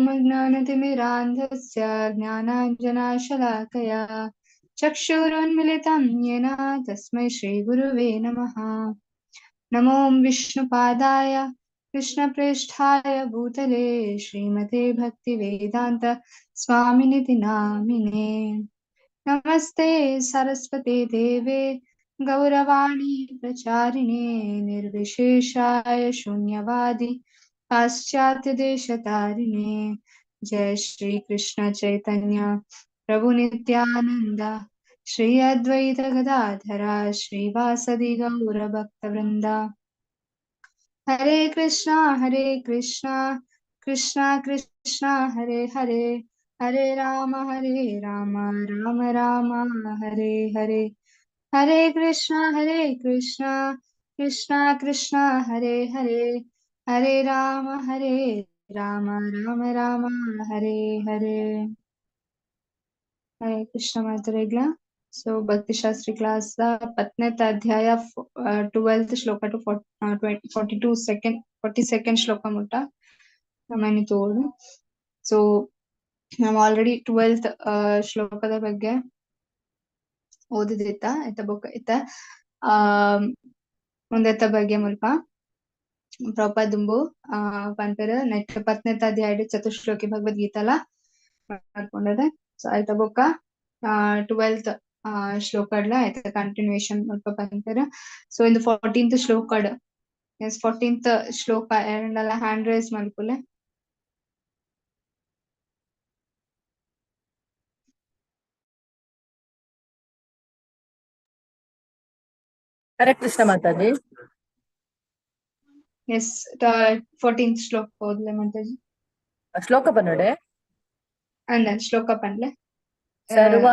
ॐ अज्ञानतिमिरान्धस्य ज्ञानाञ्जनाशलाकया चक्षुरुन्मिलितं येन तस्मै श्रीगुरुवे नमः। नमो विष्णुपादाय कृष्णप्रेष्ठाय भूतले श्रीमते भक्तिवेदान्त स्वामिनिति नामिने। नमस्ते सरस्वते देवे गौरवाणी प्रचारिणे निर्विशेषाय शून्यवादी पाश्चात्य देशतारिणे। जय श्री कृष्ण चैतन्य प्रभु नित्यानंद श्री अद्वैत गदाधरा श्रीवासदि गौर भक्तवृंद। हरे कृष्णा कृष्णा कृष्णा हरे हरे, हरे राम राम राम हरे हरे। हरे कृष्णा कृष्णा कृष्णा हरे हरे, हरे राम राम राम हरे हरे। हरे कृष्ण ಮಾತುರೆಗ್ಲ. ಸೊ ಭಕ್ತಿಶಾಸ್ತ್ರಿ ಕ್ಲಾಸ್ ಪತ್ನೇತ ಅಧ್ಯಾಯ 12th ಶ್ಲೋಕ ಟು 42 ಸೆಕೆಂಡ್ 42nd ಶ್ಲೋಕ ಮುಟ್ಟ ನಮ್ಮನಿ ತೋಡು. ಸೊ ನಾವು ಆಲ್ರೆಡಿ 12th ಶ್ಲೋಕದ ಬಗ್ಗೆ ಓದಿದಿತ್ತ ಆಯ್ತಾ ಬೊಕ್ಕ ಇತ್ತ ಆ ಒಂದೆತ್ತ ಬಗ್ಗೆ ಮುಲ್ಪ ಪ್ರಭುಪಾದ ಆ ಪನ್ಪೆರ್ ನೆಟ್ ಪತ್ನೇತ ಅಧ್ಯಾಯ ಚತುಶ್ಲೋಕಿ ಭಗವದ್ಗೀತಲ ಮಾಡ್ಕೊಂಡದೆ. ಸೊ ಆಯ್ತಾ ಬೊಕ್ಕ 12th ಶ್ಲೋಕಡ್ಲ ಆಯ್ತಾ ಕಂಟಿನ್ಯೂಯೇಷನ್ ಮುಲ್ಪ ಪನ್ಪೆರ್. ಸೊ ಇಂದು 14th ಶ್ಲೋಕಡ್, ಎಸ್ 14th ಶ್ಲೋಕ ಎರಡಲ್ಲ ಹ್ಯಾಂಡ್ ರೈಸ್ ಮಲ್ಪುಲೆ. ಹರೇ ಕೃಷ್ಣ ಮಾತಾಜಿ. ಎಸ್ 14th ಶ್ಲೋಕ ಓದ್ಲೆ ಮಾತಾಜಿ. ಶ್ಲೋಕ ಪನ್ನಡೆ ಅಂದ ಶ್ಲೋಕ ಪನ್ಲೆ. ಸರ್ವ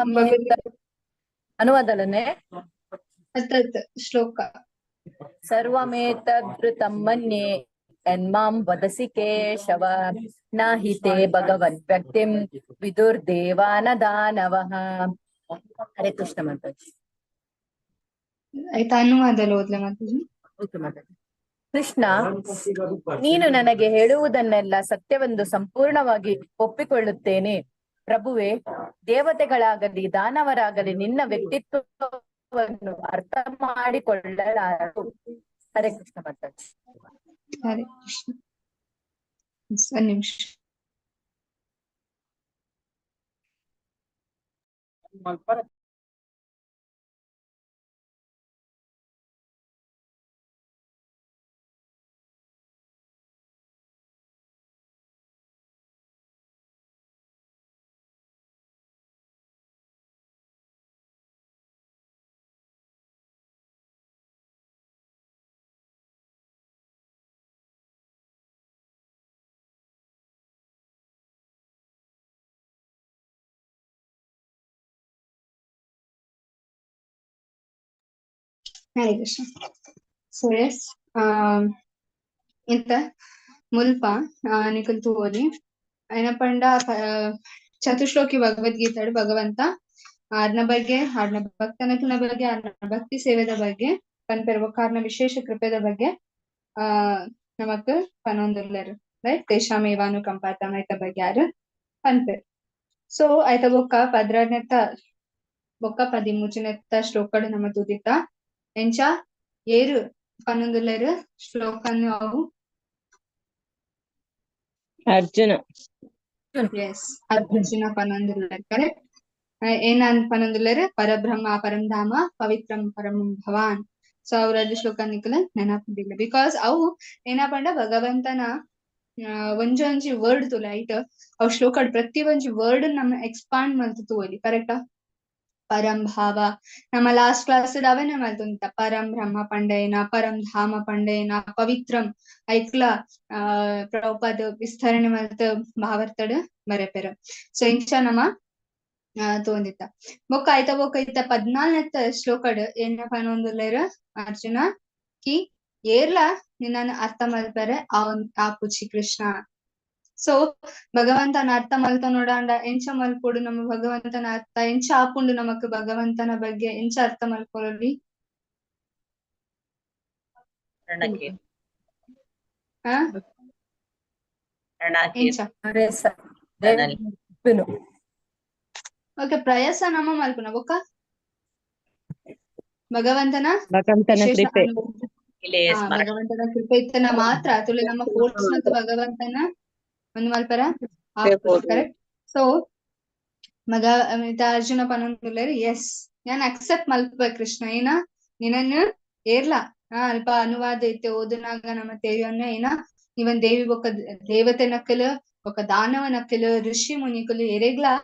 ಅನುವಾದಲನೆ ಅತ್ತತ್ ಶ್ಲೋಕ. ಸರ್ವಮೇತದ್ಧೃತಂ ಮನ್ಯೆ ಯನ್ಮಾಂ ವದಸಿ ಕೇಶವ ನ ಹಿ ತೇ ಭಗವನ್ ವ್ಯಕ್ತಿಂ ವಿದುರ್ದೇವಾನ ದಾನವಃ. ಹರೇ ಕೃಷ್ಣ ಮಾತಾಜಿ. ಆಯ್ತಾ ಅನುವಾದಲ್ಲ ಓದ್ಲೆ ಮಾತಾಜಿ. ಓಕೆ ಮಾತಾಜಿ. ಕೃಷ್ಣ, ನೀನು ನನಗೆ ಹೇಳುವುದನ್ನೆಲ್ಲ ಸತ್ಯವೆಂದು ಸಂಪೂರ್ಣವಾಗಿ ಒಪ್ಪಿಕೊಳ್ಳುತ್ತೇನೆ. ಪ್ರಭುವೆ, ದೇವತೆಗಳಾಗಲಿ ದಾನವರಾಗಲಿ ನಿನ್ನ ವ್ಯಕ್ತಿತ್ವವನ್ನು ಅರ್ಥ ಮಾಡಿಕೊಳ್ಳಲಾರರು. ಹರೇ ಕೃಷ್ಣ ಮಾತಾಜಿ. ಹರೇ ಕೃಷ್ಣ. ಒಂದ್ ನಿಮಿಷ. ಹರೇ ಕೃಷ್ಣ. ಸೊ ಎಸ್ ಇಂತ ಮುಲ್ಪ ನಿಕಲ್ ತೂವೊಲಿ ಏನಪಂಡ ಚತುಶ್ಲೋಕಿ ಭಗವದ್ಗೀತೆ ಭಗವಂತ ಆರ್ನ ಬಗ್ಗೆ, ಆರ್ನ ಭಕ್ತನಕುಲ್ನ ಬಗ್ಗೆ, ಆರ್ನ ಭಕ್ತಿ ಸೇವೆದ ಬಗ್ಗೆ ಪನ್ಪೆರ್ ಬೊಕ್ಕ ಆರ್ನ ವಿಶೇಷ ಕೃಪೆದ ಬಗ್ಗೆ ಆ ನಮಕ್ ಪನೊಂದುಲ್ಲೆರ್. ರೈಟ್, ತೇಷಾಮೇವಾನುಕಂಪಾತಂ ಐತ ಬಗ್ಗೆ ಯಾರು ಪನ್ಪೆರ್. ಸೊ ಆಯ್ತ ಬೊಕ್ಕ 12ನೆತ್ತ ಬೊಕ್ಕ 13ನೆತ್ತ ಶ್ಲೋಕಡ್ ನಮ ತೂದಿತ್ತ ಎಂಚ ಏರು ಪನ್ನೊಂದುಲ್ಲೆರ್ ಶ್ಲೋಕನ್ ಅವು ಅರ್ಜುನ. ಎಸ್, ಅರ್ಜುನ ಪನ್ನೊಂದುಲ್ಲೆರ್ ಕರೆಕ್ಟ್. ಏನನ್ ಪನ್ನೊಂದುಲ್ಲೆರ್? ಪರಬ್ರಹ್ಮ ಪರಂಧಾಮ ಪವಿತ್ರಂ ಪರಮಂ ಭವಾನ್. ಸೊ ಅವರಲ್ಲಿ ಶ್ಲೋಕ ನಿಕಲ ನೆನಪಿಲ್ಲ, because ಅವು ಏನಪಂಡ ಭಗವಂತನ ಒಂಜೊಂಜಿ ವರ್ಡ್ ತುಲ ಐಟ್ ಅವು ಶ್ಲೋಕ ಪ್ರತಿ ಒಂಜಿ ವರ್ಡ್ ನಮ್ಮ ಎಕ್ಸ್ಪಾಂಡ್ ಮಲ್ತು ತೂವೊಲಿ. ಕರೆಕ್ಟಾ? ಪರಂ ಭಾವ ನಮ್ಮ ಲಾಸ್ಟ್ ಕ್ಲಾಸ್ ಅವನೇ ಮಲ್ತೊಂದಿತ್ತ. ಪರಂ ಬ್ರಹ್ಮ ಪಂಡೇನ, ಪರಂ ಧಾಮ ಪಂಡೇನ, ಪವಿತ್ರಂ ಐಕ್ಲ ಆ ಪ್ರಭುಪಾದ ವಿಸ್ತರಣೆ ಮಲ್ತ ಭಾವರ್ತಡ್ ಬರೆಪೆರ್. ಸೊ ಇಂಚ ನಮ್ಮ ತೋಂದಿತ್ತ ಬೊಕ್ಕ ಆಯ್ತ ಬೊಕ್ಕ ಇತ್ತ 14ನೆತ್ತ ಶ್ಲೋಕಡ್ ಏನ ಪನೊಂದುಲ್ಲೆರ್ ಅರ್ಜುನ ಕಿ ಏರ್ಲ ನಿನ್ನನ್ನು ಅರ್ಥ ಮಲ್ಪೆರೆ ಆಪುಜಿ ಕೃಷ್ಣ. ಸೊ ಭಗವಂತನ ಅರ್ಥ ಮಲ್ತ ನೋಡಾಂಡ ಎಂಚ ಮಲ್ಪೊಡು ನಮ್ಮ ಭಗವಂತನ ಅರ್ಥ ಎಂಚ ಆಪುಂಡು ನಮಕ್ ಭಗವಂತನ ಬಗ್ಗೆ ಎಂಚ ಅರ್ಥ ಮಲ್ಕೊಳಲಿ? ಎಂಚ? ಪ್ರಯಾಸ. ಓಕೆ, ಪ್ರಯಾಸ ನಮ್ಮ ಮಲ್ಪುನ ಬೊಕ್ಕ ಭಗವಂತನ ಭಗವಂತನ ವಿಶೇಷ ಕೃಪೆ. ಅನುಗ್ರಹ. ಭಗವಂತನ ಕೃಪೆ ಇತ್ತನ ಮಾತ್ರ ತುಲೆ ನಮ್ಮ ಫೋರ್ಸ್ ಮತ್ತು ಭಗವಂತನ ಒಂದು ಮಲ್ಪರ ಕರೆಕ್ಟ್. ಸೊ ಮಗ ಅರ್ಜುನ ಪನೊಂದುಲ್ಲೆರ್, ಎಸ್ ಯಾನ್ ಅಕ್ಸೆಪ್ಟ್ ಮಲ್ಪುವೆ ಕೃಷ್ಣ, ಏನ ನಿನನ್ ಏರ್ಲ ಅಲ್ಪ ಅನುವಾದ ಇತ್ತೆ ಓದುನಾಗ ನಮ್ಮ ತೇರಿಯೊನ್ನ ಏನ ಇವನ್ ದೇವಿ ಬೊಕ್ಕ ದೇವತೆ ನಕಲು ಬೊಕ್ಕ ದಾನವ ನಕಲು ಋಷಿ ಮುನಿಕುಲು ಎರೆಗ್ಲಾ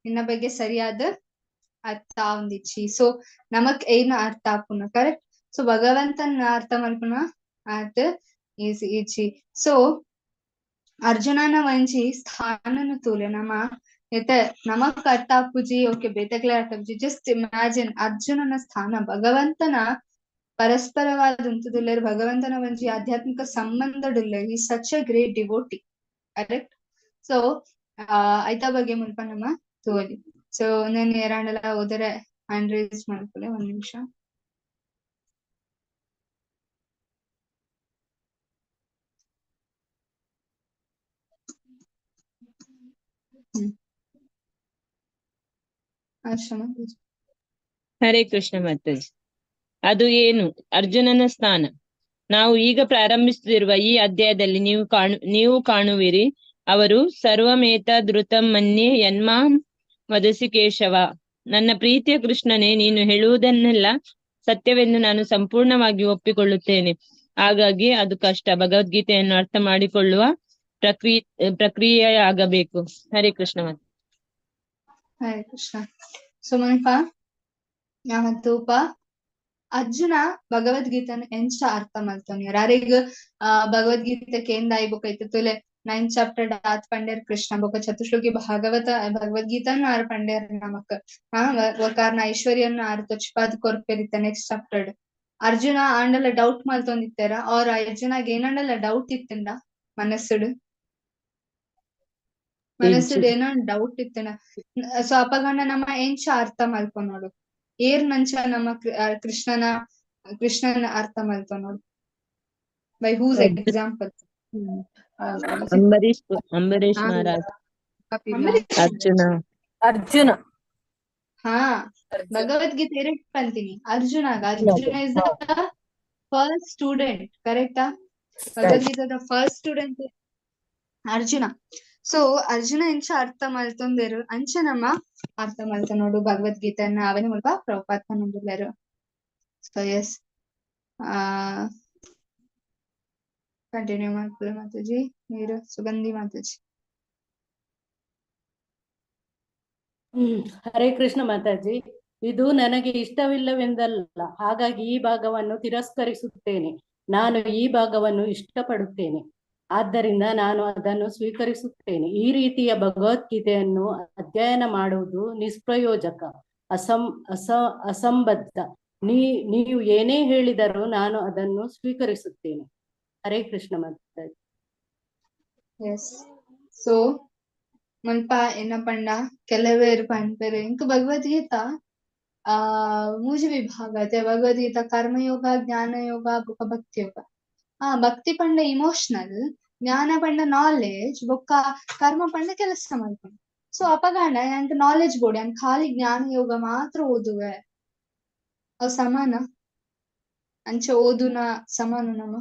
ನಿನ್ನ ಬಗ್ಗೆ ಸರಿಯಾದ ಅರ್ಥ ಆವೊಂದಿಜ್ಜಿ. ಸೊ ನಮಕ್ ಏನ ಅರ್ಥ ಆಪುನ ಕರೆಕ್ಟ್. ಸೊ ಭಗವಂತನ ಅರ್ಥ ಮಲ್ಪುನ ಆತ್ ಈಸಿ ಇಜ್ಜಿ. ಸೊ ಅರ್ಜುನನ ಒಂಜಿ ಸ್ಥಾನನು ತೂಲೆ ನಮ ಇತ್ತೆ ನಮಕ್ ಅರ್ಥ ಆಪುಜಿ, ಓಕೆ ಬೇತೆಗ್ಲೇ ಅರ್ಥ ಆಪುಜಿ. ಜಸ್ಟ್ ಇಮ್ಯಾಜಿನ್ ಅರ್ಜುನನ ಸ್ಥಾನ, ಭಗವಂತನ ಪರಸ್ಪರವಾದ ಉಂತುದುಲ್ಲೆರ್, ಭಗವಂತನ ಒಂಜಿ ಆಧ್ಯಾತ್ಮಿಕ ಸಂಬಂಧಡುಲ್ಲೆರ್. He such a great devotee correct. So ಐತ ಬಗ್ಗೆ ಮುಲ್ಪ ನಮ್ಮ ತೂವೊಲಿ. ಸೊ ನಾನು ಏರಾಂಡಲ ಓದರೆ ಹ್ಯಾಂಡ್ ರೈಸ್ ಮಲ್ಪುಲೆ ಒಂದ್ ನಿಮಿಷ. ಆಶ್ರಮ. ಹರೇ ಕೃಷ್ಣ ಮಾತಾಜಿ. ಅದು ಏನು ಅರ್ಜುನನ ಸ್ಥಾನ. ನಾವು ಈಗ ಪ್ರಾರಂಭಿಸುತ್ತಿರುವ ಈ ಅಧ್ಯಾಯದಲ್ಲಿ ನೀವು ಕಾಣುವಿರಿ, ಅವರು ಸರ್ವಮೇತ ಧೃತಂ ಮನ್ಯೆ ಯನ್ಮಾಂ ವದಸಿ ಕೇಶವ. ನನ್ನ ಪ್ರೀತಿಯ ಕೃಷ್ಣನೇ, ನೀನು ಹೇಳುವುದನ್ನೆಲ್ಲ ಸತ್ಯವೆಂದು ನಾನು ಸಂಪೂರ್ಣವಾಗಿ ಒಪ್ಪಿಕೊಳ್ಳುತ್ತೇನೆ. ಹಾಗಾಗಿ ಅದು ಕಷ್ಟ. ಭಗವದ್ಗೀತೆಯನ್ನು ಅರ್ಥ ಮಾಡಿಕೊಳ್ಳುವ ಪ್ರಕ್ರಿಯೆಯಾಗಬೇಕು. ಹರೇ ಕೃಷ್ಣ. ಹರೇ ಕೃಷ್ಣ. ಸೊ ಮನಪ ತೂಪ ಅರ್ಜುನ ಭಗವದ್ಗೀತನ ಎಂಚ ಅರ್ಥ ಮಲ್ತೊನಿ ಯಾರಿಗ್ ಭಗವದ್ಗೀತೆ ಕೇಂದಾಯಿ ಬೊಕ ಇತ್ತೆ ತುಲೆ 9 ಚಾಪ್ಟರ್ ಆತ್ ಪಂಡೇರ್ ಕೃಷ್ಣ ಬೊಕ ಚತುಶ್ಲೋಕಿ ಭಗವದ್ಗೀತಾನು ಆರ್ ಪಂಡೇರ್ ನಮಕ್ ಬೊಕ ಆರ್ನ ಐಶ್ವರ್ಯನ್ ಆರ್ ತೊಚ್ಪಾದ್ ಕೊರ್ಪೆರಿತ್ತ ನೆಕ್ಸ್ಟ್ ಚಾಪ್ಟರ್. ಅರ್ಜುನ ಆಂಡಲ ಡೌಟ್ ಮಲ್ತೊಂದಿತ್ತೆರ ಅವ್ರ ಅರ್ಜುನಗ್ ಏನಂಡಲ ಡೌಟ್ ಇತ್ತಂಡ ಮನಸ್ಸುಡು ಮನಸ್ಸುಡು ಏನೋ ಡೌಟ್ ಇತ್ತಂಡ. ಸೊ ಅಪಗಂಡ ನಮ್ಮ ಎಂಚ ಅರ್ಥ ಮಲ್ಪೊನೋಡು ಏರ್ ನಂಚ ನಮ್ಮ ಕೃಷ್ಣನ ಅರ್ಥ ಮಲ್ತೊನೋಡು by whose example? Ambarish Ambarish Maharaj. Arjuna Arjuna. ಹಾ, ಭಗವದ್ಗೀತೆ ಎರಡ್ ಪಂತೀನಿ ಅರ್ಜುನಾಗ. Arjuna is the first student ಕರೆಕ್ಟಾ? ಭಗವದ್ಗೀತೆದ ಫಸ್ಟ್ ಸ್ಟೂಡೆಂಟ್ ಅರ್ಜುನ. ಸೊ ಅರ್ಜುನ ಎಂಚ ಅರ್ಥ ಮಲ್ತೊಂದೆರು ಅಂಚ ನಮ್ಮ ಅರ್ಥ ಮಲ್ತ ನೋಡು ಭಗವದ್ಗೀತೆಯನ್ನ ಅವನ ಮುಲ್ಪ ಪ್ರಭುಪಾದ್ ಪನೊಂದುಲ್ಲೆರ್. ಸೊ ಎಸ್ ಕಂಟಿನ್ಯೂ ಮಾಡ್ಕೊಳ್ಳಿ ಮಾತಾಜಿ. ನೀರು ಸುಗಂಧಿ ಮಾತಾಜಿ. ಹರೇ ಕೃಷ್ಣ ಮಾತಾಜಿ. ಇದು ನನಗೆ ಇಷ್ಟವಿಲ್ಲವೆಂದಲ್ಲ, ಹಾಗಾಗಿ ಈ ಭಾಗವನ್ನು ತಿರಸ್ಕರಿಸುತ್ತೇನೆ. ನಾನು ಈ ಭಾಗವನ್ನು ಇಷ್ಟಪಡುತ್ತೇನೆ, ಆದ್ದರಿಂದ ನಾನು ಅದನ್ನು ಸ್ವೀಕರಿಸುತ್ತೇನೆ. ಈ ರೀತಿಯ ಭಗವದ್ಗೀತೆಯನ್ನು ಅಧ್ಯಯನ ಮಾಡುವುದು ನಿಷ್ಪ್ರಯೋಜಕ, ಅಸಂಬದ್ಧ. ನೀವು ಏನೇ ಹೇಳಿದರೂ ನಾನು ಅದನ್ನು ಸ್ವೀಕರಿಸುತ್ತೇನೆ. ಹರೇ ಕೃಷ್ಣ ಮಾತಾಜಿ. ಎಸ್. ಸೊ ಮುಲ್ಪ ಎನ್ನ ಪಂಡ ಕೆಲವೇರು ಪನ್ಪೆರ್ ಇಂಕ್ ಭಗವದ್ಗೀತಾ ಮೂಜಿ ವಿಭಾಗ ಅತೆ. ಭಗವದ್ಗೀತಾ ಕರ್ಮಯೋಗ, ಜ್ಞಾನಯೋಗ ಬೊಕ ಭಕ್ತಿಯೋಗ. ಭಕ್ತಿ ಪಂಡ ಇಮೋಷನಲ್, ಜ್ಞಾನ ಪಂಡ ನಾಲೆಜ್, ಬೊಕ್ಕ ಕರ್ಮ ಪಂಡ ಕೆಲಸ ಮಲ್ಪುನು. ಸೊ ಅಪಗಾಂಡ ಯಾನ್ಕ್ ನಾಲೆಜ್ ಬೋಡು, ಯಾನ್ ಖಾಲಿ ಜ್ಞಾನ ಯೋಗ ಮಾತ್ರ ಓದುವೆ, ಅವು ಸಮಾನ? ಅಂಚ ಓದುನ ಸಮಾನ ನಮ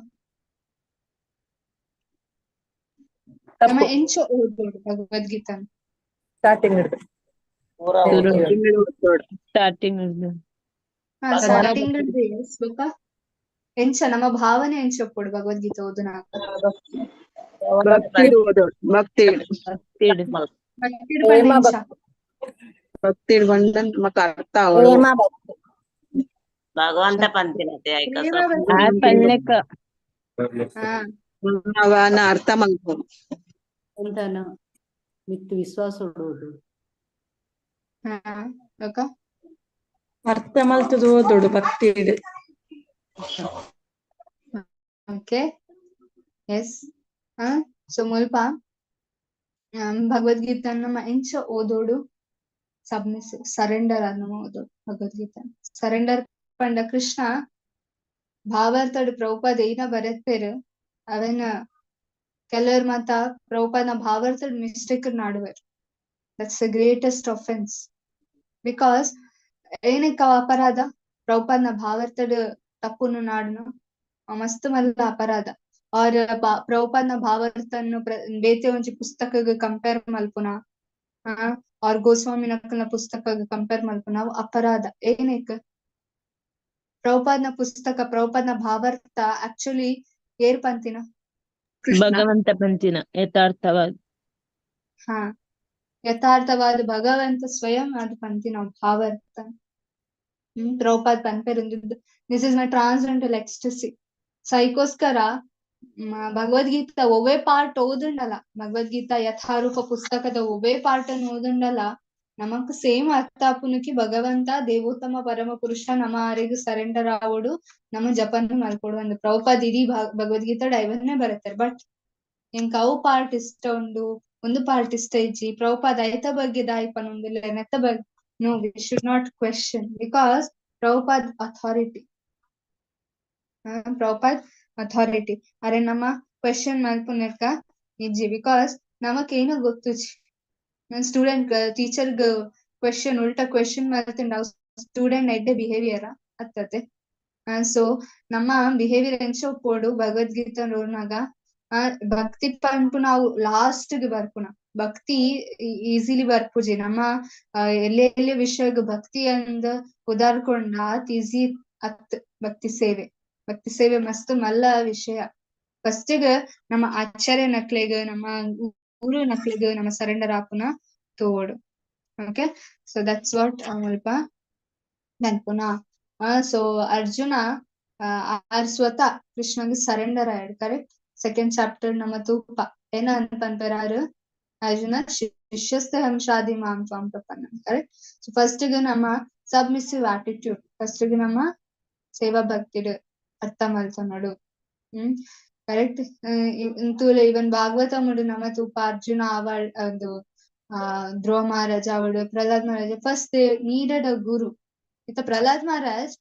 ನಮ ಎಂಚ ಓದೋಡು ಭಗವದ್ಗೀತಾ? ಸ್ಟಾರ್ಟಿಂಗ್ ಸ್ಟಾರ್ಟಿಂಗ್ ಸ್ಟಾರ್ಟಿಂಗ್ ಬೊಕ್ಕ ಎಂಚ ನಮ್ಮ ಭಾವನೆ ಎಂಚ ಒಪ್ಪೊಡು ಭಗವದ್ಗೀತೆ ಓದುನಾಗ? ಭಕ್ತಿ ಭಕ್ತಿ ಭಕ್ತಿ ಬಂದ ನಮಕ್ ಅರ್ಥ ಆವೊಡು. ಭಗವಂತ ಪಂತಿನತೆ ಪಲ್ಲೆಕ ಅವನ ಅರ್ಥ ಮಲ್ಪೊಡು. ಭಗವಂತನ ಮಿತ್ತು ವಿಶ್ವಾಸ ಇಡುವುದು. ಅರ್ಥ ಮಲ್ತುದು ಓದೋಡು ಭಕ್ತಿ ಇದೆ. Okay yes. ಸೊ ಮುಲ್ಪ ಭಗವದ್ಗೀತಾ ನಮ್ಮ ಎಂಚ ಓದೋಡು? ಸಬ್ಮಿಸಿವ್, ಸರೆಂಡರ್ ಆದ್ ನಮ ಓದೋಡು ಭಗವದ್ಗೀತಾ. ಸರೆಂಡರ್ ಪಂಡ ಕೃಷ್ಣ ಭಾವಾರ್ಥಡ್ ಪ್ರಭುಪಾದ ಏನ ಬರೆತ್ಪೆರ್ ಅವೆನ ಕೆಲವರು ಮಾತ ಪ್ರಭುಪಾದನ ಭಾವಾರ್ಥದ mistake ನಾಡುವರು. That's the greatest offence. Because ಏನಕ್ಕ ಅಪರಾಧ? ಪ್ರಭುಪಾದನ ಭಾವಾರ್ಥದ ತಪ್ಪುನು ನಾಡುನು ಮಸ್ತ್ ಮಲ್ಲ ಅಪರಾಧ. ಆರ್ ಪ್ರಭುಪಾದನ ಭಾವಾರ್ಥನ್ನು ಬೇತೆ ಒಂಜಿ ಪುಸ್ತಕಗ್ ಕಂಪೇರ್ ಮಲ್ಪುನ, ಆರ್ ಗೋಸ್ವಾಮಿ ನಕಲ್ನ ಪುಸ್ತಕ ಕಂಪೇರ್ ಮಲ್ಪುನ ಅವು ಅಪರಾಧ. ಏನಕ್ಕೆ? ಪ್ರಭುಪಾದನ ಪುಸ್ತಕ, ಪ್ರಭುಪಾದನ ಭಾವಾರ್ಥ ಆಕ್ಚುಲಿ ಏರ್ ಪಂತಿನ? ಕೃಷ್ಣ. ಭಗವಂತ ಪಂತಿನ ಯಥಾರ್ಥವಾದ. ಹಾ, ಯಥಾರ್ಥವಾದ ಭಗವಂತ ಸ್ವಯಂ ಅದು ಪಂತಿನ ಭಾವಾರ್ಥ. ಪ್ರಭುಪಾದ್ ಪನ್ಪೆರ್, this is my transcendental ecstasy. ಸೈಕೋಸ್ಕರ Bhagavad Gita ಒವ್ವೇ ಪಾರ್ಟ್ ಓದುಂಡಲ್ಲ, ಭಗವದ್ಗೀತಾ ಯಥಾರೂಪ ಪುಸ್ತಕದ ಒವ್ವೇ ಪಾರ್ಟ್ ಅನ್ನು ಓದುಂಡಲ್ಲ, ನಮಕ್ ಸೇಮ್ ಅರ್ಥ ಆಪುನಕಿ ಭಗವಂತ ದೇವೋತ್ತಮ ಪರಮ ಪುರುಷ ನಮ ಆರೆಗ್ ಸರೆಂಡರ್ ಆವೋಡು, ನಮ್ಮ ಜಪನ್ನು ಮಲ್ಕೊಡು ಅಂದ್ ಪ್ರಭುಪಾದ್ ಇಡೀ ಭಗವದ್ಗೀತಾ ಡೈವನ್ನೇ ಬರತ್ತಾರೆ. ಬಟ್ ಎಂಕ್ ಅವು ಪಾರ್ಟ್ ಇಷ್ಟ ಉಂಡು, ಒಂದು ಪಾರ್ಟ್ ಇಷ್ಟ ಇಜ್ಜಿ, ಪ್ರಭುಪಾದ್ ಐತ ಬಗ್ಗೆ ದಾಯಿ ಪನೊಂದುಲ್ಲೆ ನೆತ್ತ ಬಗ್ಗೆ, no, we should not question, because Prabhupada authority, Prabhupada authority. ಅರೆ ನಮ್ಮ ಕ್ವೆಶನ್ ಮಲ್ಪುನೆಕ್ಕ ಇಜ್ಜಿ, because ನಮಕೇನು ಗೊತ್ತುಜಿ. Student teacher question ಉಲ್ಟಾ ಕ್ವೆಶನ್ ಮಲ್ತಂಡ ಸ್ಟೂಡೆಂಟ್ ಎಡ್ಡೆ ಬಿಹೇವಿಯರ್ ಅತ್ತತೆ. ಸೊ ನಮ್ಮ ಬಿಹೇವಿಯರ್ ಎಂಚ ಉಪ್ಪೊಡು ಭಗವದ್ಗೀತಾ ನೋಡ್ನಾಗ, ಭಕ್ತಿ ಪನ್ಪು ನಾವು ಲಾಸ್ಟ್ ಗ್ ಬರ್ಪುನ. ಭಕ್ತಿ ಈಸಿಲಿ ಬರ್ಪುಜಿ. ನಮ್ಮ ಎಲ್ಲೆ ಎಲ್ಲೆ ವಿಷಯಗ್ ಭಕ್ತಿ ಅಂದ್ ಉದಾರ್ಕೊಂಡ ಆತ್ ಈಸಿ ಅತ್. ಭಕ್ತಿ ಸೇವೆ, ಭಕ್ತಿ ಸೇವೆ ಮಸ್ತ್ ಮಲ್ಲ ವಿಷಯ. ಫಸ್ಟ್ ಗ್ ನಮ್ಮ ಆಚಾರ್ಯ ನಕ್ಲೆಗ್, ನಮ್ಮ ಗುರು ನಕ್ಲೆಗ್ ನಮ್ಮ ಸರೆಂಡರ್ ಆಪುನ ತೋಡು. Okay, so that's what ಮುಲ್ಪ ಪನ್ಪುನ. ಸೊ ಅರ್ಜುನ ಆರ್ ಸ್ವತಃ ಕೃಷ್ಣಗ್ ಸರೆಂಡರ್ ಆಯಡ್, correct? Second chapter ನಮ್ಮ ತೂಪ ಏನ ಪನ್ಪೆರ್ ಆರು ಅರ್ಜುನ ಶಿಷ್ಯಸ್ತ ಹಂಸಾದಿ ಮಾಂ ತ್ವಾಂ ಪ್ರಪನ್ನಂ, correct? So first ಗ್ ನಮ್ಮ submissive attitude, first ಗ್ ನಮ್ಮ ಸೇವಾ ಭಕ್ತಿಡ್ ಅರ್ಥ ಮಲ್ತೊನೊಡು. ಕರೆಕ್ಟ್? ತೂಲೆ ಇವನ್ ಭಾಗವತ ಮುಡು ನಮ್ಮ ತೂಪ ಅರ್ಜುನ ಆವಳ್ ಒಂದು ಧ್ರುವ ಮಹಾರಾಜ ಅವಳು Prahlad Maharaj first they needed a guru. ಇತ್ತ Prahlad Maharaj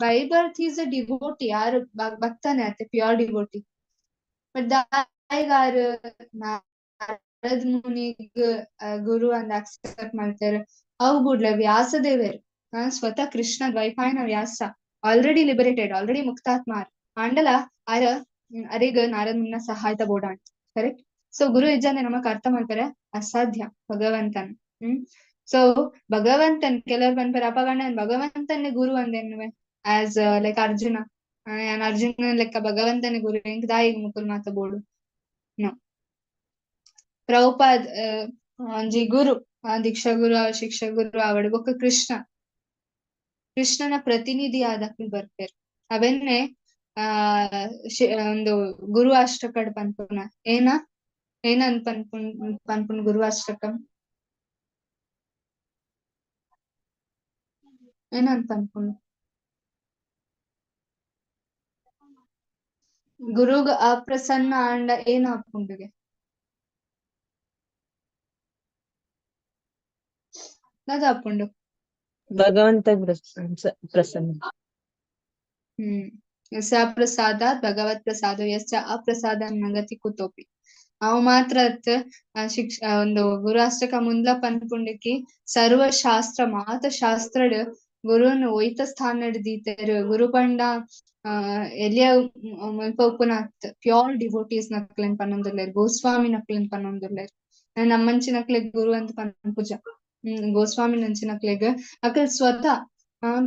by birth is a devotee, ಯಾರು ಭಕ್ತನೇ ಅತ್ತೆ, pure devotee. But ದಾಯಿಗಾರು ನಾರದ ಮುನಿಗ್ ಗುರು ಅಂದ್ ಅಕ್ಸೆಪ್ಟ್ ಮಾಡ್ತಾರೆ. ಅವು ಬುಡ್ಲೆ ವ್ಯಾಸದೇವರು, ಸ್ವತಃ Krishna Dvaipayana Vyasa already liberated, already ಮುಕ್ತಾತ್ಮಾರ್ ಆಂಡಲ ಆರ ಅರೆಗ್ ನಾರದ ಮುನಿನ ಸಹಾಯತ ಬೋಡ ಅಂತ, ಕರೆಕ್ಟ್? ಸೊ ಗುರು ಇಜ್ಜಾನೆ ನಮಕ್ ಅರ್ಥ ಮಾಡ್ತಾರೆ ಅಸಾಧ್ಯ ಭಗವಂತನ್. ಸೊ ಭಗವಂತನ್ ಕೆಲವರು ಪನ್ಪೆರ್ ಅಪಗಂಡ ಭಗವಂತನೇ ಗುರು ಅಂದೆನ್ನುವೆ, ಆಸ್ ಲೈಕ್ ಅರ್ಜುನ, ಯಾನ್ ಅರ್ಜುನ ಲೆಕ್ಕ ಭಗವಂತನೇ ಗುರು ಎಂಕ್ ದಾಯಿಗ್ ಮುಕುಲ್ ಮಾತ ಬೋಡು. ನೋ, ಪ್ರಭುಪಾದ್ ಒಂಜಿ ಗುರು, ದೀಕ್ಷಾ ಗುರು ಶಿಕ್ಷಾ ಗುರು ಆವಡ್ ಬೊಕ್ಕ ಕೃಷ್ಣ, ಕೃಷ್ಣನ ಪ್ರತಿನಿಧಿ ಆದಕ್ಲು ಬರ್ಪೆರ್. ಅವೆನ್ನೆ ಆ ಒಂದು ಗುರು ಅಷ್ಟಕಡ್ ಪನ್ಪುನ. ಏನ ಏನನ್ ಪನ್ಪುನ್ ಪನ್ಪುನ್ ಗುರು ಅಷ್ಟಕಂ ಏನನ್ ಪನ್ಪುನ್? ಗುರುಗ್ ಅಪ್ರಸನ್ನ ಆಂಡ ಏನ್ ಆಪುಂಡುಗೆ? ದಾದ ಆಪುಂಡು? ಭಗವಂತ ಪ್ರಸನ್ನ. ಯಸ್ಯ ಪ್ರಸಾದಾತ್ ಭಗವತ್ ಪ್ರಸಾದೋ ಯಸ್ಯ ಅಪ್ರಸಾದ ನಗತಿ ಕುತೋಪಿ. ಅವು ಮಾತ್ರ ಶಿಕ್ಷ ಒಂದು ಗುರುಅಷ್ಟಕ ಮುಂದ್ಲ ಪನ್ಪುಂಡುಕಿ ಸರ್ವ ಶಾಸ್ತ್ರ ಮಾತ ಶಾಸ್ತ್ರಡ್ ಗುರುನ್ ಒಯ್ತ ಸ್ಥಾನಡ್ ದೀತೆರ್. ಗುರು ಪಂಡ ಎಲ್ಲಿಯ ಮುಲ್ಪ ಉಪ್ಪುನ ಪ್ಯೂರ್ ಡಿವೋಟೀಸ್ ನಕ್ಲೆನ್ ಪನೊಂದುಲ್ಲೆರ್, ಗೋಸ್ವಾಮಿ ನಕ್ಲೆನ್ ಪನೊಂದುಲ್ಲೆರ್. ನಮ್ಮಂಚಿನಕ್ಲೆಗ್ ಗುರು ಅಂತ ಪನ್ಪುಜ. ಗೋಸ್ವಾಮಿ ನಂಚಿನಕ್ಲೆಗ್ ಅಕಲ್ ಸ್ವತಃ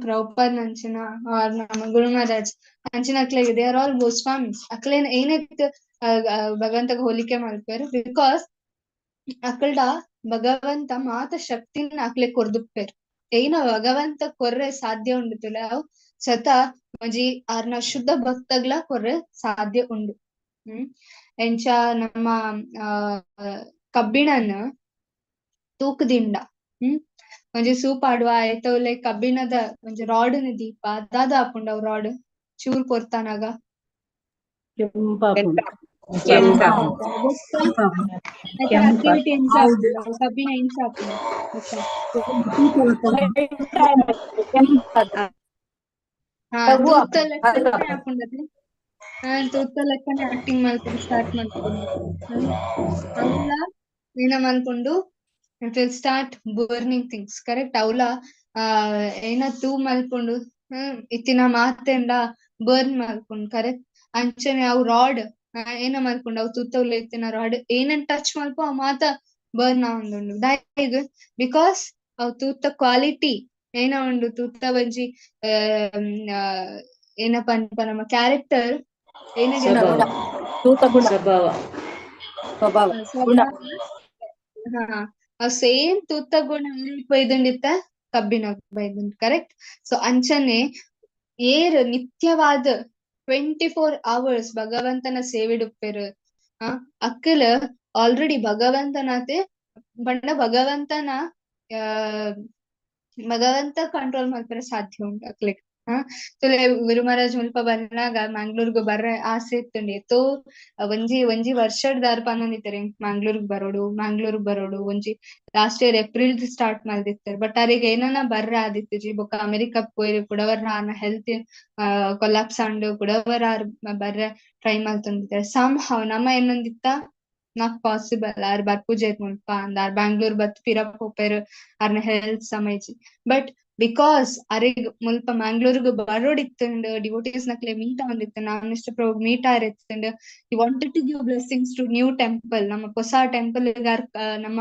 ಪ್ರಭುಪಾದ್ ನಂಚಿನ ಆರ್ ನಮ್ಮ ಗುರು Maharaj ಅಂಚಿನಕ್ಲೆಗ್ they are all Goswamis. ಅಕ್ಲೇನ್ ಏನಕ್ ಭಗವಂತಗ್ ಹೋಲಿಕೆ ಮಲ್ಪೆರ್? Because ಅಕಲ್ಡ ಭಗವಂತ ಮಾತ ಶಕ್ತಿನ ಅಕ್ಲೆ ಕೊರ್ದುಪ್ಪೆರ್. ಏನ ಭಗವಂತ ಕೊರ್ರೆ ಸಾಧ್ಯ ಉಂಡು ತುಲೆ ಅವು ಸ್ವತಃ ಒಂಜಿ ಆರ್ನ ಶುದ್ಧ ಭಕ್ತಗ್ಲ ಕೊರ್ರೆ ಸಾಧ್ಯ ಉಂಡು. ಎಂಚ ನಮ್ಮ ಕಬ್ಬಿಣನ್ ತೂಕದಿಂಡ ಒಂಜಿ ಸೂಪಾಡುವ ಐತವುಲೆ ಕಬ್ಬಿಣದ ಒಂಜಿ ರಾಡ್ ನ ದೀಪ ದಾದ ಆಪುಂಡು ಅವು ರಾಡ್ ಚೂರ್ ಪೊರ್ತಾನಾಗ ಕೆಂಪಾಪುಂಡು. ಆಕ್ಟಿವಿಟಿ ಎಂಚ ಆಪುಂಡು? ಅವು ಕಬ್ಬಿಣ ಎಂಚ ಆಪುಂಡು? ಹಾ, ತೂತ ಲೆಕ್ಕನೆ ಆಪುಂಡು. ತೂತ ಲೆಕ್ಕನೆ ಆಕ್ಟಿಂಗ್ ಮಲ್ಪೆರೆ ಸ್ಟಾರ್ಟ್ ಮಲ್ಪುಂಡು. ಅವ್ಲ ಏನ ಮಲ್ಪುಂಡು, it will start burning things, correct? ಅವ್ಲ ಏನ ತೂ ಮಲ್ಪುಂಡು, ಇತ್ತಿನ ಮಾತೆಂಡ ಬರ್ನ್ ಮಲ್ಪುಂಡು, ಕರೆಕ್ಟ್? ಅಂಚನೆ ಅವು ರಾಡ್ ಏನ ಮಲ್ಪುಂಡು, ಅವು ತೂತವ್ಲ ಇತ್ತಿನ ರಾಡ್ ಏನನ್ ಟಚ್ ಮಲ್ಪ ಅವು ಮಾತ ಬರ್ನ್ ಆವೊಂದುಂಡು. ದಾಯೆಗ್? Because ಅವು ತೂತ ಕ್ವಾಲಿಟಿ ಏನ ಉಂಡು, ತೂತ ಒಂಜಿ ಏನ ಪನ್ಪ ನಮ್ಮ ಕ್ಯಾರೆಕ್ಟರ್ ಏನಿಗೆ ಸ್ವಭಾವ. ತೂತ ಗುಣ. ಸ್ವಭಾವ. ಸ್ವಭಾವ ಗುಣ. ಹಾ, ಸೇಮ್ ತೂತ ಗುಣ ಬೈದುಂಡಿತ್ತ ಕಬ್ಬಿಣ ಬೈದುಂಡು, ಕರೆಕ್ಟ್? ಸೊ ಅಂಚನೆ ಏರ್ ನಿತ್ಯವಾದ 24 ಅವರ್ಸ್ ಭಗವಂತನ ಸೇವೆಡುಪ್ಪೆರ್, ಅಕ್ಕಲ್ ಆಲ್ರೆಡಿ ಭಗವಂತನಾತೆ ಬಣ್ಣ ಭಗವಂತನ ಭಗವಂತ ಕಂಟ್ರೋಲ್ ಮಲ್ಪೆರೆ ಸಾಧ್ಯ ಉಂಟು ಅಕ್ಲೆಗ್. ತುಲೆ ಗುರು ಮಹಾರಾಜ್ ಮುಲ್ಪ ಬರ್ನಾಗ ಮ್ಯಾಂಗ್ಳೂರ್ಗ್ ಬರ್ರೆ ಆಸೆ ಇತ್ತುಂಡು. ಏತೋ ಒಂಜಿ ಒಂಜಿ ವರ್ಷಡ್ ಪನೊಂದಿತ್ತೆರ್ ಮ್ಯಾಂಗ್ಳೂರ್ಗ್ ಬರೋಡು ಮ್ಯಾಂಗ್ಳೂರ್ಗ್ ಬರೋಡು. ಒಂಜಿ ಲಾಸ್ಟ್ ಇಯರ್ ಏಪ್ರಿಲ್ ಸ್ಟಾರ್ಟ್ ಮಲ್ದಿತ್ತೆರ್, ಬಟ್ ಅರೆಗ್ ಏನನ ಬರ್ರೆ ಆದಿತ್ತಿಜಿ. ಬೊಕ್ಕ ಅಮೆರಿಕ ಪೋಯೆರ್, ಕುಡವರ ಆರ್ನ ಹೆಲ್ತ್ ಕೊಲಾಪ್ಸ್ ಆಂಡ್, ಕುಡವರ ಆರ್ ಬರ್ರೆ ಟ್ರೈ ಮಲ್ತೊಂದಿತ್ತೆರ್. ಸಮ್ how ನಮ್ಮ ಏನೊಂದಿತ್ತ not possible, R ಬರ್ಪುಜೆರ್ ಮುಲ್ಪ ಅಂದ್, ಆರ್ ಬ್ಯಾಂಗ್ಳೂರ್ ಬತ್ ಪಿರ ಪೋಪೆರ್, ಆರ್ನ ಹೆಲ್ತ್ ಸಮಯಜಿ. ಬಟ್ because ಅರೆಗ್ ಮುಲ್ಪ ಮ್ಯಾಂಗ್ಳೂರ್ಗ್ ಬರೋಡಿತ್ತುಂಡು, ಡಿವೋಟೀಸ್ ನಕ್ಲೆ ಮೀಟ್ ಆವೊಂದಿತ್ತು, ನಾಮಿಷ್ಟ ಪ್ರಭು ಮೀಟ್ ಆರಿತ್ತುಂಡು. He wanted to give blessings to new temple, ನಮ್ಮ ಹೊಸ ಟೆಂಪಲ್ ನಮ್ಮ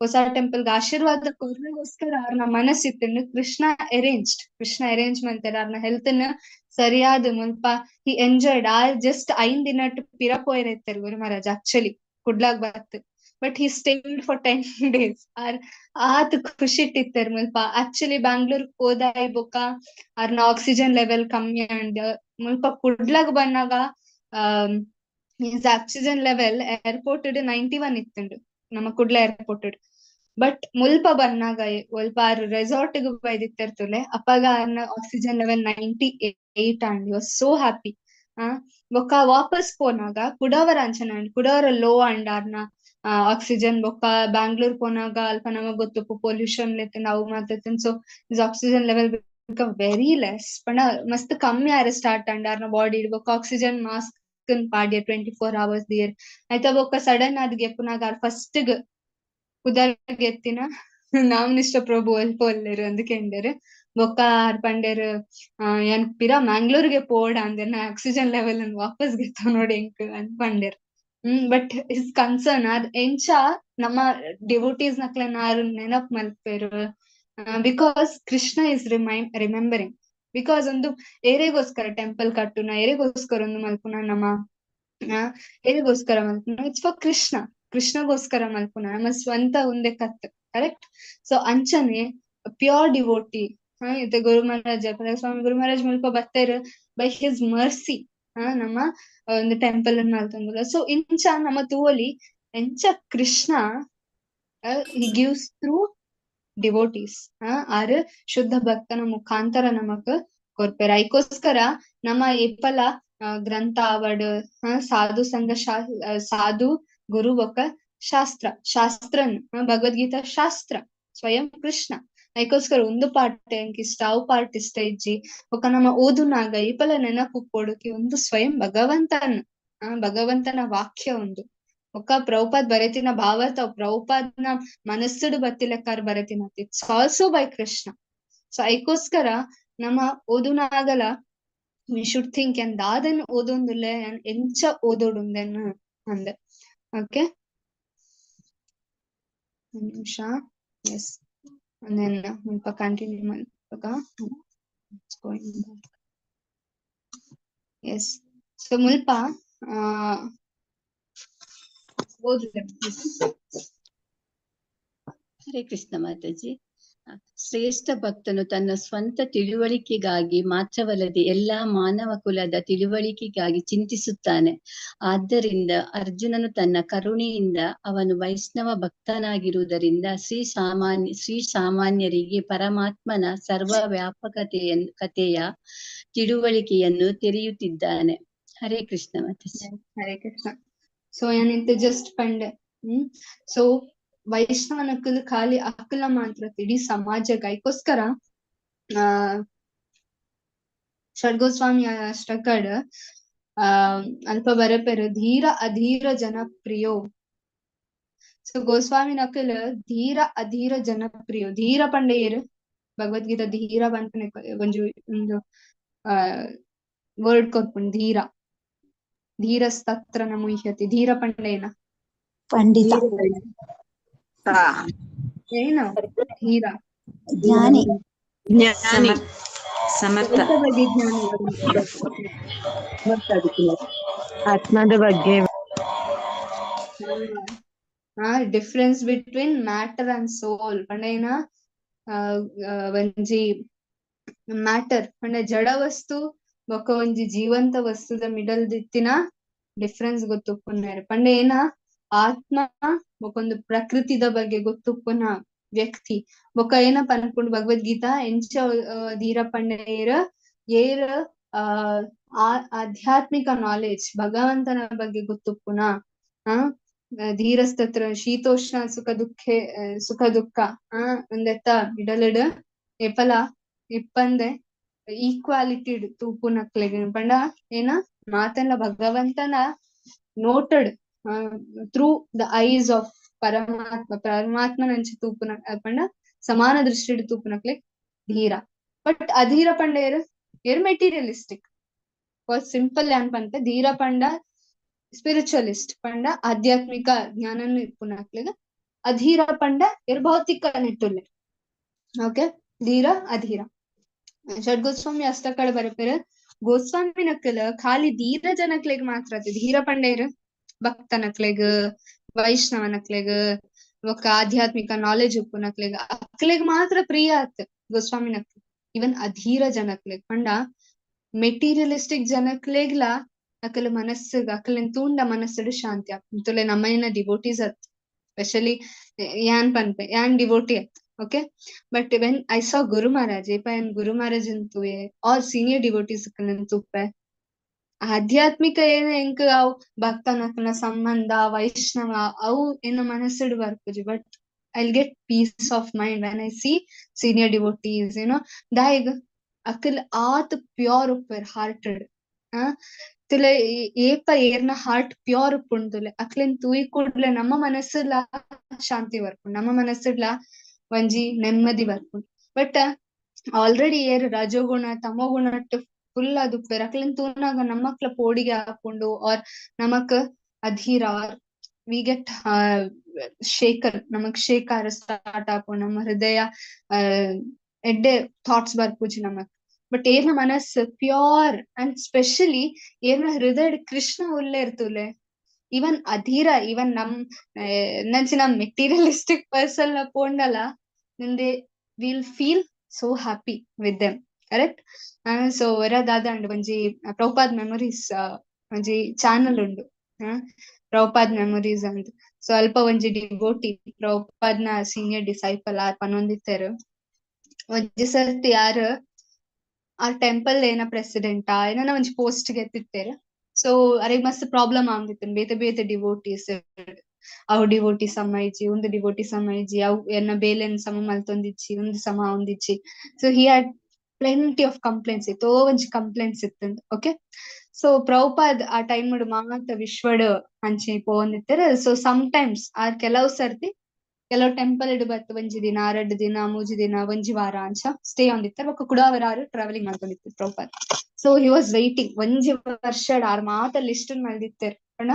ಹೊಸ ಟೆಂಪಲ್ ಗೆ ಆಶೀರ್ವಾದ ಕೊರ್ರೆಗೋಸ್ಕರ ಅವ್ರನ್ನ ಮನಸ್ಸಿತ್ತುಂಡು. ಕೃಷ್ಣ ಅರೇಂಜ್ಡ್, ಕೃಷ್ಣ ಅರೇಂಜ್ ಮಂತೆರ್ ಅವ್ರನ್ನ ಹೆಲ್ತ್ ನ ಸರಿಯಾದ ಮುಲ್ಪ. ಹಿ ಎಂಜಾಯ್ಡ್. ಆ ಜಸ್ಟ್ 5 ದಿನ ಪಿರ ಪೋಯೆರ್ ಗುರು ಮಹಾರಾಜ್ ಆಕ್ಚುಲಿ ಕುಡ್ಲಾಗ್ ಬತ್, but he stayed for 10 days. R ಆತ್ ಖುಷಿ ಇಟ್ಟಿತ್ತೆರ್ ಮುಲ್ಪ. ಆಕ್ಚುಲಿ ಬ್ಯಾಂಗ್ಳೂರ್ ಹೋದಾಯ್ ಬೊಕ್ಕ ಆರ್ನ ಆಕ್ಸಿಜನ್ ಲೆವೆಲ್ ಕಮ್ಮಿ ಅಂಡ್ ಮುಲ್ಪ ಕುಡ್ಲಾಗ್ ಬನ್ನಾಗ his oxygen level airport 91 ಇತ್ತುಂಡು ನಮ್ಮ ಕುಡ್ಲ ಏರ್ಪೋರ್ಟ್. ಬಟ್ ಮುಲ್ಪ ಬನ್ನಾಗ ಒಲ್ಪ ಆರ್ ರೆಸಾರ್ಟ್ ಗ್ ಬೈದಿತ್ತೆರ್ತುಲೆ ಅಪಗ ಆರ್ನ oxygen level 98 and was so happy. ಬೊಕ್ಕ ವಾಪಸ್ ಪೋನಾಗ ಕುಡವರ ಅಂಚನ ಕುಡವರ ಲೋ ಅಂಡ್ ಆರ್ನ ಆಕ್ಸಿಜನ್. ಬೊಕ್ಕ ಬ್ಯಾಂಗ್ಳೂರ್ ಪೋನಾಗ ಅಲ್ಪ ನಮಗ್ ಗೊತ್ತುಪ್ಪು ಪೊಲ್ಯೂಷನ್ ಅವು ಮಾತ, so his oxygen level become very less, ಪಂಡ ಮಸ್ತ್ ಕಮ್ಮಿ ಆರೆ ಸ್ಟಾರ್ಟ್ ಅಂಡ್ ಆರ್ನ ಬಾಡಿ. ಬೊಕ್ಕ ಆಕ್ಸಿಜನ್ ಮಾಸ್ಕ್ ಪಾಡ್ಯರ್ 24 ಅವರ್ಸ್ ದಿಯರ್ ಆಯ್ತಾ. ಬೊಕ್ಕ ಸಡನ್ ಆದ್ ಗೆಪ್ಪುನಾಗ ಆರ್ ಫಸ್ಟ್ ಗ್ ಪುದರ್ ಗೆತ್ತಿನ ನಾಮನಿಷ್ಠ ಪ್ರಭು ಅಲ್ಪ ಒಲ್ಲೆರ್ ಅಂದ್ ಕೆಂಡೆರ್. ಬೊಕ್ಕ ಆರ್ ಪಂಡೆರ್ ಯಾನ್ ಪಿರ ಮ್ಯಾಂಗ್ಳೂರ್ಗೆ ಪೋಡ ಅಂದೆರ್, ನಾ ಆಕ್ಸಿಜನ್ ಲೆವೆಲ್ ಅನ್ ವಾಪಸ್ ಗೆತ್ತ ನೋಡಿ ಎಂಕ್ ಅಂದ್ ಪಂಡೆರ್. ಬಟ್ his concern R ಎಂಚ ನಮ್ಮ ಡಿವೋಟೀಸ್ ನಕ್ಲೆನ ಆರ್ ನೆನಪ್ ಮಲ್ಪೆರ್, because Krishna is remembering. Because ಒಂದು ಏರೆಗೋಸ್ಕರ ಟೆಂಪಲ್ ಕಟ್ಟುನ, ಏರೆಗೋಸ್ಕರ ಒಂದು ಮಲ್ಪುನ, ನಮ್ಮ ಏರೆಗೋಸ್ಕರ ಮಲ್ಪುನ, it's for Krishna, ಕೃಷ್ಣಗೋಸ್ಕರ ಮಲ್ಪುನ, ನಮ್ಮ ಸ್ವಂತ ಒಂದೇ ಕತ್, ಕರೆಕ್ಟ್? ಸೊ ಅಂಚನೆ ಪ್ಯೂರ್ ಡಿವೋಟಿ ಇತ್ತೆ ಗುರು ಮಹಾರಾಜ್ ಸ್ವಾಮಿ ಗುರು ಮಹಾರಾಜ್ ಮುಲ್ಪ ಬತ್ತೆರ್ ಬೈ his mercy ನಮ್ಮ ಒಂದು ಟೆಂಪಲ್ ಅನ್ ಮಲ್ತೊಂದುಲ್ಲ. ಸೊ ಇಂಚ ನಮ್ಮ ತೂವೊಲಿ ಎಂಚ Krishna he gives through devotees, R ಶುದ್ಧ ಭಕ್ತನ ಮುಖಾಂತರ ನಮಕ್ ಕೊರ್ಪೆರ್. ಐಕೋಸ್ಕರ ನಮ್ಮ ಏಪಲ ಗ್ರಂಥ ಆವಡ್, ಸಾಧು ಸಂಘ, ಸಾಧು ಗುರು ಬೊಕ್ಕ ಶಾಸ್ತ್ರ, ಶಾಸ್ತ್ರನ್ ಭಗವದ್ಗೀತಾ ಶಾಸ್ತ್ರ ಸ್ವಯಂ ಕೃಷ್ಣ. ಐಕೋಸ್ಕರ ಒಂದು ಪಾರ್ಟ್ ಎಂಕ್ ಇಷ್ಟ, ಅವು ಪಾರ್ಟ್ ಇಷ್ಟ ಇಜ್ಜಿ. ಬೊಕ್ಕ ನಮ್ಮ ಓದುನಾಗ ಏಪಲ ನೆನಪು ಉಪ್ಪೊಡುಕಿ ಒಂದು ಸ್ವಯಂ ಭಗವಂತನ ಭಗವಂತನ ವಾಕ್ಯ ಒಂದು. ಬೊಕ್ಕ ಪ್ರಭುಪಾದ್ ಬರೆತಿನ ಭಾವತ ಪ್ರಭುಪಾದ್ನ ಮನಸ್ಸುಡು ಬತ್ತಿಲೆಕ್ಕಾರ ಬರೆತಿನ, it's also by Krishna. So ಐಕೋಸ್ಕರ ನಮ್ಮ ಓದುನಾಗಲ we should think ಏನ್ ದಾದನ್ ಓದೊಂದುಲ್ಲೆ, ಎಂಚ ಓದೋಡುಂದೆನ್ ಅಂದೆ. ಓಕೆ, ಒಂದ್ ನಿಮಿಷ. ಎಸ್, ಮುಲ್ಪ ಕಂಟಿನ್ಯೂ ಮಲ್ಪಗ. ಎಸ್, ಸೊ ಮುಲ್ಪ ಓದುಲೆ. ಹರೇ ಕೃಷ್ಣ ಮಾತಾಜಿ. ಶ್ರೇಷ್ಠ ಭಕ್ತನು ತನ್ನ ಸ್ವಂತ ತಿಳುವಳಿಕೆಗಾಗಿ ಮಾತ್ರವಲ್ಲದೆ ಎಲ್ಲಾ ಮಾನವ ಕುಲದ ತಿಳುವಳಿಕೆಗಾಗಿ ಚಿಂತಿಸುತ್ತಾನೆ. ಆದ್ದರಿಂದ ಅರ್ಜುನನು ತನ್ನ ಕರುಣೆಯಿಂದ ಅವನು ವೈಷ್ಣವ ಭಕ್ತನಾಗಿರುವುದರಿಂದ ಶ್ರೀ ಸಾಮಾನ್ಯರಿಗೆ ಪರಮಾತ್ಮನ ಸರ್ವ ವ್ಯಾಪಕತೆಯ ತಿಳುವಳಿಕೆಯನ್ನು ತೆರೆಯುತ್ತಿದ್ದಾನೆ. ಹರೇ ಕೃಷ್ಣ ಮಾತಾಜಿ. ಹರೇ ಕೃಷ್ಣ. ಸೊ ಏನಿತ್ತು ಜಸ್ಟ್ ಪಂಡೆ. ಸೊ ವೈಷ್ಣವನಕ್ಕಲು ಖಾಲಿ ಅಕ್ಕಲ ಮಾತ್ರ ಇಡೀ ಸಮಾಜ ಐಕೋಸ್ಕರ ಷಡ್ಗೋಸ್ವಾಮಿ ಅಷ್ಟಕಡ್ ಆ ಅಲ್ಪ ಬರಪೆರು ಧೀರ ಅಧೀರ ಜನಪ್ರಿಯೋ. ಸೊ ಗೋಸ್ವಾಮಿ ನಕಲ್ ಧೀರ ಅಧೀರ ಜನಪ್ರಿಯೋ. ಧೀರ ಪಂಡೆಯರು ಭಗವದ್ಗೀತಾ ಧೀರ ಪನ್ಪುನೆ ಒಂಜಿ ಒಂದು ಆ ವರ್ಡ್ ಕೊರ್ಪುಂಡು. ಧೀರ ಧೀರಸ್ತತ್ರ ನ ಮುಹ್ಯತಿ. ಧೀರ ಪಂಡೇನ ಪಂಡಿತ. ಏನ ಧೀರ? ಜ್ಞಾನಿ. ಜ್ಞಾನಿ. ಸಮರ್ಥ. ಎಂತ ಬಗ್ಗೆ ಜ್ಞಾನಿ? ಆತ್ಮದ ಬಗ್ಗೆ. Difference between matter and soul ಪಂಡ ಏನ? ಒಂಜಿ ಮ್ಯಾಟರ್ ಪಂಡ ಜಡ ವಸ್ತು ಬೊಕ್ಕ ಒಂಜಿ ಜೀವಂತ ವಸ್ತುದ ಮಿಡಲ್ ದಿತ್ತಿನ ಡಿಫ್ರೆನ್ಸ್ ಗೊತ್ತುಪ್ಪುನಾರ್. ಪಂಡ ಏನ? ಆತ್ಮ ಬೊಕ್ಕೊಂದು ಪ್ರಕೃತಿದ ಬಗ್ಗೆ ಗೊತ್ತುಪ್ಪುನ ವ್ಯಕ್ತಿ. ಬೊಕ್ಕ ಏನ ಪನ್ಪುಂಡು ಭಗವದ್ಗೀತಾ? ಎಂಚ ಧೀರ ಪಂಡ ಏರ್ ಏರ್ ಆ ಆಧ್ಯಾತ್ಮಿಕ ನಾಲೆಜ್ ಭಗವಂತನ ಬಗ್ಗೆ ಗೊತ್ತುಪ್ಪುನ. ಆ ಧೀರಸ್ತತ್ರ ಶೀತೋಷ್ಣ ಸುಖ ದುಃಖೆ ಸುಖ ದುಃಖ ಆ ಒಂದೆತ್ತ ಮಿಡಲ್ಡ್ ಏಪಲ ಇಪ್ಪಂದೆ ಈಕ್ವಾಲಿಟಿ ತೂಪುನಕ್ಲೆಗ್. ಪಂಡ ಏನ? ಮಾತೆಲ್ಲ ಭಗವಂತನ noted through the eyes of ಪರಮಾತ್ಮ. ಪರಮಾತ್ಮನಂಚ ತೂಪುನ ಪಂಡ ಸಮಾನ ದೃಷ್ಟಿಡ್ ತೂಪುನಕ್ಲೆ ಧೀರ. ಬಟ್ ಅಧೀರ ಪಂಡ ಏರ್? ಏರ್ ಮೆಟೀರಿಯಲಿಸ್ಟಿಕ್. ಸಿಂಪಲ್ ಏನ್ ಪಂತ, ಧೀರ ಪಂಡ ಸ್ಪಿರಿಚುವಲಿಸ್ಟ್, ಪಂಡ ಆಧ್ಯಾತ್ಮಿಕ ಜ್ಞಾನನು ಇಪ್ಪುನಕ್ಲೆಗ್. ಅಧೀರ ಪಂಡ ಏರ್ ಭೌತಿಕ ನಿಟ್ಟುಲ್ಲೆ. ಓಕೆ, ಧೀರ ಅಧೀರ. ಷಡ್ ಗೋಸ್ವಾಮಿ ಅಷ್ಟಕಡೆ ಬರಪೇರು ಗೋಸ್ವಾಮಿ ನಕಲ್ ಖಾಲಿ ಧೀರ ಜನಕ್ಲೆಗ್ ಮಾತ್ರ ಅತ್ತೆ. ಧೀರ ಪಂಡೇರ್ ಭಕ್ತನಕ್ಲೆಗ್, ವೈಷ್ಣವನಕ್ಲೆಗ್, ಬೊಕ್ಕ ಆಧ್ಯಾತ್ಮಿಕ ನಾಲೆಜ್ ಉಪ್ಪುನಕ್ಲೆಗ್ ಅಕ್ಲೆಗ್ ಮಾತ್ರ ಪ್ರಿಯ ಆತ್ ಗೋಸ್ವಾಮಿ ನಕ್ಲ್. ಇವನ್ ಅಧೀರ ಜನಕ್ಲೆಗ್ ಪಂಡ ಮೆಟೀರಿಯಲಿಸ್ಟಿಕ್ ಜನಕ್ಲೆಗ್ಲಾ ಅಕಲ್ ಮನಸ್ಸುಗ್ ಅಕಲೆನ್ ತೂಂಡ ಮನಸ್ಸುಡು ಶಾಂತಿ ಆಪುಂಡು. ನಮ್ಮೈನ ಡಿವೋಟೀಸ್ ಅತ್, ಸ್ಪೆಷಲಿ ಯಾನ್ ಪನ್ಪೆ ಯಾನ್ ಡಿವೋಟಿ ಅತ್. Okay, but when I saw Guru Maharaj, ಏಪ ಯಾನ್ ಗುರು ಮಹಾರಾಜ್ ತೂಯೆ ಆರ್ ಸೀನಿಯರ್ ಡಿವೋಟೀಸ್ ತೂಪೆ, ಆಧ್ಯಾತ್ಮಿಕ ಏನ ಎಂಕ್ ಅವು ಭಕ್ತನಕ್ಲೆನ ಸಂಬಂಧ ವೈಷ್ಣವ ಅವು ಎನ್ನ ಮನಸ್ಸುಡು ಬರ್ಪುಜಿ. But I get peace of mind when I see senior devotees. ದಾಯೆಗ್ ಅಕಲ್ ಆತ್ ಪ್ಯೂರ್ ಉಪ್ಪೆರ್ ಹಾರ್ಟೆಡ್. ಆ ತುಲೆ ಏಪ ಏರ್ನ ಹಾರ್ಟ್ ಪ್ಯೂರ್ ಉಪ್ಪುಂಡು ತುಲೆ ಅಕ್ಲೆನ್ ತೂಯಿ ಕೂಡ್ಲೆ ನಮ್ಮ ಮನಸ್ಸುಲ ಶಾಂತಿ ಬರ್ಪುಂಡು, ನಮ್ಮ ಮನಸ್ಸುಡ್ಲ ಒಂಜಿ ನೆಮ್ಮದಿ ಬರ್ಪುಂಡು. ಬಟ್ ಆಲ್ರೆಡಿ ಏರ್ ರಜೋಗುಣ ತಮೋಗುಣ ಫುಲ್ ಆದುಪ್ಪೆರ್ ಅಕ್ಲೆನ್ ತೂನಾಗ ನಮ್ಮಕ್ಲ ಪೋಡಿಗೆ ಆಪುಂಡು ಆರ್ ನಮಕ್ ಅಧೀರ ಆರ್ we get shaker, ನಮಕ್ ಶೇಕಾರ ಸ್ಟಾರ್ಟ್ ಆಪುಂಡು, ನಮ್ಮ ಹೃದಯ ಎಡ್ಡೆ ಥಾಟ್ಸ್ ಬರ್ಪುಜಿ ನಮಕ್. ಬಟ್ ಏರ್ನ ಮನಸ್ಸು ಪ್ಯೂರ್ ಅಂಡ್ ಸ್ಪೆಷಲಿ ಏರ್ನ ಹೃದಯ ಕೃಷ್ಣ ಉಲ್ಲೆ ಇರ್ತುಲೆ, ಇವನ್ ಅಧೀರ ಇವನ್ ನಮ್ ನಂಚಿನ ಮೆಟೀರಿಯಲಿಸ್ಟಿಕ್ ಪರ್ಸನ್ ಪೋಂಡಲ ನಿಂದೆ will feel so happy with them, correct? So ಒರ ದಾದ ಉಂಡು ಒಂಜಿ ಪ್ರಭುಪಾದ್ ಮೆಮೊರೀಸ್ ಒಂಜಿ ಚಾನಲ್ ಉಂಡು, ಪ್ರಭುಪಾದ್ ಮೆಮೊರೀಸ್ ಅಂತ. ಸೊ ಅಲ್ಪ ಒಂಜಿ ಡಿವೋಟಿ ಪ್ರಭುಪಾದ್ ನ ಸೀನಿಯರ್ ಡಿಸೈಪಲ್ ಆರ್ ಪನೊಂದಿತ್ತೆರ್, ಒಂಜಿ ಸರ್ತಿ ಯಾರ್ ಆ ಟೆಂಪಲ್ ಏನ ಪ್ರೆಸಿಡೆಂಟ್ ಏನ ಒಂಜಿ ಪೋಸ್ಟ್ ಗೆತ್ತಿತ್ತೇರ್. ಸೊ ಅರೆಗ್ ಮಸ್ತ್ ಪ್ರಾಬ್ಲಮ್ ಆಂದಿತ್ತು, ಬೇತೆ ಬೇತೆ ಡಿವೋಟೀಸ್, ಅವು ಡಿವೋಟಿ ಸಮ ಇಜ್ಜಿ, ಒಂದು ಡಿವೋಟಿ ಸಮ ಇಜ್ಜಿ, ಅವು ಎನ್ನ ಬೇಲೆನ್ ಸಮ ಮಲ್ತೊಂದಿಜ್ಜಿ, ಒಂದು ಸಮ ಒಂದಿಜ್ಜಿ. So he had plenty of complaints ಇತ್ತು, ಒಂಜಿ ಕಂಪ್ಲೇಂಟ್ಸ್ ಇತ್ತು. ಓಕೆ, ಸೊ ಪ್ರಭುಪಾದ್ ಆ ಟೈಮ್ ಮಾತ ವಿಶ್ವಡ್ ಅಂಚೆ ಪೋವೊಂದಿತ್ತೆರ್. ಸೊ ಸಮ್ ಟೈಮ್ಸ್ ಆರ್ ಕೆಲವು ಸರ್ತಿ ಕೆಲವು ಟೆಂಪಲ್ ಇಡು ಬತ್ತು ಒಂಜಿ ದಿನ, ರಡ್ಡ್ ದಿನ, ಮೂಜಿ ದಿನ, ಒಂಜಿ ವಾರ ಅಂಚ ಸ್ಟೇ ಆಂದಿತ್ತೆರ್. ಬೊಕ್ಕ ಕುಡ ಆರ್ ಟ್ರಾವೆಲಿಂಗ್ ಮಲ್ತೊಂದಿತ್ತೆರ್ Prabhupad. So he was waiting ಒಂಜಿ ವರ್ಷಡ್ ಆರ್ ಮಾತ ಲಿಸ್ಟ್ ಮಲ್ದಿತ್ತೆರ್. ಪಂಡ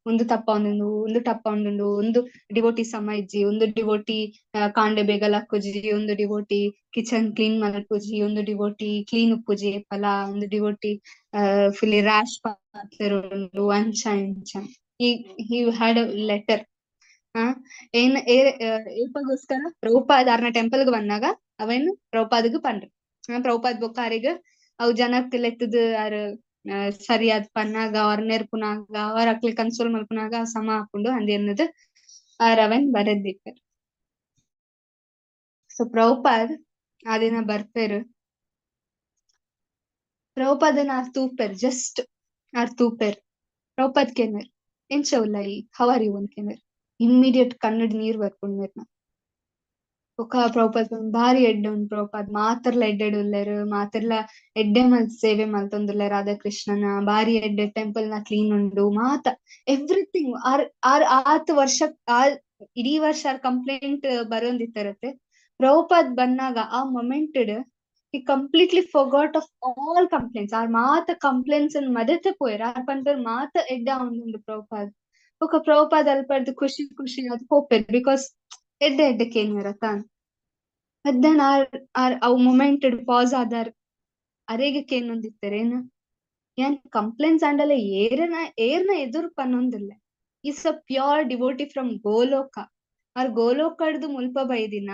ಒಂದು ತಪ್ಪ ಒಂದುಂಡು, ಒಂದು ಟಪ್ಪ ಒಂದುಂಡು, ಒಂದು ಡಿವೋಟಿ ಸಮ ಇಜ್ಜಿ, ಒಂದು ಡಿವೋಟಿ ಕಾಂಡೆ ಬೇಗ ಲಕ್ಕುಜಿ, ಒಂದು ಡಿವೋಟಿ ಕಿಚನ್ ಕ್ಲೀನ್ ಮಲ್ಪುಜಿ, ಒಂದು ಡಿವೋಟಿ ಕ್ಲೀನ್ ಉಪ್ಪುಜಿ ಏಪಲ, ಒಂದು ಡಿವೋಟಿ ಫುಲ್ಲಿ ರ್ಯಾಶ್ ಪಾತೆರುಂಡು ಅಂಚ ಇಂಚ. He had a letter. ಏನ್ ಏಪಗೋಸ್ಕರ ಪ್ರಭುಪಾದ್ ಆರ್ನ ಟೆಂಪಲ್ ಗ್ ಬಂದಾಗ ಅವೇನ್ ಪ್ರಭುಪಾದ್ಗ್ ಪನ್ರಿ. ಪ್ರಭುಪಾದ್ ಬೊಕ್ಕ ಆರಿಗ್ ಅವು ಜನಕ್ ಲೆತ್ತದ್ ಆರ್ ಸರಿಯಾದ್ ಪನ್ನಾಗ ಅವ್ರ ನೆರ್ಪುನಾಗ ಅವ್ರ ಅಕ್ಲೆ ಕನ್ಸೋಲ್ ಮಲ್ಪುನಾಗ ಸಮ ಆಪುಂಡು ಅಂದ್ ಎನ್ನದು ಆರ್ ಅವೆನ್ ಬರೆದಿಪ್ಪೆರ್. ಸೊ ಪ್ರಭುಪಾದ್ ಆ ದಿನ ಬರ್ಪೆರ್, ಪ್ರಭುಪಾದನ ಆರ್ ತೂಪೆರ್, ಜಸ್ಟ್ ಆರ್ ತೂಪೆರ್. ಪ್ರಭುಪಾದ್ ಕೇನ್ವೆರ್, ಎಂಚ ಉಲ್ಲೈ, how are you ಅಂತ ಕೇನ್ವೆರ್. ಇಮ್ಮಿಡಿಯೇಟ್ ಕಣ್ಣಡ್ ನೀರ್ ಬರ್ಪುಂಡು ಮೇರ್ನ. ಬೊಕ್ಕ ಪ್ರಭುಪಾದ್ ಬಾರಿ ಎಡ್ಡೆ ಉಂಡು ಪ್ರಭುಪಾದ್ ಮಾತರ್ಲ ಎಡ್ಡೆಡ್ ಉಲ್ಲೆರ್, ಮಾತೆರ್ಲ ಎಡ್ಡೆ ಮಲ್ತ್ ಸೇವೆ ಮಲ್ತೊಂದುಲ್ಲೆರ್ ರಾಧಾ ಕೃಷ್ಣನ, ಬಾರಿ ಎಡ್ಡೆ ಟೆಂಪಲ್ ನ ಕ್ಲೀನ್ ಉಂಡು ಮಾತ ಎವ್ರಿಥಿಂಗ್. ಆರ್ ಆರ್ ಆತ್ ವರ್ಷ ಆ ಇಡೀ ವರ್ಷ ಆರ್ ಕಂಪ್ಲೇಂಟ್ ಬರೊಂದಿತ್ತರತ್ತೆ. ಪ್ರಭುಪಾದ್ ಬನ್ನಾಗ ಆ moment he completely forgot of all complaints. R ಮಾತ ಕಂಪ್ಲೇಂಟ್ಸ್ ಅನ್ ಮದತೆ ಪೋಯೆರ್. ಆರ್ ಪನ್ಪೆರ್ ಮಾತ ಎಡ್ಡೆ ಆವೊಂದುಂಡು ಪ್ರಭುಪಾದ್. ಬೊಕ್ಕ ಪ್ರಭುಪಾದ್ ಅಲ್ಪರ್ದ್ ಖುಷಿ ಖುಷಿ ಆದ್ ಪೋಪೆರ್, because ಎಡ್ಡೆ ಎಡ್ಡೆ ಕೇನ್ವೆರ್ ಅತ್ತ. ಬಟ್ then are R ಅವು ಮೊಮೆಂಟ್ ಪಾಸ್ ಆದಾರ್, ಅರೆಗೆ ಕೇನೊಂದಿತ್ತೆರ್ ಏನ್ ಯಾನ್ ಕಂಪ್ಲೇಂಟ್ಸ್ ಆಂಡಲ ಏರನ ಏರ್ನ ಎದುರು ಪನ್ನೊಂದಿಲ್ಲ. Is a pure devotee from Goloka. R ಗೋಲೋಕಡ್ದು ಮುಲ್ಪ ಬೈದಿನ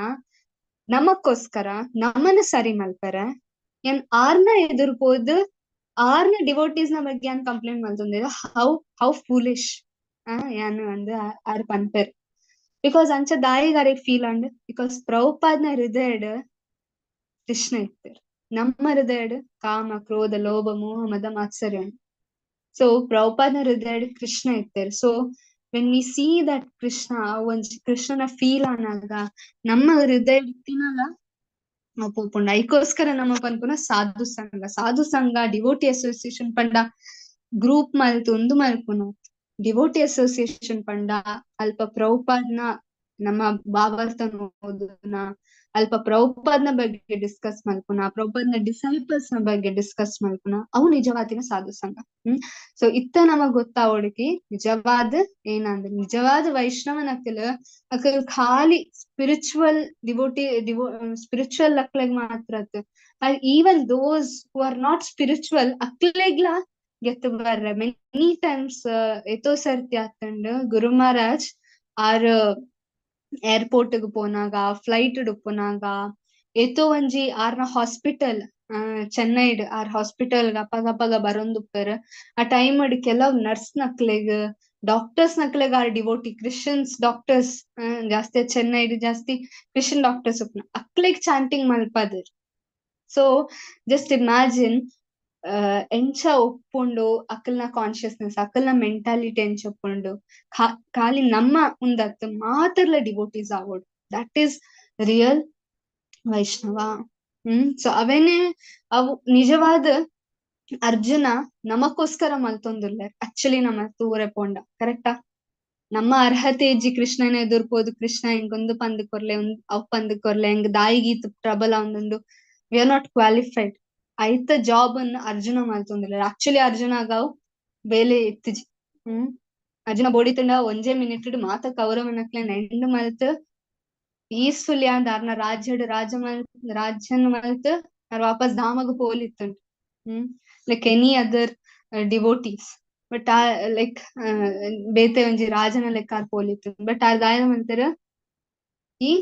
ನಮಕ್ಕೋಸ್ಕರ ನಮನ ಸರಿ ಮಲ್ಪೆರೆ. ಯಾನ್ ಆರ್ನ ಎದುರು ಪೋದು ಆರ್ನ ಡಿವೋಟೀಸ್ ನ ಬಗ್ಗೆ ಯಾನ್ ಕಂಪ್ಲೇಂಟ್ ಮಲ್ತೊಂದಿಲ್ಲ, how how foolish ಯಾನ್ ಅಂದ್ ಆರ್ ಪನ್ಪೆರ್. Because ಅಂಚ ದಾಯಿಗ್ ಅರೆಗ್ ಫೀಲ್ ಆಂಡ್, because ಪ್ರಭುಪಾದ್ನ ಹೃದಯಡ್ ಕೃಷ್ಣ ಇತ್ತೆರ್, ನಮ್ಮ ಹೃದಯಡ್ ಕಾಮ ಕ್ರೋಧ ಲೋಭ ಮೋಹ ಮದ ಮಾತ್ಸರ್ಯ ಉಂಡು. ಸೊ ಪ್ರಭುಪಾದ್ನ ಹೃದಯಡ್ ಕೃಷ್ಣ ಇತ್ತೆರ್. So when we see that Krishna, ಒಂಜಿ ಕೃಷ್ಣನ ಫೀಲ್ ಆನಾಗ ನಮ್ಮ ಹೃದಯ ಇತ್ತಿನಲ ನಾವು ಪೋಪುಂಡು. ಐಕೋಸ್ಕರ ನಮ್ಮ ಪನ್ಪುನ ಸಾಧು ಸಂಘ, ಸಾಧು ಸಂಘ ಡಿವೋಟಿ ಅಸೋಸಿಯೇಷನ್ ಪಂಡ ಗ್ರೂಪ್ ಮಲ್ತ್ ಉಂದು ಮಲ್ಪುನ. ಡಿವೋಟಿ ಅಸೋಸಿಯೇಷನ್ ಪಂಡ ಅಲ್ಪ ಪ್ರಭುಪಾದ್ನ ನಮ್ಮ ಭಾವಾರ್ಥ ಓದುನ, ಅಲ್ಪ ಪ್ರಭುಪಾದ್ನ ಬಗ್ಗೆ ಡಿಸ್ಕಸ್ ಮಲ್ಪುನ, ಪ್ರಭುಪಾದ್ನ ಡಿಸೈಪಲ್ಸ್ ನ ಬಗ್ಗೆ ಡಿಸ್ಕಸ್ ಮಲ್ಪುನ, ಅವು ನಿಜವಾದಿನ ಸಾಧು ಸಂಘ. ಸೊ ಇತ್ತ ನಮಗ್ ಗೊತ್ತಾವೊಡುಕಿ ನಿಜವಾದ ಏನಂದ್ರೆ ನಿಜವಾದ ವೈಷ್ಣವನ ಅಕಲ್ ಅಕಲ್ ಖಾಲಿ ಸ್ಪಿರಿಚುವಲ್ ಡಿವೋಟಿ ಸ್ಪಿರಿಚುವಲ್ ಅಕ್ಲೆಗ್ ಮಾತ್ರ even those who are not spiritual ಅಕ್ಲೆಗ್ಲಾ ಗೆತ್ತು ಬರ್ರೆ. ಮೆನಿ ಟೈಮ್ಸ್ ಏತೋ ಸರ್ತಿ ಆತಂಡ್ ಗುರು ಮಹಾರಾಜ್ ಆರ್ ಏರ್ಪೋರ್ಟ್ ಗ್ ಪೋನಾಗ, ಫ್ಲೈಟ್ ಉಪ್ಪುನಾಗ, ಏತೋ ಒಂಜಿ ಆರ್ನ ಹಾಸ್ಪಿಟಲ್ ಚೆನ್ನೈಡ್ ಆರ್ ಹಾಸ್ಪಿಟಲ್ ಅಪಗ ಅಪಗ ಬರೊಂದುಪ್ಪೆರ್. ಆ ಟೈಮ್ ಕೆಲವ್ ನರ್ಸ್ ನಕ್ಲೆಗ್ ಡಾಕ್ಟರ್ಸ್ ನಕ್ಲೆಗ್ R devotee Christians doctors ಜಾಸ್ತಿ ಚೆನ್ನೈಡ್ ಜಾಸ್ತಿ ಕ್ರಿಶ್ಚಿಯನ್ ಡಾಕ್ಟರ್ಸ್ ಉಪ್ಪುನ ಅಕ್ಲೆಗ್ ಚಾಂಟಿಂಗ್ ಮಲ್ಪದೆರ್. ಸೊ ಜಸ್ಟ್ ಇಮ್ಯಾಜಿನ್ ಎಂಚ ಒಪ್ಪುಂಡು ಅಕಲ್ನ ಕಾನ್ಶಿಯಸ್ನೆಸ್, ಅಕಲ್ನ ಮೆಂಟಾಲಿಟಿ ಎಂಚ ಉಪ್ಪುಂಡು. ಖಾಲಿ ನಮ್ಮ ಉಂದತ್ ಮಾತ್ರಲ ಡಿವೋಟೀಸ್ ಆವೊಡು, that is real Vaishnava. So ಅವೇನೆ ಅವು ನಿಜವಾದ ಅರ್ಜುನ ನಮಕ್ಕೋಸ್ಕರ ಮಲ್ತೊಂದುಲ್ಲೆರ್ ಆಕ್ಚುಲಿ ನಮ್ಮ ತೂರೆ ಪೋಂಡ ಕರೆಕ್ಟಾ. ನಮ್ಮ ಅರ್ಹತೆ ಇಜ್ಜಿ ಕೃಷ್ಣನ ಎದುರ್ಪೋದು ಕೃಷ್ಣ ಹಿಂಗೊಂದು ಪಂದ್ ಕೊರ್ಲೆ ಅವ್ ಪಂದ್ ಕೊರ್ಲೆ ಹೆಂಗ್ ದಾಯಿಗೀತ್ ಟ್ರಬಲ್ ಆವೊಂದುಂಡು, we are not qualified. ಐತ ಜಾಬ್ ಅನ್ನು ಅರ್ಜುನ ಮಲ್ತೊಂದುಲ್ಲೆರ್. ಆಕ್ಚುಲಿ ಅರ್ಜುನಗ ಅವು ಬೇಲೆ ಇತ್ತಿಜಿ. ಅರ್ಜುನ ಬೋಡಿತುಂಡ ಒಂಜೇ ಮಿನಿಟ್ ಮಾತ ಕೌರವನಕ್ಲೆನ್ ಎಂಡ್ ಮಲ್ತ್ ಪೀಸ್ಫುಲಿ ಅಂದ್ ಅರ್ನ ರಾಜ್ಯಡ್ ರಾಜ್ಯನ್ ಮಲ್ತ್ ಆರ್ ವಾಪಸ್ ಧಾಮಗ್ ಪೋಲಿತ್ತುಂಡು. Like any other devotees, but ಆ ಲೈಕ್ ಬೇತೆ ಒಂಜಿ ರಾಜನ ಲೆಕ್ಕ ಆರ್ ಪೋಲಿತ್ತುಂಡು. ಬಟ್ ಆರ್ ದಾಯ ಮಲ್ತೆರ್ ಈ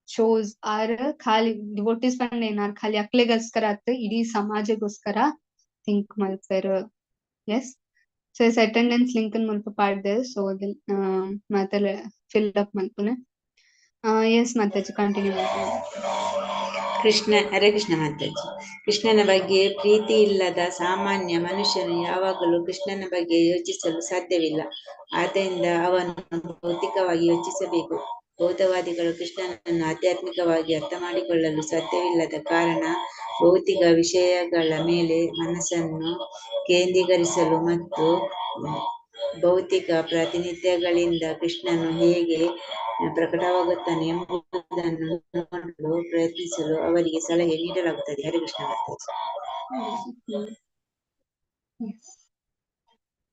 ಶೋಸ್ ಆರ್ ಖಾಲಿ ಡಿವೋಟೀಸ್ ಪಂಡ ಏನಾರ್ ಖಾಲಿ ಅಕ್ಲೆಗೋಸ್ಕರ ಅತ್ ಇಡೀ ಸಮಾಜಗೋಸ್ಕರ ಥಿಂಕ್ ಮಲ್ಪೆರ್. Yes, so yes attendance link ಮುಲ್ಪ ಪಾಡ್ದೆ, ಸೊ ಮಾತೆಲ್ಲ ಫಿಲ್ ಅಪ್ ಮಲ್ಪುನೆ. ಎಸ್ ಮಾತಾಜಿ ಕಂಟಿನ್ಯೂ ಮಾಡ್ತೀನಿ. ಕೃಷ್ಣ ಹರೇ ಕೃಷ್ಣ ಮಾತಾಜಿ. ಕೃಷ್ಣನ ಬಗ್ಗೆ ಪ್ರೀತಿ ಇಲ್ಲದ ಸಾಮಾನ್ಯ ಮನುಷ್ಯನು ಯಾವಾಗಲೂ ಕೃಷ್ಣನ ಬಗ್ಗೆ ಯೋಚಿಸಲು ಸಾಧ್ಯವಿಲ್ಲ. ಆದ್ದರಿಂದ ಅವನು ಭೌತಿಕವಾಗಿ ಯೋಚಿಸಬೇಕು. ಭೌತವಾದಿಗಳು ಕೃಷ್ಣನನ್ನು ಆಧ್ಯಾತ್ಮಿಕವಾಗಿ ಅರ್ಥ ಮಾಡಿಕೊಳ್ಳಲು ಸಾಧ್ಯವಿಲ್ಲದ ಕಾರಣ ಭೌತಿಕ ವಿಷಯಗಳ ಮೇಲೆ ಮನಸ್ಸನ್ನು ಕೇಂದ್ರೀಕರಿಸಲು ಮತ್ತು ಭೌತಿಕ ಪ್ರಾತಿನಿಧ್ಯಗಳಿಂದ ಕೃಷ್ಣನು ಹೇಗೆ ಪ್ರಕಟವಾಗುತ್ತಾನೆ ಎಂಬುದನ್ನು ನೋಡಲು ಪ್ರಯತ್ನಿಸಲು ಅವರಿಗೆ ಸಲಹೆ ನೀಡಲಾಗುತ್ತದೆ. ಹರೇ ಕೃಷ್ಣ ಮಾತಾಜಿ.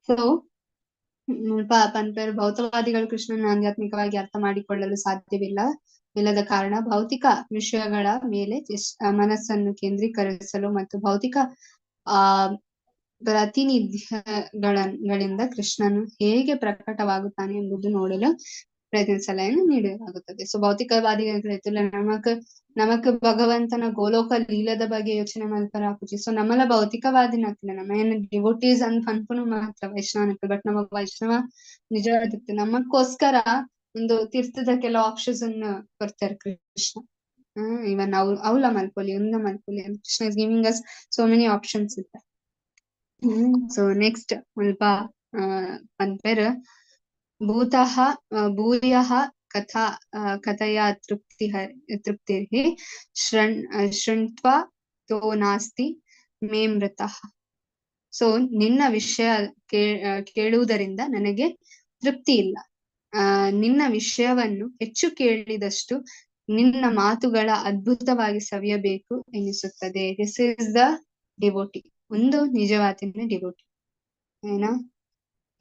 ಸೊ ಪನ್ಪೆರ್ ಭೌತವಾದಿಗಳು ಕೃಷ್ಣನ ಆಧ್ಯಾತ್ಮಿಕವಾಗಿ ಅರ್ಥ ಮಾಡಿಕೊಳ್ಳಲು ಸಾಧ್ಯವಿಲ್ಲ ಇಲ್ಲದ ಕಾರಣ ಭೌತಿಕ ವಿಷಯಗಳ ಮೇಲೆ ಮನಸ್ಸನ್ನು ಕೇಂದ್ರೀಕರಿಸಲು ಮತ್ತು ಭೌತಿಕ ಪ್ರತಿನಿಧಿಗಳಿಂದ ಕೃಷ್ಣನು ಹೇಗೆ ಪ್ರಕಟವಾಗುತ್ತಾನೆ ಎಂಬುದು ನೋಡಲು ಪ್ರಯತ್ನಿಸಲನ್ನು ನೀಡಲಾಗುತ್ತದೆ. ಸೊ ಭೌತಿಕವಾದಿಗಳ ನಮಕ್ ಭಗವಂತನ ಗೋಲೋಕ ಲೀಲದ ಬಗ್ಗೆ ಯೋಚನೆ ಮಲ್ಪರ ಆಪುಜಿ. ಸೊ ನಮ್ಮಲ ಭೌತಿಕವಾದಿನಕ್ಲೆ ನಮ್ಮ ಏನ್ ಡಿವೋಟೀಸ್ ಅನ್ ಪನ್ಪುನು ಮಾತ್ರ ವೈಷ್ಣವನಕ್ಲೆ, ಬಟ್ ನಮ್ಮ ವೈಷ್ಣವ ನಿಜವಾದಿತ್ತು ನಮಕ್ಕೋಸ್ಕರ ಒಂದು ತೀರ್ಥದ ಕೆಲವು ಆಪ್ಷನ್ಸ್ ಅನ್ನು ಕೊಡ್ತಾರೆ ಕೃಷ್ಣ. ಇವನ್ ಅವಲ ಮಲ್ಪೊಲಿ ಉಂದ ಮಲ್ಪೊಲಿ Krishna is giving us so many options ಇತ್ತ. ಸೊ ನೆಕ್ಸ್ಟ್ ಮುಲ್ಪ ಪನ್ಪೆರ್ ಭೂತಃ ಭೂಯಃ ಕಥಾ ಕಥೆಯ ತೃಪ್ತಿ ತೃಪ್ತಿರ್ಹಿ ಶೃಣ್ವಾ ತೋ ನಾಸ್ತಿ ಮೇ ಮೃತಃ. ಸೊ ನಿನ್ನ ವಿಷಯ ಕೇಳುವುದರಿಂದ ನನಗೆ ತೃಪ್ತಿ ಇಲ್ಲ. ನಿನ್ನ ವಿಷಯವನ್ನು ಹೆಚ್ಚು ಕೇಳಿದಷ್ಟು ನಿನ್ನ ಮಾತುಗಳ ಅದ್ಭುತವಾಗಿ ಸವಿಯಬೇಕು ಎನಿಸುತ್ತದೆ. This is the devotee, ಒಂದು ನಿಜವಾದ ಡಿವೋಟಿ. ಏನಾ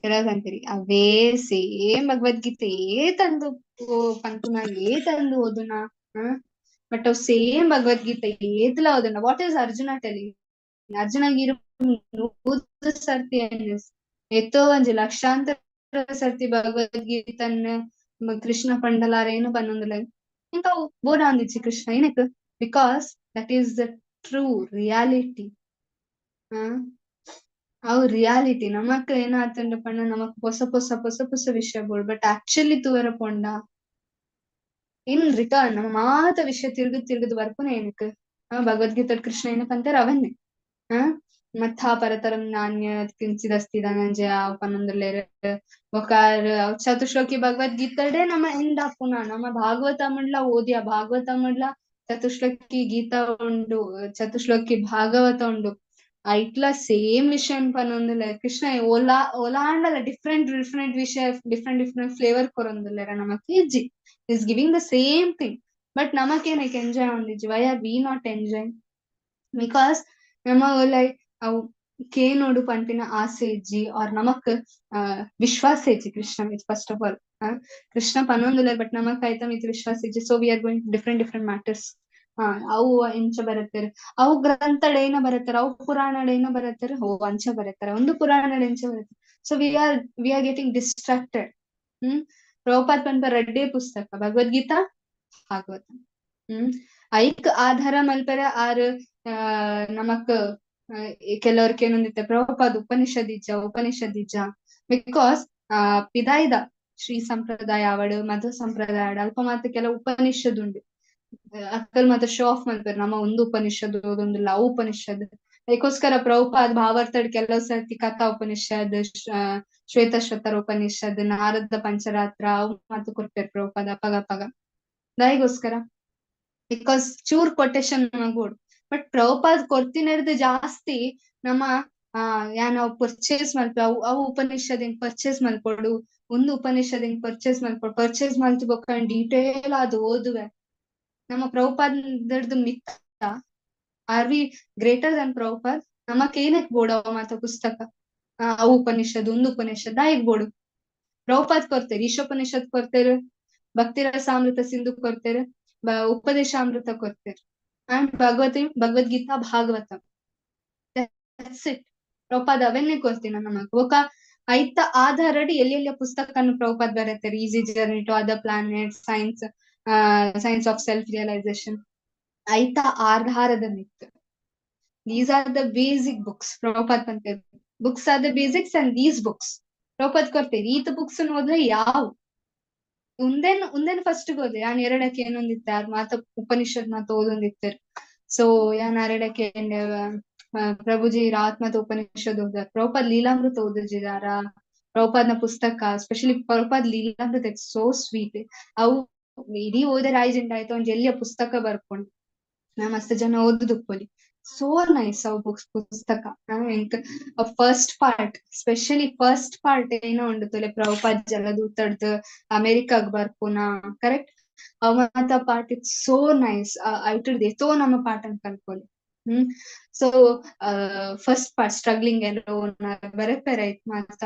ಕೆಲವಂತೀರಿ ಅವೇ ಸೇಮ್ ಭಗವದ್ಗೀತೆ ಏ ತಂದು ಪಂಕುನ ಏ ತಂದು ಓದುನ, ಬಟ್ ಅವ್ ಸೇಮ್ ಭಗವದ್ಗೀತೆ ಏತ್ಲ ಓದುನ. What is Arjuna telling? ಅರ್ಜುನಗಿರು 100 ಸರ್ತಿ ಎತ್ತೋ ಒಂಜಿ ಲಕ್ಷಾಂತರ ಸರ್ತಿ ಭಗವದ್ಗೀತನ್ ಕೃಷ್ಣ ಪಂಡಲಾರ ಏನು ಪನ್ನೊಂದುಲ ಇಂಕ ಬೋರ್ ಅಂದಿಚ್ಚಿ ಕೃಷ್ಣ ಏನಕ್ಕೆ? Because that is the true reality. ಅವು ರಿಯಾಲಿಟಿ ನಮಕ್ ಏನಾತಂಡ ಪಂಡ ನಮಕ್ ಹೊಸ ಹೊಸ ಹೊಸ ಹೊಸ ವಿಷಯ ಬೋಡು, ಬಟ್ ಆಕ್ಚುಲಿ ತೂವರ ಪೋಂಡ ಇನ್ ರಿಟರ್ನ್ ನಮ್ಮ ಮಾತ ವಿಷಯ ತಿರುಗದ್ ತಿರುಗದ್ ಬರ್ಪುನ ಏನಕ್ಕೆ? ಭಗವದ್ಗೀತೆ ಕೃಷ್ಣ ಏನಪ್ಪ ಅಂತಾರ ಅವನ್ನೇ. ಮತ್ತಾ ಪರತರಂ ನಾಣ್ಯ ಕಿಂಚಿದಸ್ತಿ ಧನಂಜಯ ಪನ್ನೊಂದುಲ್ಲೆರ್ ಬೊಕಾರ ಚತುಶ್ಲೋಕಿ ಭಗವದ್ಗೀತೆಡೆ ನಮ್ಮ ಎಂಡ್ ಆಪುನ. ನಮ್ಮ ಭಾಗವತ ಮಂಡ್ಲ ಓದಿಯ ಭಾಗವತ ಮಂಡ್ಲ ಚತುಶ್ಲೋಕಿ ಗೀತಾ ಉಂಡು, ಚತುಶ್ಲೋಕಿ ಭಾಗವತ ಉಂಡು. ಐಟ್ಲ ಸೇಮ್ ವಿಷಯ ಪನ್ನೊಂದುಲ್ಲೆ ಕೃಷ್ಣ ಓಲಾ ಓಲಾಂಡಲ ಡಿಫ್ರೆಂಟ್ ಡಿಫ್ರೆಂಟ್ ವಿಷಯ ಡಿಫ್ರೆಂಟ್ ಡಿಫ್ರೆಂಟ್ ಫ್ಲೇವರ್ ಕೊರೊಂದುಲ್ಲೆರ ನಮಕ್ ಇಜ್ಜಿ. Is giving the same thing, but ನಮಕೇನಕ್ಕೆ enjoy ಒಂದಿಜ್ಜಿ. Why are we not enjoy? Because ನಮ್ಮ ಓಲೈ ಅವು ಕೇನೋಡು ಪನ್ಪಿನ ಆಸೆ ಇಜ್ಜಿ, ಆರ್ ನಮಕ್ ವಿಶ್ವಾಸ ಇಜ್ಜಿ Krishna myth. First of all Krishna ಪನ್ನೊಂದುಲ್ಲೆರ್, ಬಟ್ ನಮಕ್ ಆಯ್ತ ಮಿತ್ ವಿಶ್ವಾಸ ಇಜ್ಜಿ. So we are going different different matters. ಅವು ಎಂಚ ಬರತ್ತೆರ್, ಅವು ಗ್ರಂಥಡ್ ಏನ ಬರತ್ತೆರ್, ಅವು ಪುರಾಣಡ್ ಏನ ಬರತ್ತೆರ್, ಓ ಅಂಚ ಬರತ್ತರ, ಒಂದು ಪುರಾಣಡ್ ಎಂಚ ಬರತ್ತೆ. So we are getting distracted. Prabhupada ಪನ್ಪ ರಡ್ಡೇ ಪುಸ್ತಕ, ಭಗವದ್ಗೀತಾ ಭಾಗವತ. ಐಕ್ ಆಧಾರ ಮಲ್ಪರೆ ಆರ್ ನಮಕ್ ಕೆಲವ್ರಿಗೆ ಏನೊಂದಿತ್ತೆ ಪ್ರಭುಪಾದ್ ಉಪನಿಷದ್ ಇಜ್ಜ ಉಪನಿಷದ್ ಇಜ್ಜ, because ಪಿದಾಯ್ದ ಶ್ರೀ ಸಂಪ್ರದಾಯ ಅವಡು ಮಧ್ವ ಸಂಪ್ರದಾಯ ಅಲ್ಪ ಮಾತ್ರ ಕೆಲವು ಉಪನಿಷದ್ ಉಂಡು. ಅಕ್ಕಲ್ ಮಾತ್ರ ಶೋ ಆಫ್ ಮಲ್ಪೆರ್ ನಮ್ಮ ಒಂದು ಉಪನಿಷದ್ ಓದೊಂದು ಲವ್ ಉಪನಿಷದ್. ಅದಕ್ಕೋಸ್ಕರ ಪ್ರಭುಪಾದ್ ಭಾವಾರ್ಥಡ್ ಕೆಲವು ಸರ್ತಿ ಕಥಾ ಉಪನಿಷದ್, ಶ್ವೇತಶ್ವತರ ಉಪನಿಷದ್, ನಾರದ ಪಂಚರಾತ್ರ ಅವು ಮಾತು ಕೊಡ್ತಾರೆ ಪ್ರಭುಪಾದ್ ಅಪಗ ಅಪಗ. ದಾಯಿಗೋಸ್ಕರ because ಚೂರ್ ಕೊಟೇಶನ್ ನಮಗೋಡು. ಬಟ್ ಪ್ರಭುಪಾದ್ ಕೊರ್ತಿನರ್ದು ಜಾಸ್ತಿ ನಮ್ಮ ಯಾನ್ ಅವು ಪರ್ಚೇಸ್ ಮಲ್ಪ ಅವು ಅವು ಉಪನಿಷದ್ ಹಿಂಗ್ ಪರ್ಚೇಸ್ ಮಲ್ಪೊಡು, ಒಂದು ಉಪನಿಷದ್ ಹಿಂಗ್ ಪರ್ಚೇಸ್ ಮಲ್ಪೊಡು, ಪರ್ಚೇಸ್ ಮಲ್ತು ಬೊಕ್ಕ ಡೀಟೇಲ್ ಅದು ಓದುವೆ. ನಮ್ಮ ಪ್ರಭುಪಾದರ್ದು ಮಿತ್ತ are we greater than Prabhupada? ನಮಕ್ ಏನಕ್ ಬೋಡು ಅವ ಮಾತ ಪುಸ್ತಕ, ಅವು ಉಪನಿಷದ್ ಒಂದು ಉಪನಿಷದ್ ದಾಯಿಗ್ ಬೋಡು? ಪ್ರಭುಪಾದ್ ಕೊರ್ತೆರ್, ಈಶೋಪನಿಷತ್ ಕೊರ್ತೆರ್, ಭಕ್ತಿರಸಾಮೃತ ಸಿಂಧು ಕೊರ್ತೆರ್, ಉಪದೇಶಾಮೃತ ಕೊರ್ತೆರ್, ಅಂಡ್ Bhagavad Gita Bhagavata. That's it. Prabhupada ಅವನ್ನೇ ಕೊರ್ತಿನ ನಮಕ್. ಬೊಕ ಐತ ಆಧಾರಡಿ ಎಲ್ಲೆಲ್ಲ ಪುಸ್ತಕನ್ನು Prabhupad ಬರೆತಾರೆ, easy journey to other planet, science science of self realisation, ಐತ ಆಧಾರದ ಮಿತ್. These are the basic books Prabhupada ಪಂತೆ. Books are the basics and these books Prabhupada ಕೊರ್ತೆರ್. ಈತ ಬುಕ್ಸ್ ಓದ್ರೆ ಯಾವ ಉಂದೇನ್ ಉಂದೇನ್ ಫಸ್ಟ್ ಓದೆ ಯಾನ್ ಎರಡಕ್ಕೆ ಏನೊಂದಿತ್ತೆ ಆರ್ ಮಾತ ಉಪನಿಷತ್ ಮಾತ ಓದೊಂದಿತ್ತೆರ್. ಸೊ ಯಾನ್ ಅರೆಡಕ್ಕೆ ಪ್ರಭುಜಿ ರಾತ್ ಮಾತ ಉಪನಿಷತ್ ಓದಾರ್, ಪ್ರಭುಪಾದ್ ಲೀಲಾಮೃತ ಓದಿದಾರ, ಪ್ರಭುಪಾದ್ನ ಪುಸ್ತಕ specially Prabhupad Lilamrita it's so sweet. ಅವು ಇಡೀ ಓದರ್ ಆಯ್ಜೆಂಟ್ ಆಯ್ತು ಒಂಜಿ ಎಲ್ಲಿಯ ಪುಸ್ತಕ ಬರ್ಕೊಂಡು ನಾ ಮಸ್ತ್ ಜನ ಓದುದುಪ್ಪೊಲಿ. ಸೋ ನೈಸ್ ಅವು ಬುಕ್ಸ್ ಪುಸ್ತಕ. ಎಂಕ್ first part specially first part ಏನೋ ಉಂಡು ತೊಲೆ ಪ್ರಭುಪಾದ್ ಜಲದೂತಡ್ದು ಅಮೆರಿಕಾಗ್ ಬರ್ಪುನ ಕರೆಕ್ಟ್ ಅವ ಮಾತ ಪಾರ್ಟ್ it's so nice. ಐಟುಡ್ದು ಏತೋ ನಮ್ಮ ಪಾಠ ಕಲ್ಪೊಲಿ. ಸೊ ಫಸ್ಟ್ ಪಾರ್ಟ್ ಸ್ಟ್ರಗ್ಲಿಂಗ್ ಎಲ್ಲೋ ಬರೆಪೆರೆ ಐತ್ ಮಾತ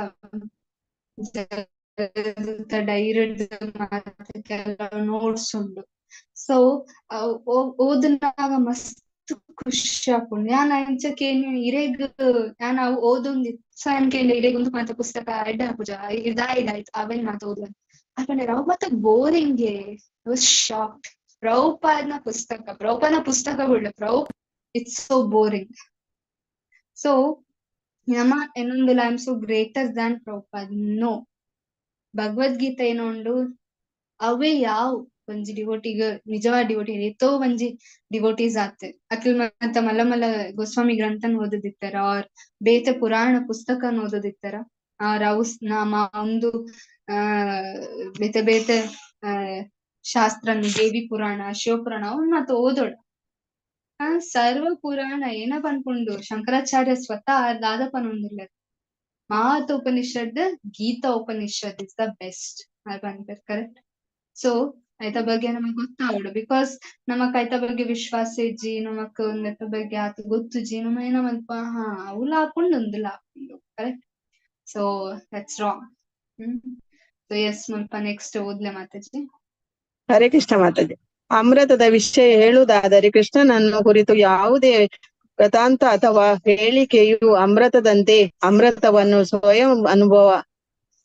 ಡೈರೆಕ್ಟ್ ಮಾತ ಕೆಲವು ನೋಟ್ಸ್ ಉಂಡು. ಸೊ ಓದನಾಗ ಮಸ್ತ್ ಖುಷಿ ಆಪುಂಡು. ಯಾನ್ ಅಂಚ ಕೇನ್ ಇರೆಗ್ ಯಾನ್ ಅವು ಓದೊಂದಿತ್ತು. ಸೊ ಯಾನ್ ಕೇಂಡ ಇರೆಗ್ ಒಂದು ಮಾತ ಪುಸ್ತಕ ಎಡ್ಡೆ ಆಪುಜ ಇದಾಯ್ತು ಅವೇನ್ ಮಾತ ಓದುವ ಅಪಂಡ ಅವು ಮಾತ ಬೋರಿಂಗ್ ಶಾಕ್ಡ್. ಪ್ರಭುಪಾದ್ನ ಪುಸ್ತಕ, ಪ್ರಭುಪಾದ್ನ ಪುಸ್ತಕ ಬಿಡ್ಲ ಪ್ರಭು it's so boring. So ನಮ್ಮ ಏನೊಂದಿಲ್ಲ I am so greater than Prabhupada, no. Bhagavad Gita ಏನೋ ಉಂಡು ಅವೇ ಯಾವ ಒಂಜಿ ಡಿವೋಟಿಗ್ ನಿಜವಾದ ಡಿವೋಟಿ ಏತೋ ಒಂಜಿ ಡಿವೋಟೀಸ್ ಆತೆ ಅಕ್ಲ್ ಮತ್ತ ಮಲ್ಲ ಮಲ್ಲ ಗೋಸ್ವಾಮಿ ಗ್ರಂಥನ್ ಓದದಿತ್ತಾರ ಆರ್ ಬೇತೆ ಪುರಾಣ ಪುಸ್ತಕನ್ ಓದದಿತ್ತಾರ ಆರ್ ಅವು ನಮ್ಮ ಒಂದು ಬೇತೆ ಬೇತೆ ಶಾಸ್ತ್ರನ್, ದೇವಿ ಪುರಾಣ, ಶಿವಪುರಾಣ ಅವನ್ ಮಾತ ಓದೋಡು. ಸರ್ವ ಪುರಾಣ ಏನ ಪನ್ಪುಂಡು ಶಂಕರಾಚಾರ್ಯ ಸ್ವತಃ ದಾದ ಪನೊಂದುಲ್ಲೆರ್. ಮಾತ Upanishad Gita Upanishad is the best ಪನ್ಪೆರ್, ಕರೆಕ್ಟ್? ಸೊ ಐತ ಬಗ್ಗೆ ನಮಗ್ ಗೊತ್ತಾವೊಡು, because ನಮಕ್ ಐತ ಬಗ್ಗೆ ವಿಶ್ವಾಸ ಇಜ್ಜಿ, ನಮಕ್ ಒಂದೆತ ಬಗ್ಗೆ ಆತ್ ಗೊತ್ತುಜ್ಜಿ, ನಮ ಏನ ಮಲ್ಪ ಹಾ ಅವುಲ ಆಪುಂಡು ಉಂದುಲ ಆಪುಂಡು, correct? So that's wrong. So yes, ಮುಲ್ಪ ನೆಕ್ಸ್ಟ್ ಓದ್ಲೆ ಮಾತಾಜಿ. ಹರೇ ಕೃಷ್ಣ ಮಾತಾಜಿ. ಅಮೃತದ ವಿಷಯ ಹೇಳುವುದಾದರೆ ಕೃಷ್ಣನನ್ನು ಕುರಿತು ಯಾವುದೇ ಕಥಾಂತ ಅಥವಾ ಹೇಳಿಕೆಯು ಅಮೃತದಂತೆ ಅಮೃತವನ್ನು ಸ್ವಯಂ ಅನುಭವ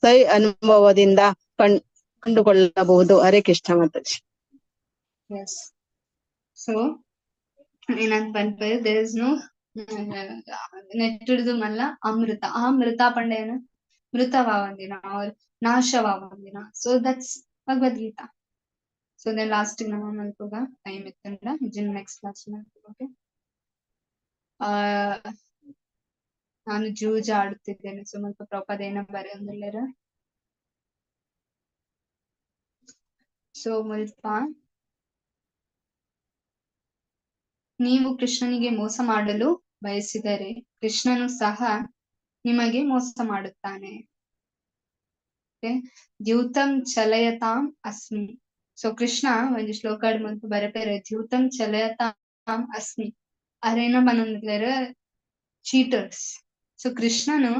ಸೈ ಅನುಭವದಿಂದ ಕಂಡುಕೊಳ್ಳಬಹುದು. ಹರೇ ಕೃಷ್ಣ ಮಾತಾಜಿ. ಎಸ್, ಸೊ ಏನಂತ ಪನ್ಪೆರ್, there is no ನೆಟ್ಟಿಡ್ದು ಮಲ್ಲ ಅಮೃತ. ಆ ಮೃತ ಪಂಡ ಏನು? ಮೃತವಾವಂದಿನ ಆರ್ ನಾಶವಾವಂದಿನ. So that's Bhagavad Gita. So then last ನಮ ಮಲ್ಪುಗ, ಟೈಮ್ ಇತ್ತಂಡ ಇಜ್ಜಿಂಡ ನೆಕ್ಸ್ಟ್ ಕ್ಲಾಸ್ ಓಕೆ. ಆ ನಾನು ಜೂಜ ಆಡುತ್ತಿದ್ದೇನೆ. ಸೊ ಮುಲ್ಪ ಪ್ರಭುಪಾದ ಏನ ಬರೆಯೊಂದುಲ್ಲೆರ್. ಸೊ ಮುಲ್ಪ ನೀವು ಕೃಷ್ಣನಿಗೆ ಮೋಸ ಮಾಡಲು ಬಯಸಿದರೆ ಕೃಷ್ಣನು ಸಹ ನಿಮಗೆ ಮೋಸ ಮಾಡುತ್ತಾನೆ. ದ್ಯೂತಂ ಚಲಯತಾಂ ಅಸ್ಮಿ. ಸೊ ಕೃಷ್ಣ ಒಂಜಿ ಶ್ಲೋಕ ಮುಲ್ಪ ಬರೆಪೆರ್, ದ್ಯೂತಂ ಚಲಯತಾಂ ಅಸ್ಮಿ. ಅರೇನ ಪನೊಂದುಲ್ಲೆರ್ ಚೀಟರ್ಸ್. ಸೊ ಕೃಷ್ಣನು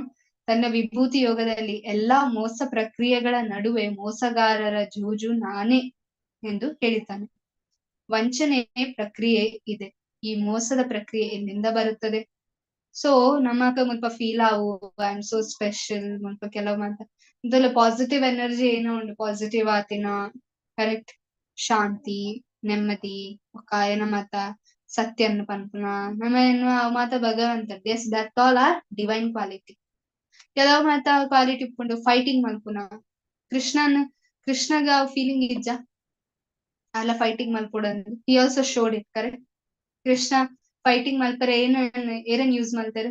ತನ್ನ ವಿಭೂತಿ ಯೋಗದಲ್ಲಿ ಎಲ್ಲಾ ಮೋಸ ಪ್ರಕ್ರಿಯೆಗಳ ನಡುವೆ ಮೋಸಗಾರರ ಜೂಜು ನಾನೇ ಎಂದು ಹೇಳಿದ್ದಾನೆ. ವಂಚನೆ ಪ್ರಕ್ರಿಯೆ ಇದೆ. ಈ ಮೋಸದ ಪ್ರಕ್ರಿಯೆ ಎಲ್ಲಿಂದ ಬರುತ್ತದೆ? ಸೊ ನಮಕ ಮುಲ್ಪ ಫೀಲ್ ಆವು I am so special. ಮುಲ್ಪ ಕೆಲವು ಮಾತ ಇಂದೆಲ್ಲ ಪಾಸಿಟಿವ್ ಎನರ್ಜಿ ಏನೋ ಉಂಡು, ಪಾಸಿಟಿವ್ ಆತಿನ, ಕರೆಕ್ಟ್? ಶಾಂತಿ, ನೆಮ್ಮದಿ, ಬೊಕ್ಕ ಏನ ಮಾತ ಸತ್ಯನ್ ಪನ್ಪುನ ನಮ್ಮ ಏನು ಅವು ಮಾತ ಭಗವಂತ. Yes, that all are divine quality. ಕೆಲವು ಮಾತ ಕ್ವಾಲಿಟಿ ಉಪ್ಪುಂಡು ಫೈಟಿಂಗ್ ಮಲ್ಪುನ. ಕೃಷ್ಣನ್ ಕೃಷ್ಣಗ ಫೀಲಿಂಗ್ ಇಜ್ಜ ಅಲ್ಲ fighting ಮಲ್ಪೊಡಂದ್? He also showed it, correct? Krishna fighting ಮಲ್ಪರೆ ಏನ ಏರನ್ ಯೂಸ್ ಮಲ್ತೆರ್?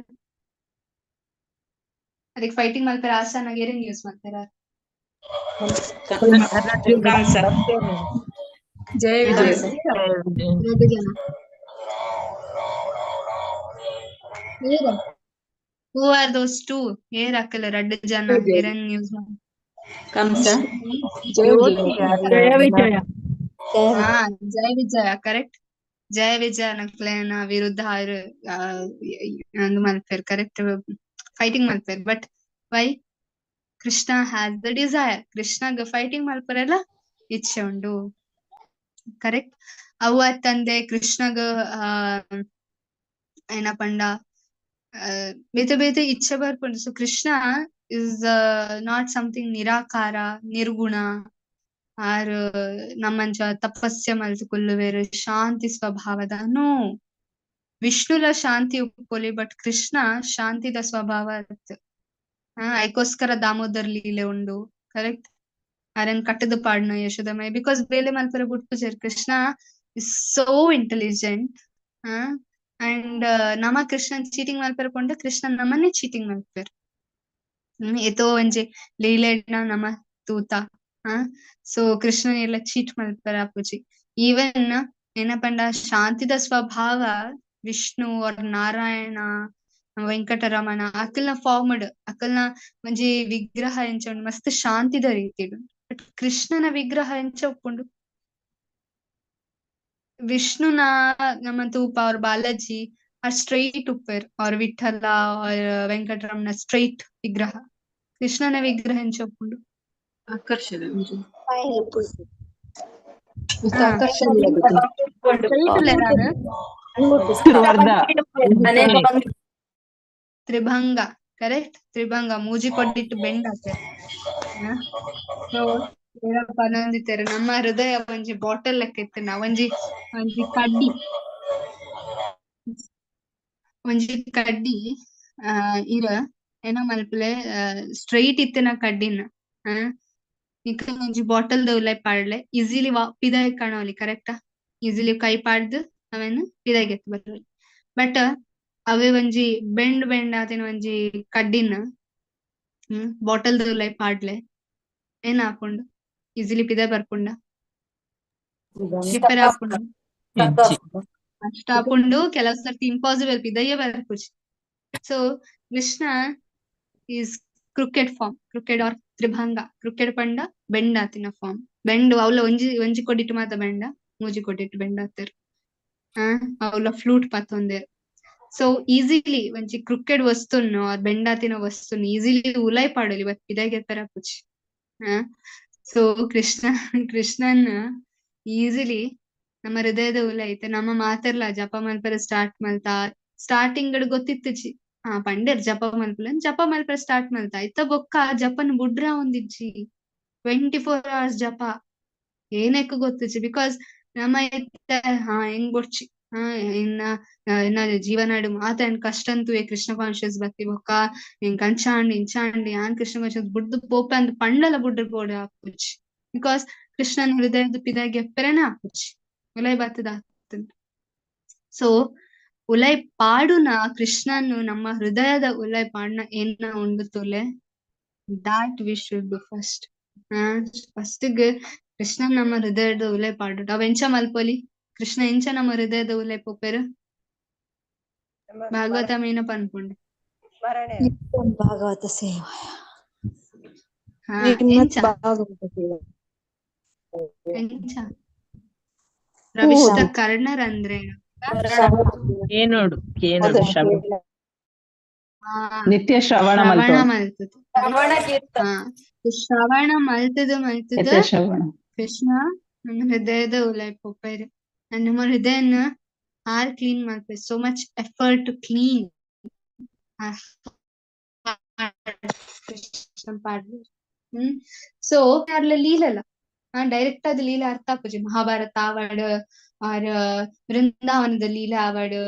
ಅದಕ್ಕೆ ಫೈಟಿಂಗ್ ಮಲ್ಪರೆ ಆಸಾನಾಗ ಏರನ್ ಯೂಸ್ ಮಲ್ತೆರ? ಕಂಸ. ಜಯ ವಿಜಯ. ಎರಡು ಜನ ಏರ? Who are those two? ಏರ್ ಅಕ್ಕಲ ರಡ್ಡು ಜನ ಏರನ್ ಯೂಸ್? ಕಂಸ. ಜಯ ವಿಜಯ. ಹಾ, ಜಯ ವಿಜಯ, ಕರೆಕ್ಟ್. ಜಯ ವಿಜಯ ನಕ್ಲೆನ ವಿರುದ್ಧ ಆರ್ ಅಂದ್ ಮಲ್ಪೆರ್, ಕರೆಕ್ಟ್? ಫೈಟಿಂಗ್ ಮಲ್ಪೆರ್. But why Krishna has the desire? ಕೃಷ್ಣಗ್ ಫೈಟಿಂಗ್ ಮಲ್ಪರೆಲ್ಲ ಇಚ್ಛೆ ಉಂಡು, ಕರೆಕ್ಟ್? ಅವು ಅತ್ತಂದೆ ಕೃಷ್ಣಗ್ ಏನ ಪಂಡ ಬೇತೆ ಬೇತೆ ಇಚ್ಛೆ ಬರ್ಪುಂಡು. So Krishna is not something ನಿರಾಕಾರ, ನಿರ್ಗುಣ ಆರ್ ನಮ್ಮಂಚ ತಪಸ್ಯ ಮಲ್ತ್ ಕುಲ್ಲುವೆರ್ ಶಾಂತಿ ಸ್ವಭಾವದ. ನೋ, ವಿಷ್ಣುಲ ಶಾಂತಿ ಉಪ್ಪೊಲಿ, ಬಟ್ ಕೃಷ್ಣ ಶಾಂತಿದ ಸ್ವಭಾವ ಅತ್ತ್. ಐಕೋಸ್ಕರ ದಾಮೋದರ್ ಲೀಲೆ ಉಂಡು, ಕರೆಕ್ಟ್? ಅರೆನ್ ಕಟ್ಟದ ಪಾಡ್ನ ಯಶೋದಮೈ, because ಬೇಲೆ ಮಲ್ಪರೆ ಬುಡ್ಪುಜೆರ್. Krishna is so intelligent. And ನಮ ಕೃಷ್ಣನ್ ಚೀಟಿಂಗ್ ಮಲ್ಪೆರೆ ಪಂಡ ಕೃಷ್ಣ ನಮನ್ನೇ ಚೀಟಿಂಗ್ ಮಲ್ಪೆರ್. ಏತೋ ಒಂಜಿ ಲೀಲೆಡ್ನ ನಮ ತೂತ. ಸೊ ಕೃಷ್ಣನ್ ಎಲ್ಲ ಚೀಟ್ ಮಲ್ಪೆರೆ ಆಪುಜಿ. ಈವನ್ ಏನ ಪಂಡ ಶಾಂತಿದ ಸ್ವಭಾವ ವಿಷ್ಣು ಆರ್ ನಾರಾಯಣ, ವೆಂಕಟರಮಣ ಅಕಲ್ನ ಫಾರ್ಮ್ಡ್, ಅಕಲ್ನ ಒಂಜಿ ವಿಗ್ರಹ ಎಂಚ ಉಂಡು ಮಸ್ತ್ ಶಾಂತಿದ ರೀತಿಡ್. ಬಟ್ ಕೃಷ್ಣನ ವಿಗ್ರಹ ಎಂಚ ಉಪ್ಪುಂಡು? ವಿಷ್ಣುನ ನಮ್ಮ ತೂಪ ಅವ್ರ ಬಾಲಾಜಿ ಆ ಸ್ಟ್ರೈಟ್ ಉಪ್ಪೆರ್, ಅವ್ರ ವಿಠಲ ಅವ್ರ ವೆಂಕಟರಮಣ ಸ್ಟ್ರೈಟ್ ವಿಗ್ರಹ. ಕೃಷ್ಣನ ವಿಗ್ರಹ ಎಂಚ ಉಪ್ಪುಂಡು? ಆಕರ್ಷಣೆ. ತ್ರಿಭಂಗ, ಕರೆಕ್ಟ್? ತ್ರಿಭಂಗ ಮೂಜಿ ಕೊಟ್ಟಿಟ್ಟು ಬೆಂಡ್ ಆತೆರ್. ಸೊ ಪನೊಂದಿತ್ತೆರ್ ನಮ್ಮ ಹೃದಯ ಒಂಜಿ ಬಾಟಲ್ ಲೆಕ್ಕ ಇತ್ತಿನ ಒಂಜಿ ಒಂಜಿ ಕಡ್ಡಿ, ಒಂಜಿ ಕಡ್ಡಿ ಇರ ಏನ ಮಲ್ಪಲೆ ಸ್ಟ್ರೈಟ್ ಇತ್ತಿನ ಕಡ್ಡಿನ ನಿಕ್ ಒಂಜಿ ಬಾಟಲ್ ದ ಉಲೈ ಪಾಡ್ಲೆ, ಈಸಿಲಿ ಪಿದಾಯ್ ಕಾಣೋಲಿ, ಕರೆಕ್ಟಾ? ಈಸಿಲಿ ಕೈ ಪಾಡ್ದು ಅವೆನ್ ಪಿದಾಯ್ ಗೆತ್ ಬರೋಲಿ. ಬಟ್ ಅವೇ ಒಂಜಿ ಬೆಂಡ್ ಬೆಂಡ್ ಆತಿನ ಒಂಜಿ ಕಡ್ಡಿನ ಬಾಟಲ್ ದ ಉಲೈ ಪಾಡ್ಲೆ ಏನ್ ಆಪುಂಡು? ಈಸಿಲಿ ಪಿದ ಬರ್ಪುಂಡ ಗೆಪ್ಪೆರೆ ಆಪುಂಡ ಇಜ್ಜಿ. ಕಷ್ಟ ಆಪುಂಡು ಕೆಲವು ಸರ್ತಿ ಇಂಪಾಸಿಬಲ್ ಪಿದಯ್ಯ ಬರ್ಪುಜಿ. So Krishna is crooked form, crooked or ತ್ರಿಭಂಗ. Crooked ಪಂಡ ಬೆಂಡ್ ಆತಿನ ಫಾರ್ಮ್. ಬೆಂಡ್ ಅವ್ಲ ಒಂಜಿ ಒಂಜಿ ಕೊಡಿಟ್ಟು ಮಾತ ಬೆಂಡ, ಮೂಜಿ ಕೊಡಿಟ್ಟು ಬೆಂಡ್ ಆತೆರ್. ಅವ್ಲ ಫ್ಲೂಟ್ ಪತ್ತೊಂದೆರ್. ಸೊ ಈಸಿಲಿ ಒಂಜಿ ಕ್ರಿಕೆಟ್ ವಸ್ತುನು ಆರ್ ಬೆಂಡಾತಿನ ವಸ್ತುನು ಈಸಿಲಿ ಉಲೈ ಪಾಡೊಲಿ ಬಟ್ ಪಿದಾಯಿ ಗೆಪ್ಪೆರೆ ಆಪುಜಿ. ಸೊ ಕೃಷ್ಣನ್ ಈಸಿಲಿ ನಮ್ಮ ಹೃದಯದ ಉಲೈತೆ ನಮ್ಮ ಮಾತೆರ್ಲ ಜಪ ಮಲ್ಪೆರೆ ಸ್ಟಾರ್ಟ್ ಮಲ್ತ. ಸ್ಟಾರ್ಟಿಂಗ್ ಗೊತ್ತಿತ್ತಿಜಿ, ಪಂಡೆರ್ ಜಪ ಮಲ್ಪುಲೆ, ಜಪ ಮಲ್ಪೆರೆ ಸ್ಟಾರ್ಟ್ ಮಲ್ತ. ಇತ್ತ ಬೊಕ್ಕ ಜಪನ್ ಬುಡ್ರ ಒಂದಿಜ್ಜಿ, 24 ಅವರ್ಸ್ ಜಪ. ಏನಕ್ಕೆ ಗೊತ್ತಿಜ್ಜಿ, because ನಮ್ಮ ಇತ್ತ ಹೆಂಗ್ ಬೊಡ್ಚಿ ಇನ್ನ ಇನ್ನ ಜೀವನಾಡು ಮಾತ ಏನ್ ಕಷ್ಟ ಅಂತುವೆ ಕೃಷ್ಣ ಕಾನ್ಶಿಯಸ್ ಬತ್ತಿ ಬೊಕ್ಕ ಎಂಕ್ ಅಂಚಾಂಡ್ ಇಂಚಾಂಡ್ ಯಾನ್ ಕೃಷ್ಣ ಕಾನ್ಶಿಯಸ್ ಬುಡ್ದು ಪೋಪೆ ಅಂದ್ ಪಂಡಲ ಬುಡ್ರ ಪೋಡೆ ಆಪುಜಿ. Because ಕೃಷ್ಣನ ಹೃದಯದ ಪಿದಾಯಿ ಗೆಪ್ಪೆರೆನೆ ಆಪುಜಿ, ಉಲೈ ಬತ್ತದ. ಸೊ ಉಲೈ ಪಾಡುನ ಕೃಷ್ಣನು ನಮ್ಮ ಹೃದಯದ ಉಲೈ ಪಾಡುನ ಏನ ಉಂಡು ತುಲೆ, that we should do first. First Krishna ನಮ್ಮ ಹೃದಯದ ಉಲೈ ಪಾಡು. ಅವ್ ಎಂಚ ಮಲ್ಪೊಲಿ? ಕೃಷ್ಣ ಎಂಚ ನಮ್ಮ ಹೃದಯದ ಉಲೈ ಪೋಪೆರು? ಭಾಗವತ ಮೇನ ಪನ್ಪುಂಡು. ಭಾಗವತ ಸೇವಾ. ಎಂಚ ಎಂಚ ಪ್ರವಿಷ್ಟ ಕರ್ಣರ್ ಅಂದ್ರೆ ಏನೋಡು ಏನೋಡು ಶ್ರವಣ. ನಿತ್ಯ ಶ್ರವಣ ಮಲ್ತದ. ಶ್ರವಣ ಮಲ್ತದ ಮಲ್ತದ ಕೃಷ್ಣ ನಮ್ಮ ಹೃದಯದ ಉಲೈ ಪೋಪೆರು. ನಮ್ಮ ಹೃದಯನ ಆರ್ ಕ್ಲೀನ್ ಮಲ್ಪೆ, so much effort to clean Krishna ಪಾಡ್ಲು. So ಅರ್ಲ ಲೀಲಲ್ಲ ಡೈರೆಕ್ಟ್ ಆದ್ ಲೀಲೆ ಅರ್ಥ ಆಪುಜಿ. ಮಹಾಭಾರತ ಆವಡ್ ಆರ್ ವೃಂದಾವನದ ಲೀಲೆ ಆವಡ್,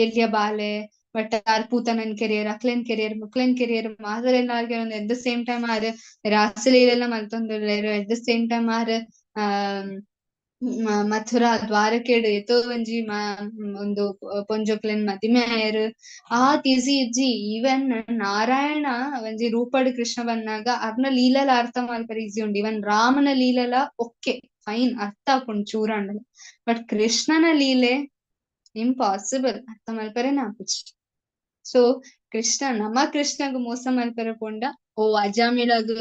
ಎಲ್ಯ ಬಾಲೆ ಬಟ್ ಆರ್ ಪೂತನನ್ ಕೆರಿಯರ್, ಅಕ್ಲೆನ್ ಕೆರಿಯರ್, ಮುಕ್ಲೆನ್ ಕೆರಿಯರ್ ಮಾತರೆಲ್ಲ at the same time R ರಾಸಲೀಲೆಲ್ಲ ಮಲ್ತೊಂದುಲ್ಲೆರ್. At the same time R Mathura ದ್ವಾರಕೆಡ್ ಏತೋ ಒಂಜಿ ಒಂದು ಪೊಂಜೋಕ್ಲೆನ್ ಮದಿಮೆ ಆಯೆರ್. ಆತ್ ಈಸಿ ಇಜ್ಜಿ. ಈವನ್ ನಾರಾಯಣ ಒಂಜಿ ರೂಪಡ್ ಕೃಷ್ಣ ಬನ್ನಾಗ ಅರ್ನ ಲೀಲಲ ಅರ್ಥ ಮಲ್ಪೆರೆ ಈಸಿ ಉಂಡು. ಈವನ್ ರಾಮನ ಲೀಲಲ ಓಕೆ ಫೈನ್ ಅರ್ಥ ಆಪುಂಡು ಚೂರಾಂಡಲ, ಬಟ್ ಕೃಷ್ಣನ ಲೀಲೆ ಇಂಪಾಸಿಬಲ್, ಅರ್ಥ ಮಲ್ಪೆರೆನೆ ಆಪುಜಿ. ಸೊ ಕೃಷ್ಣ ನಮ್ಮ ಕೃಷ್ಣಗ್ ಮೋಸ ಮಲ್ಪೆರೆ ಪೋಂಡ ಓ ಅಜಾಮಿಳಗ್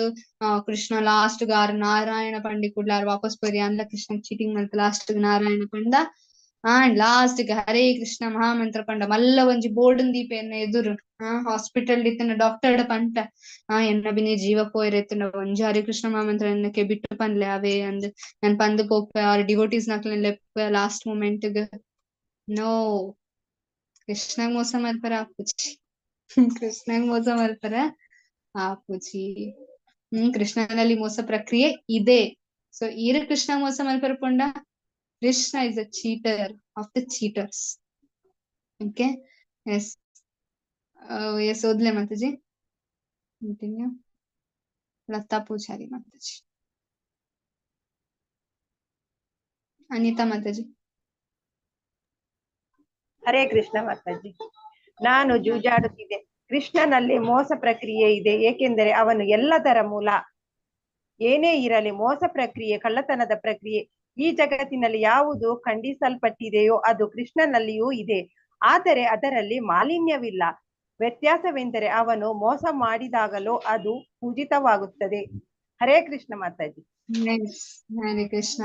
ಕೃಷ್ಣ ಲಾಸ್ಟ್ ಗ್ ಆರ್ ನಾರಾಯಣ ಪಂಡಿ ಕೂಡ್ಲೆ ಆರ್ ವಾಪಸ್ ಪೋರಿ ಅಂದ್ಲ ಕೃಷ್ಣ ಚೀಟಿಂಗ್ ಮಲ್ತ ಲಾಸ್ಟ್ ಗ್ ನಾರಾಯಣ ಪಂಡ. ಆಂಡ್ ಲಾಸ್ಟ್ ಗ್ ಹರೇ ಕೃಷ್ಣ ಮಹಾಮಂತ್ರ ಪಂಡ ಮಲ್ಲ ಒಂಜಿ ಬೋರ್ಡ್ ದೀಪ ಎನ್ನ ಎದುರು ಹಾಸ್ಪಿಟಲ್ ಇತ್ತನ ಡಾಕ್ಟರ್ ಪನ್ಪ ಎನ್ನ ಬಿನಿ ಜೀವ ಪೋಯೆರೆ ಇತ್ತುಂಡ ಒಂಜಿ ಹರೇ ಕೃಷ್ಣ ಮಹಾಮಂತ್ರ ಎನ್ನ ಕೆಬಿಟ್ಟು ಪನ್ಲೆ ಅವೇ ಅಂದ್ ನನ್ ಪಂದ್ ಪೋಪೆ ಆರ್ ಡಿವೋಟೀಸ್ ನಕ್ಲೆನ್ ಲೆಪ್ಪೆ ಲಾಸ್ಟ್ ಮೂಮೆಂಟ್ ಗ್. ನೋ, ಕೃಷ್ಣಗ್ ಮೋಸ ಮಲ್ಪೆರೆ ಆಪುಜಿ. ಕೃಷ್ಣಗ್ ಮೋಸ ಮಲ್ಪೆರೆ ಆಪುಜಿ. ಕೃಷ್ಣನಲ್ಲಿ ಮೋಸ ಪ್ರಕ್ರಿಯೆ ಇದೆ. ಸೊ ಈರ್ ಕೃಷ್ಣ ಮೋಸ ಮಲ್ಪೆರೆ ಪೋಂಡ Krishna is a cheater of the cheaters. Okay, yes yes ಓದ್ಲೆ Mataji. Continue. Lata Poojary Mataji, Anita Mataji. Hare Krishna Mataji. ನಾನು ಜೂಜಾಡುತ್ತಿದ್ದೆ. ಕೃಷ್ಣನಲ್ಲಿ ಮೋಸ ಪ್ರಕ್ರಿಯೆ ಇದೆ, ಏಕೆಂದರೆ ಅವನು ಎಲ್ಲದರ ಮೂಲ. ಏನೇ ಇರಲಿ, ಮೋಸ ಪ್ರಕ್ರಿಯೆ, ಕಳ್ಳತನದ ಪ್ರಕ್ರಿಯೆ ಈ ಜಗತ್ತಿನಲ್ಲಿ ಯಾವುದು ಖಂಡಿಸಲ್ಪಟ್ಟಿದೆಯೋ ಅದು ಕೃಷ್ಣನಲ್ಲಿಯೂ ಇದೆ. ಆದರೆ ಅದರಲ್ಲಿ ಮಾಲಿನ್ಯವಿಲ್ಲ. ವ್ಯತ್ಯಾಸವೆಂದರೆ ಅವನು ಮೋಸ ಮಾಡಿದಾಗಲೂ ಅದು ಪೂಜಿತವಾಗುತ್ತದೆ. ಹರೇ ಕೃಷ್ಣ ಮಾತಾಜಿ. ಹರೇ ಕೃಷ್ಣ.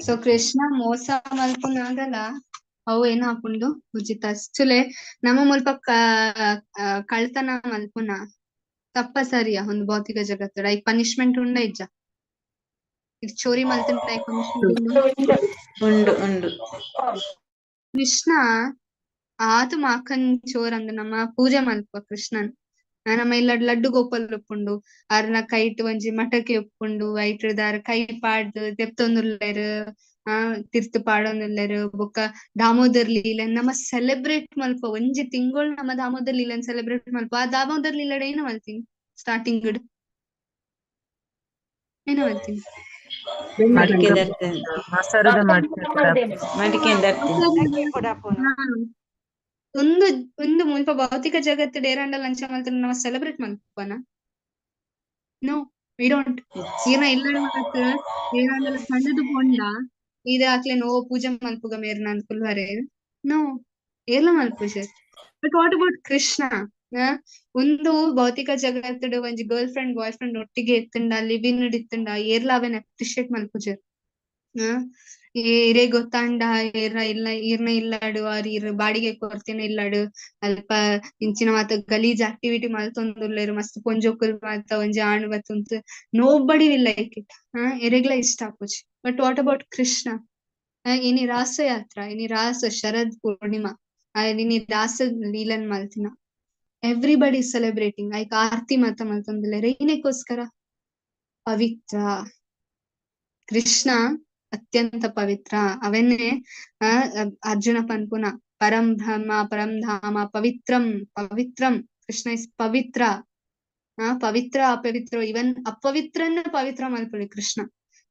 ಸೊ ಕೃಷ್ಣ ಮೋಸ ಮಲ್ಪುನಾಗಲ ಅವು ಏನ ಆಪುಂಡು ಪೂಜಿತ. ಆಕ್ಚುಲಿ ನಮ್ಮ ಮುಲ್ಪ ಕಳ್ತನ ಮಲ್ಪುನ ತಪ್ಪ ಸರಿಯಾ ಒಂದು ಭೌತಿಕ ಜಗತ್ತು ಐಕ್ ಪನಿಷ್ಮೆಂಟ್ ಉಂಡ ಇಜ್ಜ? ಈಗ ಚೋರಿ ಮಲ್ತುಂಡ ಐಕ್ ಪನಿಷ್ಮೆಂಟ್ ಉಂಡು ಉಂಡು. ಕೃಷ್ಣ ಆತು ಮಾಖನ್ ಚೋರ್ ಅಂದ್ ನಮ್ಮ ಪೂಜೆ ಮಲ್ಪ ಕೃಷ್ಣನ್. ನಮ್ಮ ಇಲ್ಲ ಲಡ್ಡು ಗೋಪಾಲ್ ಉಪ್ಪುಂಡು, ಅರ್ನ ಕೈಟ್ ಒಂಜಿ ಮಟಕೆ ಉಪ್ಪುಂಡು, ಐಟ್ದಾರ್ ಕೈ ಪಾಡ್ದು ದೆಪ್ತೊಂದುಲ್ಲೆರ್, ತಿರ್ತು ಪಾಡೊಂದುಲ್ಲೆರ್. ಬೊಕ್ಕ ದಾಮೋದರ್ ಲೀಲೆ ನಮ್ಮ ಸೆಲೆಬ್ರೇಟ್ ಮಲ್ಪ ಒಂಜಿ ತಿಂಗಳು ನಮ್ಮ ದಾಮೋದರ್ ಲೀಲೆನ್ ಸೆಲೆಬ್ರೇಟ್ ಮಲ್ಪ. ಆ ದಾಮೋದರ್ ಲೀಲೆಡ್ ಏನ ಮಲ್ತೀನಿ ಸ್ಟಾರ್ಟಿಂಗ್ ಏನ ಮಲ್ತೀನಿ? ಒಂದು ಒಂದು ಮುಲ್ಪ ಭೌತಿಕ ಜಗತ್ತು ಡೇರಾಂಡಲ್ ಅಂಚ ಮಲ್ತ ನಮ್ಮ ಸೆಲೆಬ್ರೇಟ್ ಮಲ್ಪನ? No, We don't. ಈರ್ನ ಇಲ್ಲಡ್ ಮಾತ ಏರಾಂಡಲ ಪಂಡುದು ಪೋಂಡ ಈರ್ ಅಕ್ಲೆನ್ ಓ ಪೂಜೆ ಮಲ್ಪುಗ ಮೇರ್ನ ಅಂದ್ ಕುಲ್ವರೆ? ನೋ, ಏರ್ಲ ಮಲ್ಪುಜೆರ್. But what about Krishna? ಉಂದು ಭೌತಿಕ ಜಗತ್ತುಡು ಒಂಜಿ ಗರ್ಲ್ ಫ್ರೆಂಡ್ ಬಾಯ್ ಫ್ರೆಂಡ್ ಒಟ್ಟಿಗೆ ಇತ್ತುಂಡ, ಲಿವ್ ಇನ್ ಇತ್ತುಂಡ ಏರ್ಲ ಅವೆನ್ ಅಪ್ರಿಶಿಯೇಟ್ ಮಲ್ಪುಜೆರ್. ಇರೆಗ್ ಗೊತ್ತಾಂಡ ಏರ್ನ ಇಲ್ಲ ಈರ್ನ ಇಲ್ಲಡು ಆರ್ ಈರ್ ಬಾಡಿಗೆ ಕೊರ್ತಿನ ಇಲ್ಲಡು ಅಲ್ಪ ಇಂಚಿನ ಮಾತ ಗಲೀಜ್ ಆಕ್ಟಿವಿಟಿ ಮಲ್ತೊಂದುಲ್ಲೆರ್, ಮಸ್ತ್ ಪೊಂಜೋಕುಲು ಮಾತ ಒಂಜಿ ಆಣ್ ಬತ್ತುಂತು, nobody will like it. ಎರೆಗ್ಲ ಇಷ್ಟ ಆಪುಜಿ. But what about Krishna? ಇನಿ ರಾಸಯಾತ್ರ, ಇನಿ ರಾಸ ಶರದ್ ಪೂರ್ಣಿಮಾ, ಇನಿ ರಾಸ ಲೀಲನ್ ಮಲ್ತಿನ, ಎವ್ರಿಬಡಿ ಸೆಲೆಬ್ರೇಟಿಂಗ್, ಐಕ್ ಆರ್ತಿ ಮಾತ ಮಲ್ತೊಂದುಲ್ಲೆರ್. ಏನೆಕ್ಕೋಸ್ಕರ? ಪವಿತ್ರ ಕೃಷ್ಣ ಅತ್ಯಂತ ಪವಿತ್ರ. ಅವೆನ್ನೇ ಅರ್ಜುನ ಪನ್ಪುನ ಪರಂ ಬ್ರಹ್ಮ ಪರಂ ಧಾಮ ಪವಿತ್ರಂ ಪವಿತ್ರಂ. ಕೃಷ್ಣ is ಪವಿತ್ರ. ಪವಿತ್ರ ಅಪವಿತ್ರ, ಇವನ್ ಅಪವಿತ್ರನ್ನ ಪವಿತ್ರ ಮಲ್ಪೊಲಿ ಕೃಷ್ಣ.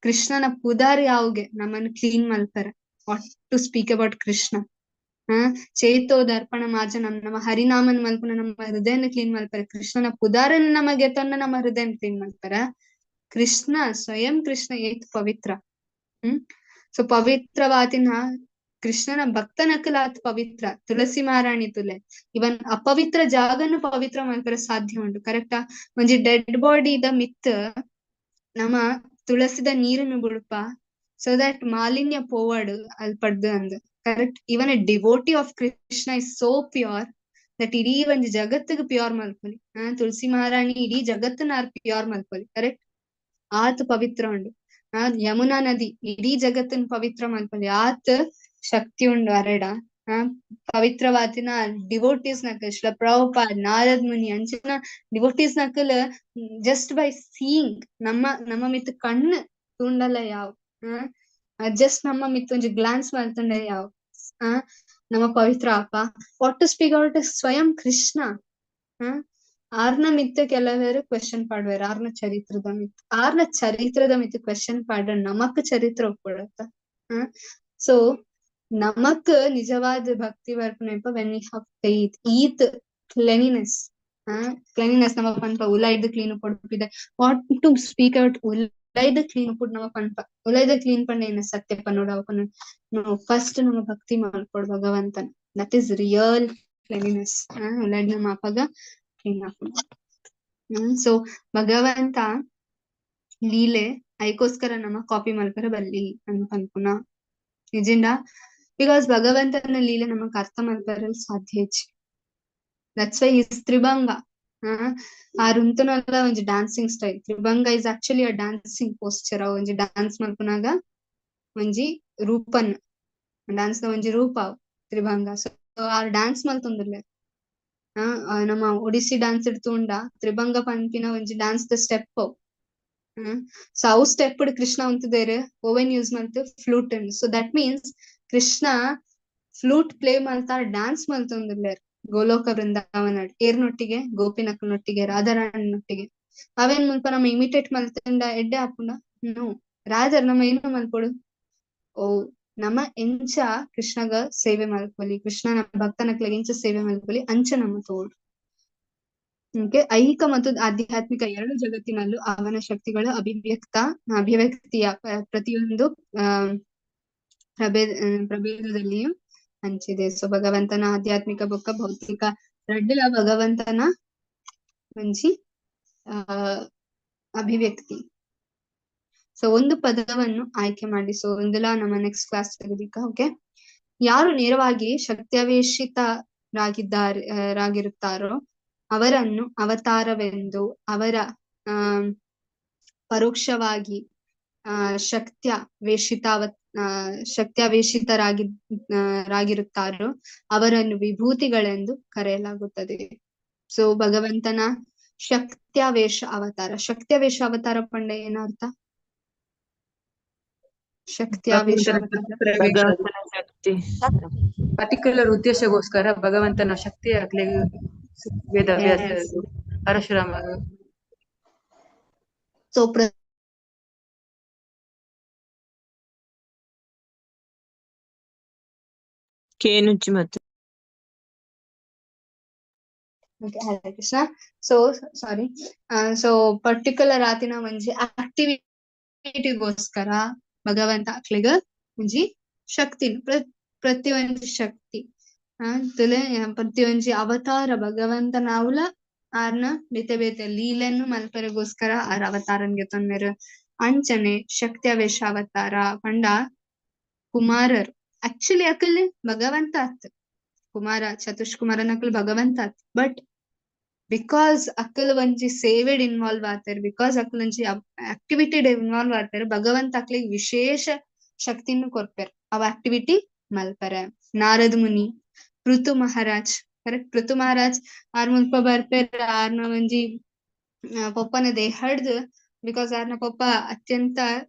ಕೃಷ್ಣನ ಪುದಾರ್ ಯಾವ್ಗೆ ನಮ್ಮನ್ನು ಕ್ಲೀನ್ ಮಲ್ಪರೆ. What to speak about Krishna? ಚೇತೋ ದರ್ಪಣ ಮಾರ್ಜನ, ನಮ್ಮ ಹರಿನಾಮನ್ ಮಲ್ಪುನ ನಮ್ಮ ಹೃದಯನ ಕ್ಲೀನ್ ಮಲ್ಪರೆ. ಕೃಷ್ಣನ ಪುದಾರನ್ ನಮಗೆ ತನ್ನ ನಮ್ಮ ಹೃದಯನ ಕ್ಲೀನ್ ಮಲ್ಪರ. ಕೃಷ್ಣ ಸ್ವಯಂ ಕೃಷ್ಣ ಏತ್ ಪವಿತ್ರ. ಸೊ ಪವಿತ್ರವಾತಿನ ಕೃಷ್ಣನ ಭಕ್ತನಕಲಾತ್ ಪವಿತ್ರ. ತುಳಸಿ ಮಹಾರಾಣಿ ತುಲೆ ಇವನ್ ಅಪವಿತ್ರ ಜಾಗನ್ನು ಪವಿತ್ರ ಮಲ್ಪರೆ ಸಾಧ್ಯ ಉಂಟು. ಕರೆಕ್ಟಾ? ಒಂಜಿ ಡೆಡ್ ಬಾಡಿ the ಮಿತ್ ನಮ್ಮ ತುಳಸಿದ ನೀರನ್ನು ಬುಡುಪ, ಸೊ that ಮಾಲಿನ್ಯ ಪೋವಡ್ ಅಲ್ಪಡ್ದು ಅಂದ್. Correct? Even a devotee of Krishna is so pure that ಇಡೀ ಒಂಜಿ ಜಗತ್ತಿಗೆ ಪ್ಯೂರ್ ಮಲ್ಪೊಲಿ. ತುಳಸಿ ಮಹಾರಾಣಿ ಇಡೀ ಜಗತ್ತಿನ ಪ್ಯೂರ್ ಮಲ್ಪೊಲಿ. ಕರೆಕ್ಟ್? ಆತ್ ಪವಿತ್ರ ಉಂಡು. ಯಮುನಾ ನದಿ ಇಡೀ ಜಗತ್ತನ್ನ ಪವಿತ್ರ ಮಲ್ಪೊಲಿ, ಆತ್ ಶಕ್ತಿ ಉಂಡು ಅರೆಡ. ಪವಿತ್ರವಾತಿನ ಡಿವೋಟೀಸ್ ನಕಲ್ ಶ್ರೀಲ ಪ್ರಭುಪಾದ್, ನಾರದ್ ಮುನಿ ಅಂಚಿನ ಡಿವೋಟೀಸ್ ನಕಲ್ ಜಸ್ಟ್ ಬೈ ಸೀಯಿಂಗ್ ನಮ್ಮ ನಮ್ಮ ಮಿತ್ ಕಣ್ಣು ತೂಂಡಲ ಯಾವ್, ಜಸ್ಟ್ ನಮ್ಮ ಮಿತ್ ಒಂಜಿ ಗ್ಲಾನ್ಸ್ ಮಲ್ತುಂಡ ಯಾವ್, ನಮ್ಮ ಪವಿತ್ರ ಅಪ್ಪ. What to speak out ಸ್ವಯಂ ಕೃಷ್ಣ. ಆರ್ನ ಮಿತ್ತ ಕೆಲವರು ಕ್ವೆಶನ್ ಪಾಡ್ವೇರ್, ಆರ್ನ ಚರಿತ್ರದ ಮಿತ್, ಆರ್ನ ಚರಿತ್ರದ ಮಿತ್ ಕ್ವೆಶನ್ ಪಾಡ್ರ ನಮಕ್ ಚರಿತ್ರ ಒಪ್ಪುಡತ್ತ. ಸೊ ನಮಕ್ ನಿಜವಾದ ಭಕ್ತಿ ಬರ್ಪುನೆಪ when we have faith, ಈತ್ ಕ್ಲೆನಿನೆಸ್. ಕ್ಲೆನಿನೆಸ್ ನಮ್ಮ ಪನ್ಪ ಉಲೈದ್ ಕ್ಲೀನ್ ಪೊಡುಪಿದೆ. What to speak out ಉಲೈದ ಕ್ಲೀನ್ ಪುಡ್ ನಮ್ಮ ಪನ್ಪ. ಉಲೈದ ಕ್ಲೀನ್ ಪಂಡ ಏನ ಸತ್ಯ ಪನ್ನೋಡು ಅವು ಪನ್ನೋಡು. ನೋ, ಫಸ್ಟ್ ನಮ್ಮ ಭಕ್ತಿ ಮಲ್ಪೊಡು ಭಗವಂತನ. That is real cleanliness. ಉಲೈಡ್ ನಮ್ಮ ಅಪಗ ಕ್ಲೀನ್ ಆಪುಂಡು. ಸೊ ಭಗವಂತ ಲೀಲೆ ಐಕೋಸ್ಕರ ನಮ್ಮ ಕಾಪಿ ಮಲ್ಪರೆ ಬಲ್ಲಿ ಅನ್ ಪನ್ಪುನ ನಿಜಿಂಡ, because ಭಗವಂತನ ಲೀಲೆ ನಮಕ್ ಅರ್ಥ ಮಲ್ಪರೆ ಸಾಧ್ಯ ಇಜ್ಜಿ. That's why is ತ್ರಿಭಂಗ. ಆರ್ ಉಂತುನಲ ಒಂಜಿ dancing style. Tribhanga is actually a dancing posture. ಅವು ಒಂಜಿ ಡ್ಯಾನ್ಸ್ ಮಲ್ಪುನಾಗ ಒಂಜಿ ರೂಪನ್ ಡ್ಯಾನ್ಸ್ ದ ಒಂಜಿ ರೂಪ ಅವು ತ್ರಿಭಂಗ. ಸೊ ಆರ್ ಡ್ಯಾನ್ಸ್ ಮಲ್ತೊಂದುಲ್ಲೆರ್. ನಮ್ಮ ಒಡಿಸ್ಸಿ ಡ್ಯಾನ್ಸ್ ತೂಂಡ ತ್ರಿಭಂಗ ಪನ್ಪಿನ ಒಂಜಿ ಡ್ಯಾನ್ಸ್ ದ ಸ್ಟೆಪ್ ಅವು. ಸೊ ಅವು ಸ್ಟೆಪ್ ಕೃಷ್ಣ ಉಂತುದೆರ್ ಓವೆನ್ ಯೂಸ್ ಮಲ್ತ್ flute. So that means Krishna flute play ಮಲ್ತ ಡ್ಯಾನ್ಸ್ ಮಲ್ತೊಂದುಲ್ಲೆರ್ ಗೋಲೋಕ ವೃಂದಾವನ ಏರ್ನೊಟ್ಟಿಗೆ, ಗೋಪಿನಕ್ಲನೊಟ್ಟಿಗೆ, ರಾಧಾರಾಣಿನೊಟ್ಟಿಗೆ. ಅವೇನ್ ಮುಲ್ಪ ನಮ್ಮ ಇಮಿಟೇಟ್ ಮಲ್ತಂಡ ಎಡ್ಡೆ ಆಪುಂಡ? ನೋ. ರಾಧರ್ ನಮ್ಮ ಏನು ಮಲ್ಪೊಡು? ಓ ನಮ ಎಂಚ ಕೃಷ್ಣಗ ಸೇವೆ ಮಲ್ಪೊಲಿ, ಕೃಷ್ಣನ ಭಕ್ತನಕ್ಲೆಗ್ ಎಂಚ ಸೇವೆ ಮಲ್ಪೊಲಿ ಅಂಚ ನಮ ತೋಡು. ಓಕೆ, ಐಹಿಕ ಮತ್ತು ಆಧ್ಯಾತ್ಮಿಕ ಎರಡು ಜಗತ್ತಿನಲ್ಲೂ ಅವನ ಶಕ್ತಿಗಳ ಅಭಿವ್ಯಕ್ತಿಯ ಪ್ರತಿಯೊಂದು ಪ್ರಭೇದದಲ್ಲಿಯೂ ಹಂಚಿದೆ. ಸೊ ಭಗವಂತನ ಆಧ್ಯಾತ್ಮಿಕ ಬೊಕ್ಕ ಭೌತಿಕ ರಡ್ಡುಲ ಭಗವಂತನ ಒಂಜಿ ಅಭಿವ್ಯಕ್ತಿ. ಸೊ ಒಂದು ಪದವನ್ನು ಆಯ್ಕೆ ಮಾಡಿ. ಸೊ ಒಂದುಲ ನಮ್ಮ ನೆಕ್ಸ್ಟ್ ಕ್ಲಾಸ್ ತೆಗೆದಿಕ್ಕ. ಓಕೆ, ಯಾರು ನೇರವಾಗಿ ಶಕ್ತ್ಯಾವೇಶಿತರಾಗಿದ್ದಾರೆ ರಾಗಿರುತ್ತಾರೋ ಅವರನ್ನು ಅವತಾರವೆಂದು, ಅವರ ಪರೋಕ್ಷವಾಗಿ ಶಕ್ತ್ಯಾವೇಶಿತರಾಗಿ ರಾಗಿರುತ್ತಾರೋ ಅವರನ್ನು ವಿಭೂತಿಗಳೆಂದು ಕರೆಯಲಾಗುತ್ತದೆ. ಸೊ ಭಗವಂತನ ಶಕ್ತ್ಯಾವೇಶ ಅವತಾರ. ಶಕ್ತ್ಯಾವೇಶ ಅವತಾರ ಪಂಡ ಏನರ್ಥ? ಶಕ್ತ್ಯಾವೇಶ ಭಗವಂತನ ಶಕ್ತಿ ಪರ್ಟಿಕ್ಯುಲರ್ ಉದ್ದೇಶಗೋಸ್ಕರ ಭಗವಂತನ ಶಕ್ತಿ ಆಗ್ಲಿ, ವೇದವ್ಯಾಸ, ಪರಶುರಾಮ. ಸೊ ಕೇನುಚ್ಚಿ ಮತ್ತು Okay, Hare Krishna. So sorry, so particular ಆತಿನ ಒಂಜಿ ಆಕ್ಟಿವಿಟಿಗೋಸ್ಕರ ಭಗವಂತ ಅಕ್ಲೆಗ್ ಒಂಜಿ ಶಕ್ತಿ, ಪ್ರತಿ ಒಂಜಿ ಶಕ್ತಿ ತುಲೆ ಪ್ರತಿ ಒಂಜಿ ಅವತಾರ ಭಗವಂತನಾವುಲ ಆರ್ನ ಬೇತೆ ಬೇತೆ ಲೀಲೆಯನ್ನು ಮಲ್ಪರೆಗೋಸ್ಕರ ಆರ್ ಅವತಾರನ್ಗೆ ತೊಂದರೆ. ಅಂಚನೆ ಶಕ್ತ್ಯಾವೇಶ ಅವತಾರ ಪಂಡ ಕುಮಾರರು ಆಕ್ಚುಲಿ ಅಕಲ್ ಭಗವಂತ ಆತ್, ಕುಮಾರ ಚತುಷ್ಕುಮಾರನ ಅಕಲ್ ಭಗವಂತ ಆತ್. ಬಟ್ because ಅಕಲ್ ಒಂಜಿ ಸೇವೆಡ್ ಇನ್ವಾಲ್ವ್ ಆತಾರೆ, because ಅಕಲ್ ಒಂಜಿ ಆಕ್ಟಿವಿಟಿ ಇನ್ವಾಲ್ವ್ ಆತಾರೆ, ಭಗವಂತ ಅಕ್ಲಿಗೆ ವಿಶೇಷ ಶಕ್ತಿಯನ್ನು ಕೊರ್ಪೆರ್ ಅವ ಆಕ್ಟಿವಿಟಿ ಮಲ್ಪರೆ. ನಾರದ ಮುನಿ, ಪೃಥು ಮಹಾರಾಜ್, ಕರೆಕ್ಟ್, ಪೃಥು ಮಹಾರಾಜ್ ಆರ್ ಮುಲ್ಪ ಬರ್ಪೆರ್ ಆರ್ನ ಒಂಜಿ ಪೊಪ್ಪನ ದೇಹಡ್ದು, because ಆರ್ನ ಪೊಪ್ಪ ಅತ್ಯಂತ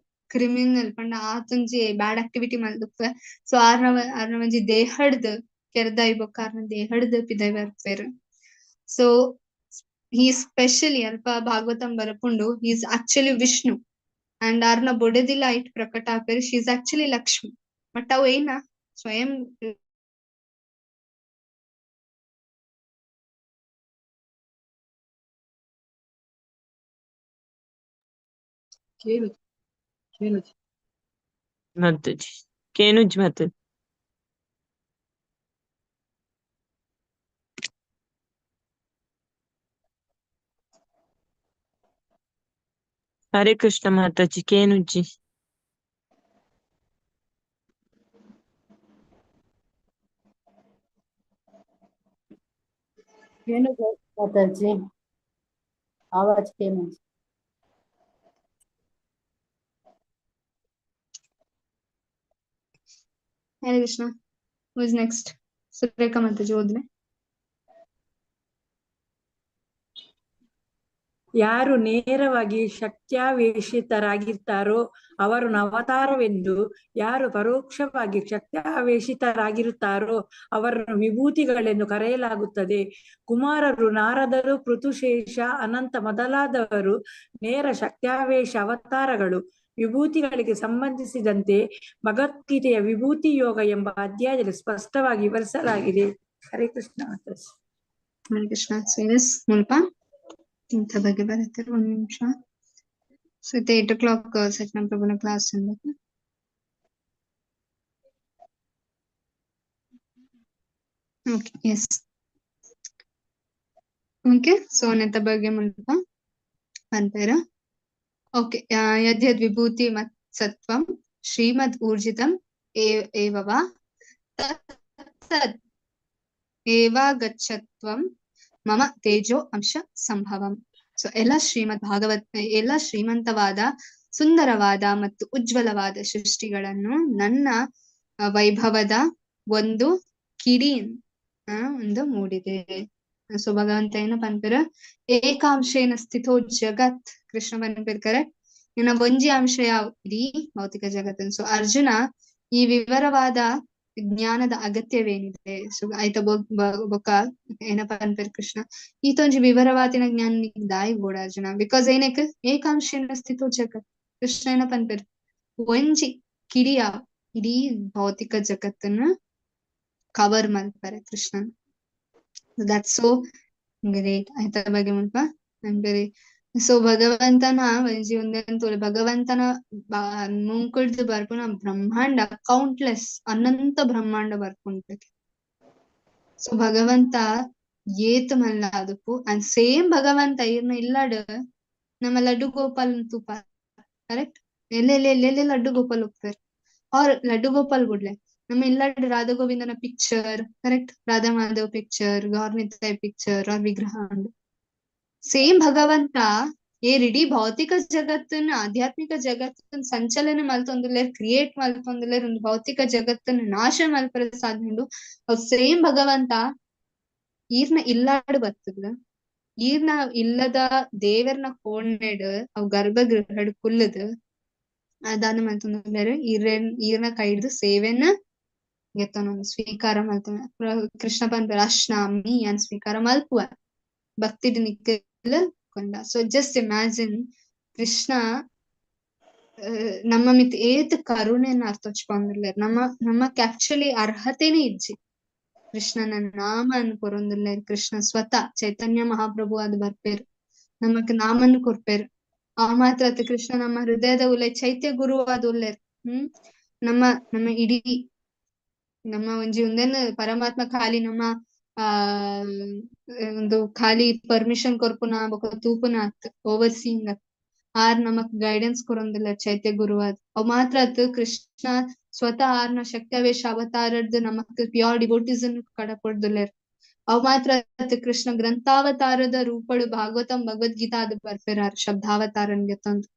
ಕ್ರಿಮಿನಲ್ ಪಂಡ ಆತೊಂಜಿ ಬ್ಯಾಡ್ ಆಕ್ಟಿವಿಟಿ ಮಲ್ದುಪ್ಪೆ. ಸೊ ಆರ್ನ ಆರ್ನ ಒಂಜಿ ದೇಹಡ್ದು ಕೆರ್ದಾಯಿ ಬೊಕ್ಕ ಆರ್ನ ದೇಹಡ್ದು ಪಿದೈ ಬರ್ಪೆರ್. ಸೊ he specially ಅಲ್ಪ Bhagavatam ಬರಪುಂಡು, he is actually Vishnu and ಆರ್ನ ಬೊಡೆದಿಲ ಐಟ್ ಪ್ರಕಟ ಆಪೆರ್, she is actually Lakshmi. But ಅವು ಏನ ಸ್ವಯಂ ಮಾತಾಜಿ ಕೇನುಜ್ ಮಾತಾಜಿ. ಹರೇ ಕೃಷ್ಣ ಮಾತಾಜಿ, ಕೇನುಜ್ಜಿ. ಏನು ಮಾತಾಜಿ, ಆವಾಜ್ ಕೇನುಜ್. Hare Krishna. Who is next? Surekha Mataji ಓದ್ಲೆ. ಯಾರು ನೇರವಾಗಿ ಶಕ್ತ್ಯಾವೇಶಿತರಾಗಿರ್ತಾರೋ ಅವರು ಅವತಾರವೆಂದು, ಯಾರು ಪರೋಕ್ಷವಾಗಿ ಶಕ್ತ್ಯಾವೇಶಿತರಾಗಿರುತ್ತಾರೋ ಅವರನ್ನು ವಿಭೂತಿಗಳೆಂದು ಕರೆಯಲಾಗುತ್ತದೆ. ಕುಮಾರರು, ನಾರದರು, ಪೃಥುಶೇಷ, ಅನಂತ ಮೊದಲಾದವರು ನೇರ ಶಕ್ತ್ಯಾವೇಶ ಅವತಾರಗಳು. ವಿಭೂತಿಗಳಿಗೆ ಸಂಬಂಧಿಸಿದಂತೆ ಭಗವದ್ಗೀತೆಯ ವಿಭೂತಿ ಯೋಗ ಎಂಬ ಅಧ್ಯಾಯದಲ್ಲಿ ಸ್ಪಷ್ಟವಾಗಿ ವಿವರಿಸಲಾಗಿದೆ. ಹರೇ ಕೃಷ್ಣ. ಹರೇ ಕೃಷ್ಣ. ಮುಲ್ಪ ಇಂಥ ಬಗ್ಗೆ ಬರುತ್ತೆ, ಒಂದ್ ನಿಮಿಷ. ಸೊ ಇದು 8 o'clock Satyanam ಪ್ರಭುನ ಕ್ಲಾಸ್ ಅಂದಾಗ. Okay, yes, okay. ಸೊ ನೆತ್ತ ಬಗ್ಗೆ ಮುಲ್ಪ ಪನ್ಪೇರ. ಓಕೆ, ಯದ್ಯದ್ ವಿಭೂತಿ ಮತ್ ಸತ್ವಂ ಶ್ರೀಮದ್ ಊರ್ಜಿತಂ ಏವ ತತ್ ಏವಾಗಚ್ಚತ್ವಂ ಮಮ ತೇಜೋ ಅಂಶ ಸಂಭವಂ. ಸೊ ಎಲ್ಲ ಶ್ರೀಮದ್ ಭಾಗವತ್ ಎಲ್ಲ ಶ್ರೀಮಂತವಾದ ಸುಂದರವಾದ ಮತ್ತು ಉಜ್ವಲವಾದ ಸೃಷ್ಟಿಗಳನ್ನು ನನ್ನ ವೈಭವದ ಒಂದು ಕಿಡಿ ಒಂದು ಮೂಡಿದೆ. ಸೊ ಭಗವಂತ ಏನ ಪನ್ಪೆರ್, ಏಕಾಂಶೇನ ಸ್ಥಿತೋ ಜಗತ್. ಕೃಷ್ಣ ಪನ್ಪೆರ್ ಕರೆಕ್ಟ್, ಇನ್ನ ಒಂಜಿ ಅಂಶ ಯಾವ ಇಡೀ ಭೌತಿಕ ಜಗತ್ತನ್ನು. ಸೊ ಅರ್ಜುನ ಈ ವಿವರವಾದ ಜ್ಞಾನದ ಅಗತ್ಯವೇನಿದೆ? ಸೊ ಆಯ್ತಾ ಬೊಕ್ಕ ಏನಪ್ಪ ಅನ್ಪೇರ್ ಕೃಷ್ಣ, ಈತೊಂಜಿ ವಿವರವಾದಿನ ಜ್ಞಾನ ದಾಯಿ ಬೋಡ ಅರ್ಜುನ, because ಏನಕ್ಕೆ ಏಕಾಂಶೇನ ಸ್ಥಿತೋ ಜಗತ್. ಕೃಷ್ಣ ಏನಪ್ಪ ಅನ್ಪೇರ್, ಒಂಜಿ ಕಿಡಿಯ ಇಡೀ ಭೌತಿಕ ಜಗತ್ತನ್ನ ಕವರ್ ಮಲ್ಪರೆ ಕೃಷ್ಣನ್. That's so great. ಆಯ್ತಾ ಬಗ್ಗೆ ಮುಲ್ಪ ಅನ್ಪೇರಿ. ಸೊ ಭಗವಂತನ ಒಂಜಿ ಒಂದಂತೂ ಭಗವಂತನ ಮುಂಕುಡ್ದು ಬರ್ಪುನ ಬ್ರಹ್ಮಾಂಡ ಕೌಂಟ್ಲೆಸ್ ಅನಂತ ಬ್ರಹ್ಮಾಂಡ ಬರ್ಪುಂಡು. ಸೊ ಭಗವಂತ ಏತ್ ಮಲ್ಲ ಅದಕ್ಕೂ ಅಂಡ್ ಸೇಮ್ ಭಗವಂತ ಇರ್ನ ಇಲ್ಲಾಡ್ ನಮ್ಮ ಲಡ್ಡು ಗೋಪಾಲ್ ತೂಪ ಕರೆಕ್ಟ್, ಎಲ್ಲೆಲ್ಲಿ ಎಲ್ಲೆಲ್ಲಿ ಲಡ್ಡು ಗೋಪಾಲ್ ಹೋಗ್ತಾರೆ ಅವ್ರ ಲಡ್ಡು ಗೋಪಾಲ್ ಗುಡ್ಲೆ ನಮ್ಮ ಇಲ್ಲಾಡ್ ರಾಧಾ ಗೋವಿಂದನ picture correct, Radha Madhav picture, Gaura Nitai picture ಅವ್ರ ವಿಗ್ರಹ ಉಂಡು. ಸೇಮ್ ಭಗವಂತ ಏರಿಡೀ ಭೌತಿಕ ಜಗತ್ತನ್ನು ಆಧ್ಯಾತ್ಮಿಕ ಜಗತ್ತನ್ನು ಸಂಚಲನ ಮಲ್ತೊಂದುಲ್ಲೇರ್, ಕ್ರಿಯೇಟ್ ಮಲ್ತೊಂದುಲ್ಲೇರ್, ಒಂದು ಭೌತಿಕ ಜಗತ್ತನ್ನು ನಾಶ ಮಲ್ಪರ ಸಾಧ್ಯ ಉಂಡು. ಸೇಮ್ ಭಗವಂತ ಈರ್ನ ಇಲ್ಲಾಡು ಬರ್ತದ, ಈರ್ನ ಇಲ್ಲದ ದೇವರ್ನ ಕೋಣೆಡ್ ಅವ್ ಗರ್ಭಗೃಹಡ್ ಕುಲ್ಲದ ದಾನ ಮಲ್ತೊಂದುಲ್ಲೇರ್, ಈರ್ನ ಕೈ ಹಿಡ್ದು ಸೇವೆನ ಗೆತ್ತೊಂದು ಸ್ವೀಕಾರ ಮಲ್ತೊಂದು ಕೃಷ್ಣ ಪನ್ಪೆರ್ ಅಶ್ನಾಮಿ ಅನ್ ಸ್ವೀಕಾರ ಮಲ್ಪುವ ಭಕ್ತಿ ನಿಕ್ಕಲ್ ಕೊಂಡ. ಸೊ ಜಸ್ಟ್ ಇಮ್ಯಾಜಿನ್ ಕೃಷ್ಣ ನಮ್ಮ ಮಿತ್ ಏತ್ ಕರುಣೆಯನ್ನು ಅರ್ಥೊಚ್ಕೊಂಡಿರ್ಲೇರ್, ನಮ್ಮ ನಮ್ಮಕ್ಕೆ ಆಕ್ಚುಲಿ ಅರ್ಹತೆನೇ ಇಜ್ಜಿ. ಕೃಷ್ಣನ ನಾಮನ್ ಕೊರೊಂದುಲ್ಲೆರ್. ಕೃಷ್ಣ ಸ್ವತಃ ಚೈತನ್ಯ ಮಹಾಪ್ರಭು ಆದ್ ಬರ್ಪೇರ್, ನಮಕ್ ನಾಮನ್ ಕೊರ್ಪೇರ್. ಆ ಮಾತ್ರ ಅತ್ ಕೃಷ್ಣ ನಮ್ಮ ಹೃದಯದ ಉಲೆ ಚೈತ್ಯ ಗುರು ಆದ್ ಉಲ್ಲೆರ್. ನಮ್ಮ ನಮ್ಮ ಇಡೀ ನಮ್ಮ ಒಂಜಿ ಉಂದೆನ್ ಪರಮಾತ್ಮ ಖಾಲಿ ನಮ್ಮ ಆ ಒಂದು ಖಾಲಿ ಪರ್ಮಿಷನ್ ಕೊರ್ಪುನ ಬೊಕ ತೂಪುನ ಅತ್, ಓವರ್ ಸೀಯಿಂಗ್ ಅತ್. ಆರ್ ನಮಕ್ ಗೈಡೆನ್ಸ್ ಕೊರೊಂದುಲ್ಲ ಚೈತ್ಯ ಗುರು ಆದ್. ಅವ್ ಮಾತ್ರ ಅತ್ ಕೃಷ್ಣ ಸ್ವತಃ ಆರ್ನ ಶಕ್ತ್ಯಾವೇಶ ಅವತಾರದ್ ನಮಕ್ ಪ್ಯೂರ್ ಡಿವೋಟೀಸ್ ಕಡಪೊಡ್ದುಲ್ಲೆರ್. ಅವ್ ಮಾತ್ರ ಅತ್ ಕೃಷ್ಣ ಗ್ರಂಥಾವತಾರದ ರೂಪಡು ಭಾಗವತಂ ಭಗವದ್ಗೀತಾ ಆದ್ ಬರ್ಪೆರ್ ಆರ್ ಶಬ್ದಾವತಾರನ್ ಗೆತ್ತೊಂದು.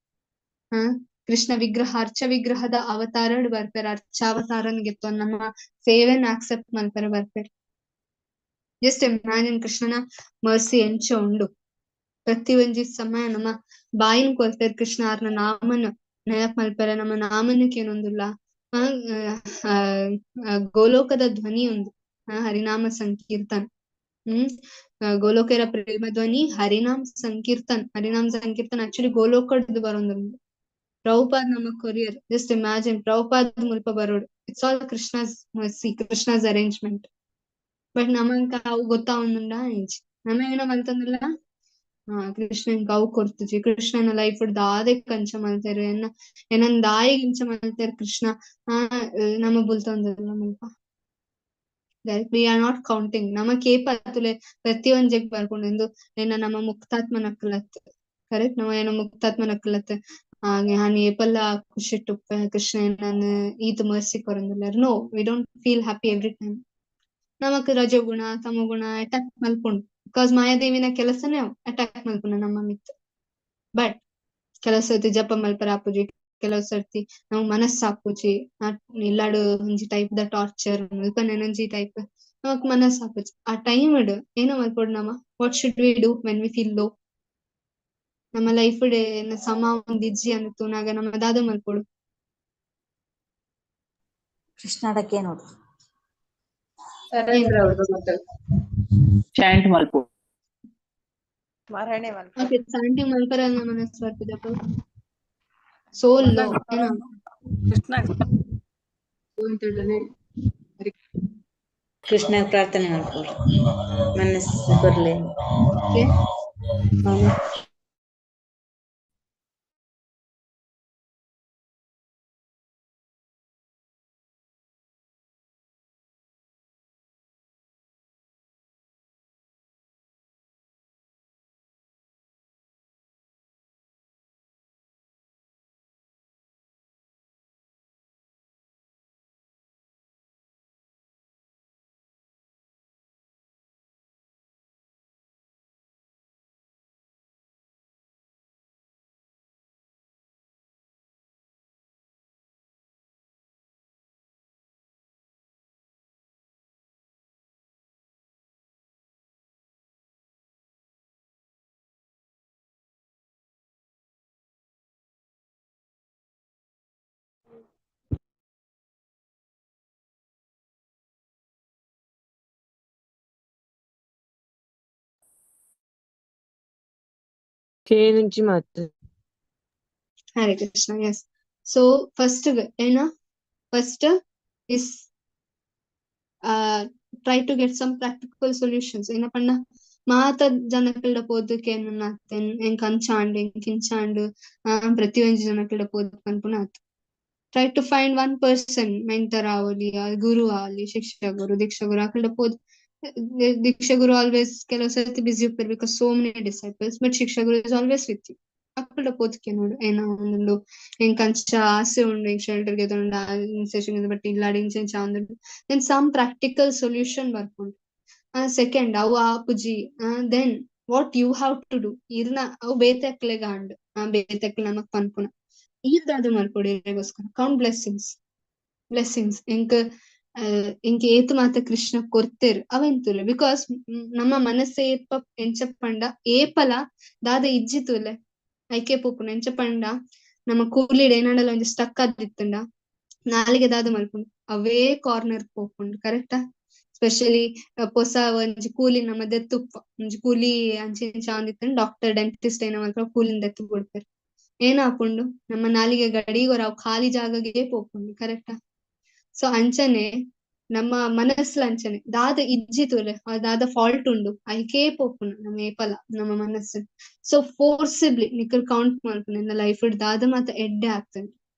ಕೃಷ್ಣ ವಿಗ್ರಹ ಅರ್ಚ ವಿಗ್ರಹದ ಅವತಾರಡ್ ಬರ್ಪೆರ್, ಅರ್ಚಾವತಾರನ್ ಗೆತ್ತೊಂದು ನಮ್ಮ ಸೇವೆನ್ ಆಕ್ಸೆಪ್ಟ್ ಮಲ್ಪೆರೆ ಬರ್ಪೆರ್. ಜಸ್ಟ್ ಇಮ್ಯಾಜಿನ್ ಕೃಷ್ಣನ ಮರ್ಸಿ ಎಂಚ ಉಂಡು. ಪ್ರತಿ ಒಂಜಿ ಸಮಯ ನಮ್ಮ ಬಾಯಿನ್ ಕೊರ್ಪೆರ್ ಕೃಷ್ಣ ಆರ್ನ ನಾಮನ್ ನೆನಪ್ ಮಲ್ಪೆರೆ, ನಮ್ಮ ನಾಮನ್ ಕೇನೊಂದುಲ್ಲ. ಗೋಲೋಕದ ಧ್ವನಿ ಉಂದು ಹರಿನಾಮ ಸಂಕೀರ್ತನ್. ಗೋಲೋಕರ ಪ್ರೇಮ ಧ್ವನಿ ಹರಿನಾಮ ಸಂಕೀರ್ತನ್. ಹರಿನಾಮ ಸಂಕೀರ್ತನ್ ಆಕ್ಚುಲಿ ಗೋಲೋಕಡ್ದು ಬರೋಂದುಂಡು. ಪ್ರಭುಪಾದ್ ನಮ್ಮ ಕೊರಿಯರ್. ಜಸ್ಟ್ ಇಮ್ಯಾಜಿನ್ ಪ್ರಭುಪಾದ್ ಮುಲ್ಪ ಬರೋಡು. It's all Krishna's mercy, Krishna's arrangement. But ನಮಂಕ ಅವು ಗೊತ್ತಾವೊಂದುಂಡ ಇಂಚಿ ನಮ ಏನೋ ಮಲ್ತೊಂದುಲ್ಲ. ಕೃಷ್ಣನ್ ಅವು ಕೊರ್ತುಜಿ, ಕೃಷ್ಣನ ಲೈಫ್ ದಾದೆ ಕಂಚ ಮಲ್ತೆರ್, ಎನ್ನ ಏನನ್ ದಾಯಿಗ್ ಇಂಚ ಮಲ್ತೆರ್ ಕೃಷ್ಣ. ನಮ ಬುಲ್ತೊಂದುಲ್ಲ ಮುಲ್ಪ. We are not counting. ನಮ ಕೇಪ ಅತುಲೆ ಪ್ರತಿಯೊಂಜೆಗ್ ಬರ್ಪುಂಡು ಇಂದು ಏನ ನಮ್ಮ ಮುಕ್ತಾತ್ಮ ನಕಲತ್. ಕರೆಕ್ಟ್, ನಮ ಏನೋ ಮುಕ್ತಾತ್ಮ ನಕಲತ್ ಹಾನಿ ಏಪಲ್ಲ ಖುಷಿ ಕೃಷ್ಣ ನಾನು ಈತ mercy ಕೊರಂದುಲ್ಲೆರ್. No, we don't feel happy every time. ನಮಕ್ ರಜೋಗುಣ ತಮೋಗುಣ ಅಟ್ಯಾಕ್ ಮಲ್ಪುಂಡು, because ಮಾಯಾದೇವಿನ ಕೆಲಸನೇ ಅಟ್ಯಾಕ್ ಮಲ್ಪುನ ನಮ್ಮ ಮಿತ್. ಬಟ್ ಕೆಲವು ಸರ್ತಿ ಜಪ ಮಲ್ಪರ ಆಪುಜಿ, ಕೆಲವು ಸರ್ತಿ ನಾವು ಮನಸ್ಸಾಪುಜಿ, ಇಲ್ಲಾಡು ಒಂಜಿ ಟೈಪ್ ದ ಟಾರ್ಚರ್ ಮುಲ್ಪನೆನೊಂಜಿ ಟೈಪ್ ನಮಕ್ ಮನಸ್ಸಾಪುಜಿ. ಆ ಟೈಮ್ ಏನೋ ಮಲ್ಪೊಡು ನಮ, what should we do when we feel low? ನಮ್ಮ ಲೈಫ್ ಸಮ ಒಂದ್ ಇಜ್ಜಿ ಅಂದ್ ತೂನಾಗ ನಮ್ಮ ದಾದ ಮಲ್ಪೊಡು? ಕೃಷ್ಣಡಕ್ಕೆ ನೋಡು ಚಾಂಟ್ ಮಲ್ಪು, ಸ್ಮರಣೆ ಮಲ್ಪು. ಓಕೆ, ಚಾಂಟಿಂಗ್ ಮಲ್ಪರ ಮನಸ್ಸು ಬರ್ಪುಜಪ್ಪ. ಸೋ ಲೋ ಏನೋ ಕೃಷ್ಣ ಕೃಷ್ಣ ಪ್ರಾರ್ಥನೆ ಮಲ್ಪೊಡು, ಮನಸ್ಸು ಕೊರ್ಲೆ. ಓಕೆ, ಕೇನುಂಚಿ ಮಾತು. Hare Krishna. Yes. So first ಏನ, first is try to get some practical solutions. ಏನಪಣ್ಣ ಮಾತ ಜನಕಲ್ಡ ಪೋದಕ್ಕೆ ಎಂಕ್ ಅಂಚಾಂಡ್ ಎಂಕ್ ಇಂಚಾಂಡ್ ಪ್ರತಿಯೊಂಜಿ ಜನಕಲ್ಡ ಪೋದ್ ಪನ್ಪುನ ಆತು. Try to find one person, mentor ಆವೊಲಿ, ಗುರು ಆವಲಿ, ಶಿಕ್ಷಕ ಗುರು, ದೀಕ್ಷಾ ಗುರು ಅಕಲ್ಡ ಪೋದ್. ದೀಕ್ಷಾ ಗುರು ಆಲ್ವೇಸ್ ಕೆಲವು ಸರ್ತಿ ಬಿಸಿ ಉಪ್ಪೆರ್ because so many disciples, but Shiksha Guru is always with you. ಅಕಲ್ಡ ಪೋದ್ಕೆ ನೋಡು ಏನೋ ಒಂದುಂಡು ಎಂಕ್ ಅಂಚ ಆಸೆ ಉಂಡು, ಎಂಕ್ ಶೆಲ್ಟರ್ ಗೆತೊಂಡ ಸೆಷನ್ ಬಟ್ ಇಲ್ಲಾಡ್ ಇಂಚ ಇಂಚ ಆವೊಂದುಂಡು. Then some practical solution ಬರ್ಪುಂಡು. ಸೆಕೆಂಡ್ ಅವು ಆಪುಜಿ, then what you have to do. ಇರ್ನ ಅವು ಬೇತೆ ಅಕ್ಲೆಗ್ ಆಂಡ್, ಬೇತೆ ಅಕ್ಲೆ ನಮಕ್ ಪನ್ಪುನ ಈರ್ ದಾದ ಮಲ್ಪೊಡು ಇರೆಗೋಸ್ಕರ. ಕೌಂಟ್ ಬ್ಲೆಸ್ಸಿಂಗ್ಸ್, ಬ್ಲೆಸ್ಸಿಂಗ್ಸ್ ಎಂಕ್ ಎಂಕ್ ಏತ್ ಮಾತ ಕೃಷ್ಣ ಕೊರ್ತೆರ್ ಅವೆಂತುಲೆ. Because ನಮ್ಮ ಮನಸ್ಸೇ ಏಪ ಎಂಚ ಪಂಡ ಏಪಲ ದಾದ ಇಜ್ಜಿ ತೂಲೆ ಐಕೆ ಪೋಪುನ. ಎಂಚ ಪಂಡ ನಮ್ಮ ಕೂಲಿಡ್ ಏನಾಂಡಲ ಒಂಜಿ ಸ್ಟಕ್ ಆದಿತ್ತುಂಡ ನಾಲಿಗೆ ದಾದ ಮಲ್ಪುಂಡು ಅವೇ ಕಾರ್ನರ್ ಪೋಪುಂಡು. ಕರೆಕ್ಟಾ? ಸ್ಪೆಷಲಿ ಪೊಸ ಒಂಜಿ ಕೂಲಿ ನಮ್ಮ ದೆತ್ತುಪ್ಪ ಒಂಜಿ ಕೂಲಿ ಅಂಚೆ ಇಂಚ ಆಂದಿತ್ತುಂಡ ಡಾಕ್ಟರ್ ಡೆಂಟಿಸ್ಟ್ ಏನ ಮಲ್ಪುನ ಕೂಲಿನ ದೆತ್ತು ಬುಡ್ಪೆರ್. ಏನಾಪುಂಡು ನಮ್ಮ ನಾಲಿಗೆ ಗಡಿಗೊರ ಅವು ಖಾಲಿ ಜಾಗಗೆ ಪೋಪುಂಡು. ಕರೆಕ್ಟಾ? ಸೊ ಅಂಚನೆ ನಮ್ಮ ಮನಸ್ಸು ಅಂಚನೆ ದಾದ ಇಜ್ಜಿ ತೂಲೆ ದಾದ ಫಾಲ್ಟ್ ಉಂಡು ಐಕೇ ಪೋಪುನು ನಮ್ಮ ಏಪಲ ನಮ್ಮ ಮನಸ್ಸು. ಸೊ ಫೋರ್ಸಿಬ್ಲಿ ನಿಕಲ್ ಕೌಂಟ್ ಮಲ್ಪುನು ಎನ್ನ ಲೈಫ್ ದಾದ ಮಾತ ಎಡ್ಡೆ ಆಗ್ತದೆ,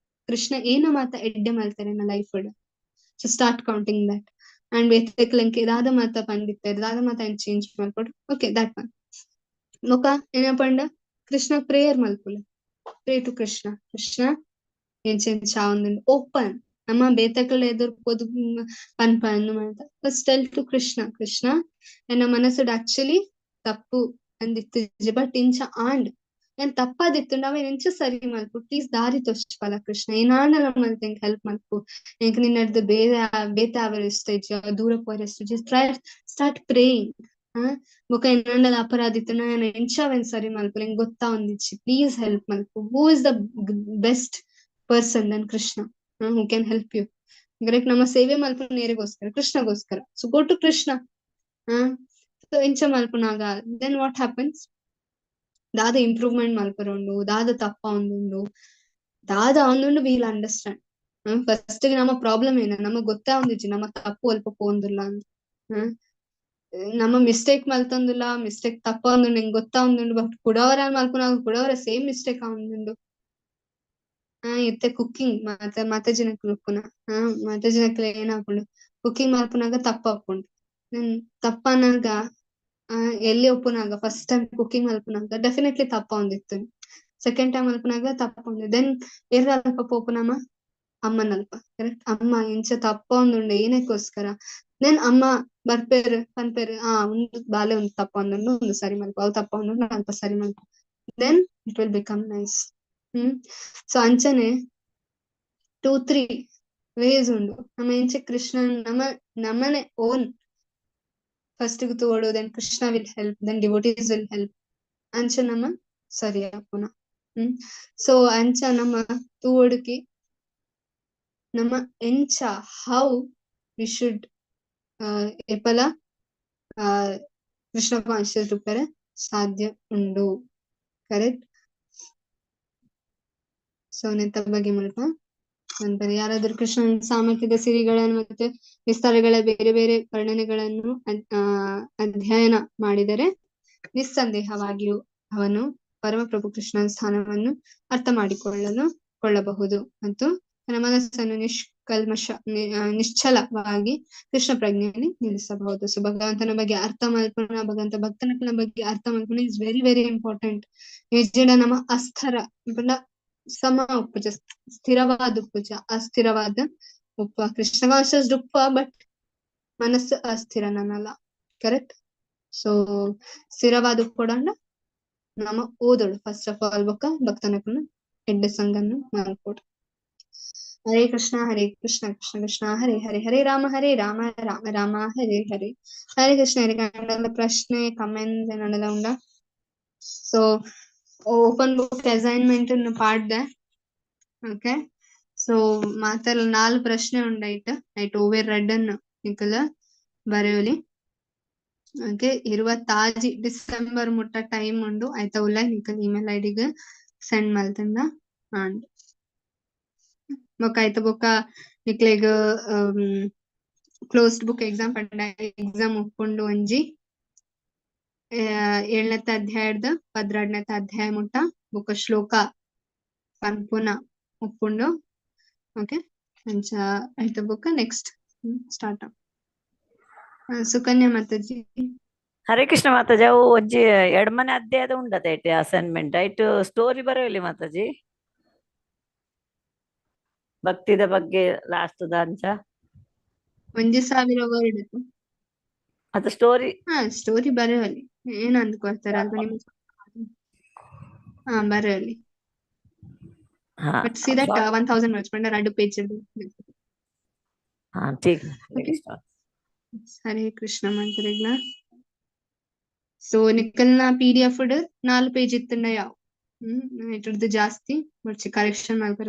ಕೃಷ್ಣ ಏನ ಮಾತ ಎಡ್ಡೆ ಮಲ್ತಾರೆ ಎನ್ನ life. So start counting that. And ಬೇತೆಕ್ಲಂಕೆ ದಾದ ಮಾತ ಪಂದಿತ್ತಾರೆ, ದಾದ ಮಾತ ಚೇಂಜ್ ಮಲ್ಪೊಡು. Okay, that one. ಬೊಕ ಏನಪಂಡ ಕೃಷ್ಣ ಪ್ರೇಯರ್ ಮಲ್ಪುಲೆ, ಪ್ರೇ ಟು ಕೃಷ್ಣ. ಕೃಷ್ಣ ಎಂಚೆಂಚ ಒಂದುಂಡು ಓಪನ್ ನಮ್ಮ ಬೇತಕಲ ಎದುರು ಪೋದು ಪನ್ಪನ್ನು ಮಾತ ಫಸ್ಟ್ ಟೆಲ್ ಟು ಕೃಷ್ಣ. ಕೃಷ್ಣ ಎನ್ನ ಮನಸ್ಸುಡ್ ಆಕ್ಚುಲಿ ತಪ್ಪು ಅಂದಿತ್ತಿಜಿ, ಬಟ್ ಇಂಚ ಆಂಡ್ ಏನ್ ತಪ್ಪಾದಿತ್ತು ಅವೇನ್ ಎಂಚ ಸರಿ ಮಲ್ಪು, ಪ್ಲೀಸ್ ದಾರಿ ತೋಚ್ಪಲ ಕೃಷ್ಣ, ಏನಾಂಡಲ ಮಲ್ತ್ ಎಂಕ್ ಹೆಲ್ಪ್ ಮಲ್ಪು, ಎಂಕ್ ನಿನ್ನಡ್ದು ಬೇರೆ ಬೇತೆ ಆವರ ಇಷ್ಟ ಇಜ್ಜಿ, ದೂರ ಪೋರೆ ಇಷ್ಟ ಇಜ್ಜಿ. Start praying. ಬೊಕ ಏನಾಂಡಲ ಅಪರಾಧ ಇತ್ತು ನಾನು ಎಂಚ ಅವೇನ್ ಸರಿ ಮಲ್ಪು, ಎಂಕ್ ಗೊತ್ತಾ ಒಂದಿಜ್ಜಿ, ಪ್ಲೀಸ್ ಹೆಲ್ಪ್ ಮಲ್ಪು. Who is the best person then Krishna, who can help you. Correct, ನಮ್ಮ ಸೇವೆ ಮಲ್ಪು ನೇರಿಗೋಸ್ಕರ, ಕೃಷ್ಣಗೋಸ್ಕರ. So go to Krishna. So ಎಂಚ ಮಲ್ಪುನಾಗ then what happens, ದಾದ ಇಂಪ್ರೂವ್ಮೆಂಟ್ ಮಲ್ಪರುಂಡು, ದಾದ ತಪ್ಪ ಒಂದುಂಡು, ದಾದ ಒಂದುಂಡು ವೀಲ್ ಅಂಡರ್ಸ್ಟ್ಯಾಂಡ್. ಫಸ್ಟ್ ನಮ್ಮ ಪ್ರಾಬ್ಲಮ್ ಏನ ನಮಗ್ ಗೊತ್ತಾ ಒಂದಿಜ್ಜಿ, ನಮ್ಮ ತಪ್ಪು ಅಲ್ಪ ಪೋಂದುಲ್ಲ ಅಂತ. ನಮ್ಮ ಮಿಸ್ಟೇಕ್ ಮಲ್ತೊಂದುಲ್ಲ, ಮಿಸ್ಟೇಕ್ ತಪ್ಪ ಒಂದುಂಡು ಎಂಕ್ ಗೊತ್ತಾ ಒಂದುಂಡು, ಬಟ್ ಕುಡವರ ಮಲ್ಪುನಾಗ ಕುಡವರ ಸೇಮ್ ಮಿಸ್ಟೇಕ್ ಒಂದುಂಡು. ಇತ್ತೆ ಕುಕ್ಕಿಂಗ್ ಮಾತ ಮಾತಾಜಿನಕ್ಲು ಉಪ್ಪುನ, ಮಾತಾಜಿನಕ್ಲು ಏನಾಪುಂಡು ಕುಕ್ಕಿಂಗ್ ಮಲ್ಪುನಾಗ ತಪ್ಪಾಪುಂಡು. ತಪ್ಪನಾಗ ಎಲ್ಲಿ ಒಪ್ಪುನಾಗ ಫಸ್ಟ್ ಟೈಮ್ ಕುಕ್ಕಿಂಗ್ ಮಲ್ಪುನಾಗ ಡೆಫಿನೆಟ್ಲಿ ತಪ್ಪ ಒಂದಿತ್ತು, ಸೆಕೆಂಡ್ ಟೈಮ್ ಮಲ್ಪುನಾಗ ತಪ್ಪ ಒಂದಿ, then ಎರ್ರ ಅಲ್ಪ ಪೋಪುನಮ್ಮ ಅಮ್ಮನಲ್ಪ. ಕರೆಕ್ಟ್, ಅಮ್ಮ ಇಂಚ ತಪ್ಪ ಒಂದುಂಡು ಏನಕ್ಕೋಸ್ಕರ, then ಅಮ್ಮ ಬರ್ಪೇರು ಪನ್ಪೇರು ಆ ಒಂದು ಬಾಲೆ ಒಂದು ತಪ್ಪ ಒಂದುಂಡು ಒಂದು ಸರಿ ಮಲ್ಪ, ಅವು ತಪ್ಪ ಒಂದುಂಡು ಅಲ್ಪ ಸರಿ ಮಲ್ಪ, then it will become nice. So ಅಂಚನೆ 2-3 ವೇಸ್ ಉಂಡು ನಮ್ಮ ಇಂಚೆ ಕೃಷ್ಣ ನಮ್ಮ ನಮ್ಮನೆ ಓನ್ ಫಸ್ಟ್ ತೋಡು, then Krishna will help, then devotees will help. ಅಂಚ ನಮ್ಮ ಸರಿ ಆಪುನ. ಸೊ ಅಂಚ ನಮ್ಮ ತೋಡುಕಿ ನಮ್ಮ ಎಂಚ how we should ಏಪಲ ಕೃಷ್ಣ ಕಾನ್ಶಿಯಸ್ ರೂಪರೆ ಸಾಧ್ಯ ಉಂಡು. ಕರೆಕ್ಟ್. ಸೊ ನೆತ್ತ ಬಗ್ಗೆ ಮುಲ್ಪ ಅಂತಾರೆ ಯಾರಾದ್ರೂ ಕೃಷ್ಣನ ಸಾಮರ್ಥ್ಯದ ಸಿರಿಗಳನ್ನು ಮತ್ತೆ ವಿಸ್ತಾರಗಳ ಬೇರೆ ಬೇರೆ ವರ್ಣನೆಗಳನ್ನು ಅಧ್ಯಯನ ಮಾಡಿದರೆ ನಿಸ್ಸಂದೇಹವಾಗಿಯೂ ಅವನು ಪರಮಪ್ರಭು ಕೃಷ್ಣನ ಸ್ಥಾನವನ್ನು ಅರ್ಥ ಕೊಳ್ಳಬಹುದು ಮತ್ತು ತನ್ನ ಮನಸ್ಸನ್ನು ನಿಷ್ಕಲ್ಮಶ ನಿಶ್ಚಲವಾಗಿ ಕೃಷ್ಣ ಪ್ರಜ್ಞೆಯಲ್ಲಿ ನಿಲ್ಲಿಸಬಹುದು. ಸೊ ಭಗವಂತನ ಬಗ್ಗೆ ಅರ್ಥ ಮಲ್ಪುನ, ಭಗವಂತ ಭಕ್ತನ ಬಗ್ಗೆ ಅರ್ಥ ಮಲ್ಪುನ is very very important. ನಿಜ ನಮ್ಮ ಅಸ್ಥರ ಸಮ ಉಪ್ಪುಜ, ಸ್ಥಿರವಾದ ಉಪ್ಪುಜ, ಅಸ್ಥಿರವಾದ ಉಪ್ಪ. ಕೃಷ್ಣ ಕಾನ್ಶಿಯಸ್ ಉಪ್ಪ, ಬಟ್ ಮನಸ್ಸು ಅಸ್ಥಿರ ನನ್ನಲ್ಲ. ಕರೆಕ್ಟ್. ಸೊ ಸ್ಥಿರವಾದ ಉಪ್ಪುಡಂಡ ನಮ್ಮ ಓದೋಡು ಫಸ್ಟ್ ಆಫ್ ಆಲ್ ಬೊಕ್ಕ ಭಕ್ತನಕುನ ಎಡ್ಡೆ ಸಂಗನ್ನು ಮಲ್ಪೊಡು. ಹರೇ ಕೃಷ್ಣ ಹರೇ ಕೃಷ್ಣ ಕೃಷ್ಣ ಕೃಷ್ಣ ಹರೇ ಹರೇ, ಹರೇ ರಾಮ ಹರೇ ರಾಮ ರಾಮ ರಾಮ ಹರೇ ಹರೇ. ಹರೇ ಕೃಷ್ಣ. ಹರೇ ಕನ್ನಡ ಪ್ರಶ್ನೆ ಕಮೆಂಟ್ ಏನಾಂಡಲ ಉಂಡ? ಸೊ ಓಪನ್ ಬುಕ್ ಅಸೈನ್ಮೆಂಟ್ ಅನ್ನು ಪಾಡ್ದೆ. ಓಕೆ, ಸೊ ಮಾತೆಲ್ಲ 4 ಪ್ರಶ್ನೆ ಉಂಡೈಟ್ ಐಟ್ ಓವೇರ್ ರೆಡ್ ಅನ್ನು ನಿಕಲ ಬರೆಯೋಲಿ. ಓಕೆ, 26 ಡಿಸೆಂಬರ್ ಮುಟ್ಟ ಟೈಮ್ ಉಂಡು ಆಯ್ತಾ ಉಲ್ಲ ನಿಕಲ್ ಇಮೇಲ್ ಐಡಿಗ್ ಸೆಂಡ್ ಮಲ್ತಂದ ಅಂಡ್ ಬೊಕ ಆಯ್ತ ಬೊಕ ನಿಕ್ಲೆಗ್ ಕ್ಲೋಸ್ಡ್ ಬುಕ್ ಎಕ್ಸಾಮ್ ಪಂಡ ಎಕ್ಸಾಮ್ ಒಪ್ಪುಂಡು ಒಂಜಿ 7ನೇ ಅಧ್ಯಾಯದ 12ನೇ ಅಧ್ಯಾಯ ಮುಟ್ಟ ಬೊಕ ಶ್ಲೋಕ ಪನ್ಪುನ ಒಪ್ಪುಂಡು. ಓಕೆ, ಅಂಚ ಆಯ್ತ ಬೊಕ ನೆಕ್ಸ್ಟ್ ಸ್ಟಾರ್ಟ್. ಸುಕನ್ಯಾ ಮಾತಾಜಿ. ಹರೇ ಕೃಷ್ಣ ಮಾತಾಜಿ. ಅವು ಒಂಜಿ ಎಡ್ಮನೆ ಅಧ್ಯಾಯದ ಉಂಡತ ಐಟ್ ಅಸೈನ್ಮೆಂಟ್ ಐಟ್ ಸ್ಟೋರಿ ಬರೆಯಲಿ ಮಾತಾಜಿ, ಭಕ್ತಿದ ಬಗ್ಗೆ ಲಾಸ್ಟ್ ಅಂಚ 1000 ವರ್ಡ್ ಅದು ಸ್ಟೋರಿ. ಹಾ, ಸ್ಟೋರಿ ಬರೆಯಲಿ ಏನ್ ಅಂದ್ಕೊಳ್ತಾರ ಅಲ್ವಾ ನಿಮ್ಮ. ಹಾ, ಬರೆಯಲಿ. But see that 1000 words ಪಂಡ 2 ಪೇಜ್. ಹಾ, ಠೀಕ್. ಹರೇ ಕೃಷ್ಣ ಮಂತ್ರಿಗ್ಲ. ಸೊ ನಿಕ್ಕಲ್ನ PDF 4 page ಇತ್ತಂಡ ಯಾವ ಇಟ್ರದ್ದು ಜಾಸ್ತಿ ಕರೆಕ್ಷನ್ ಮಲ್ಪರ.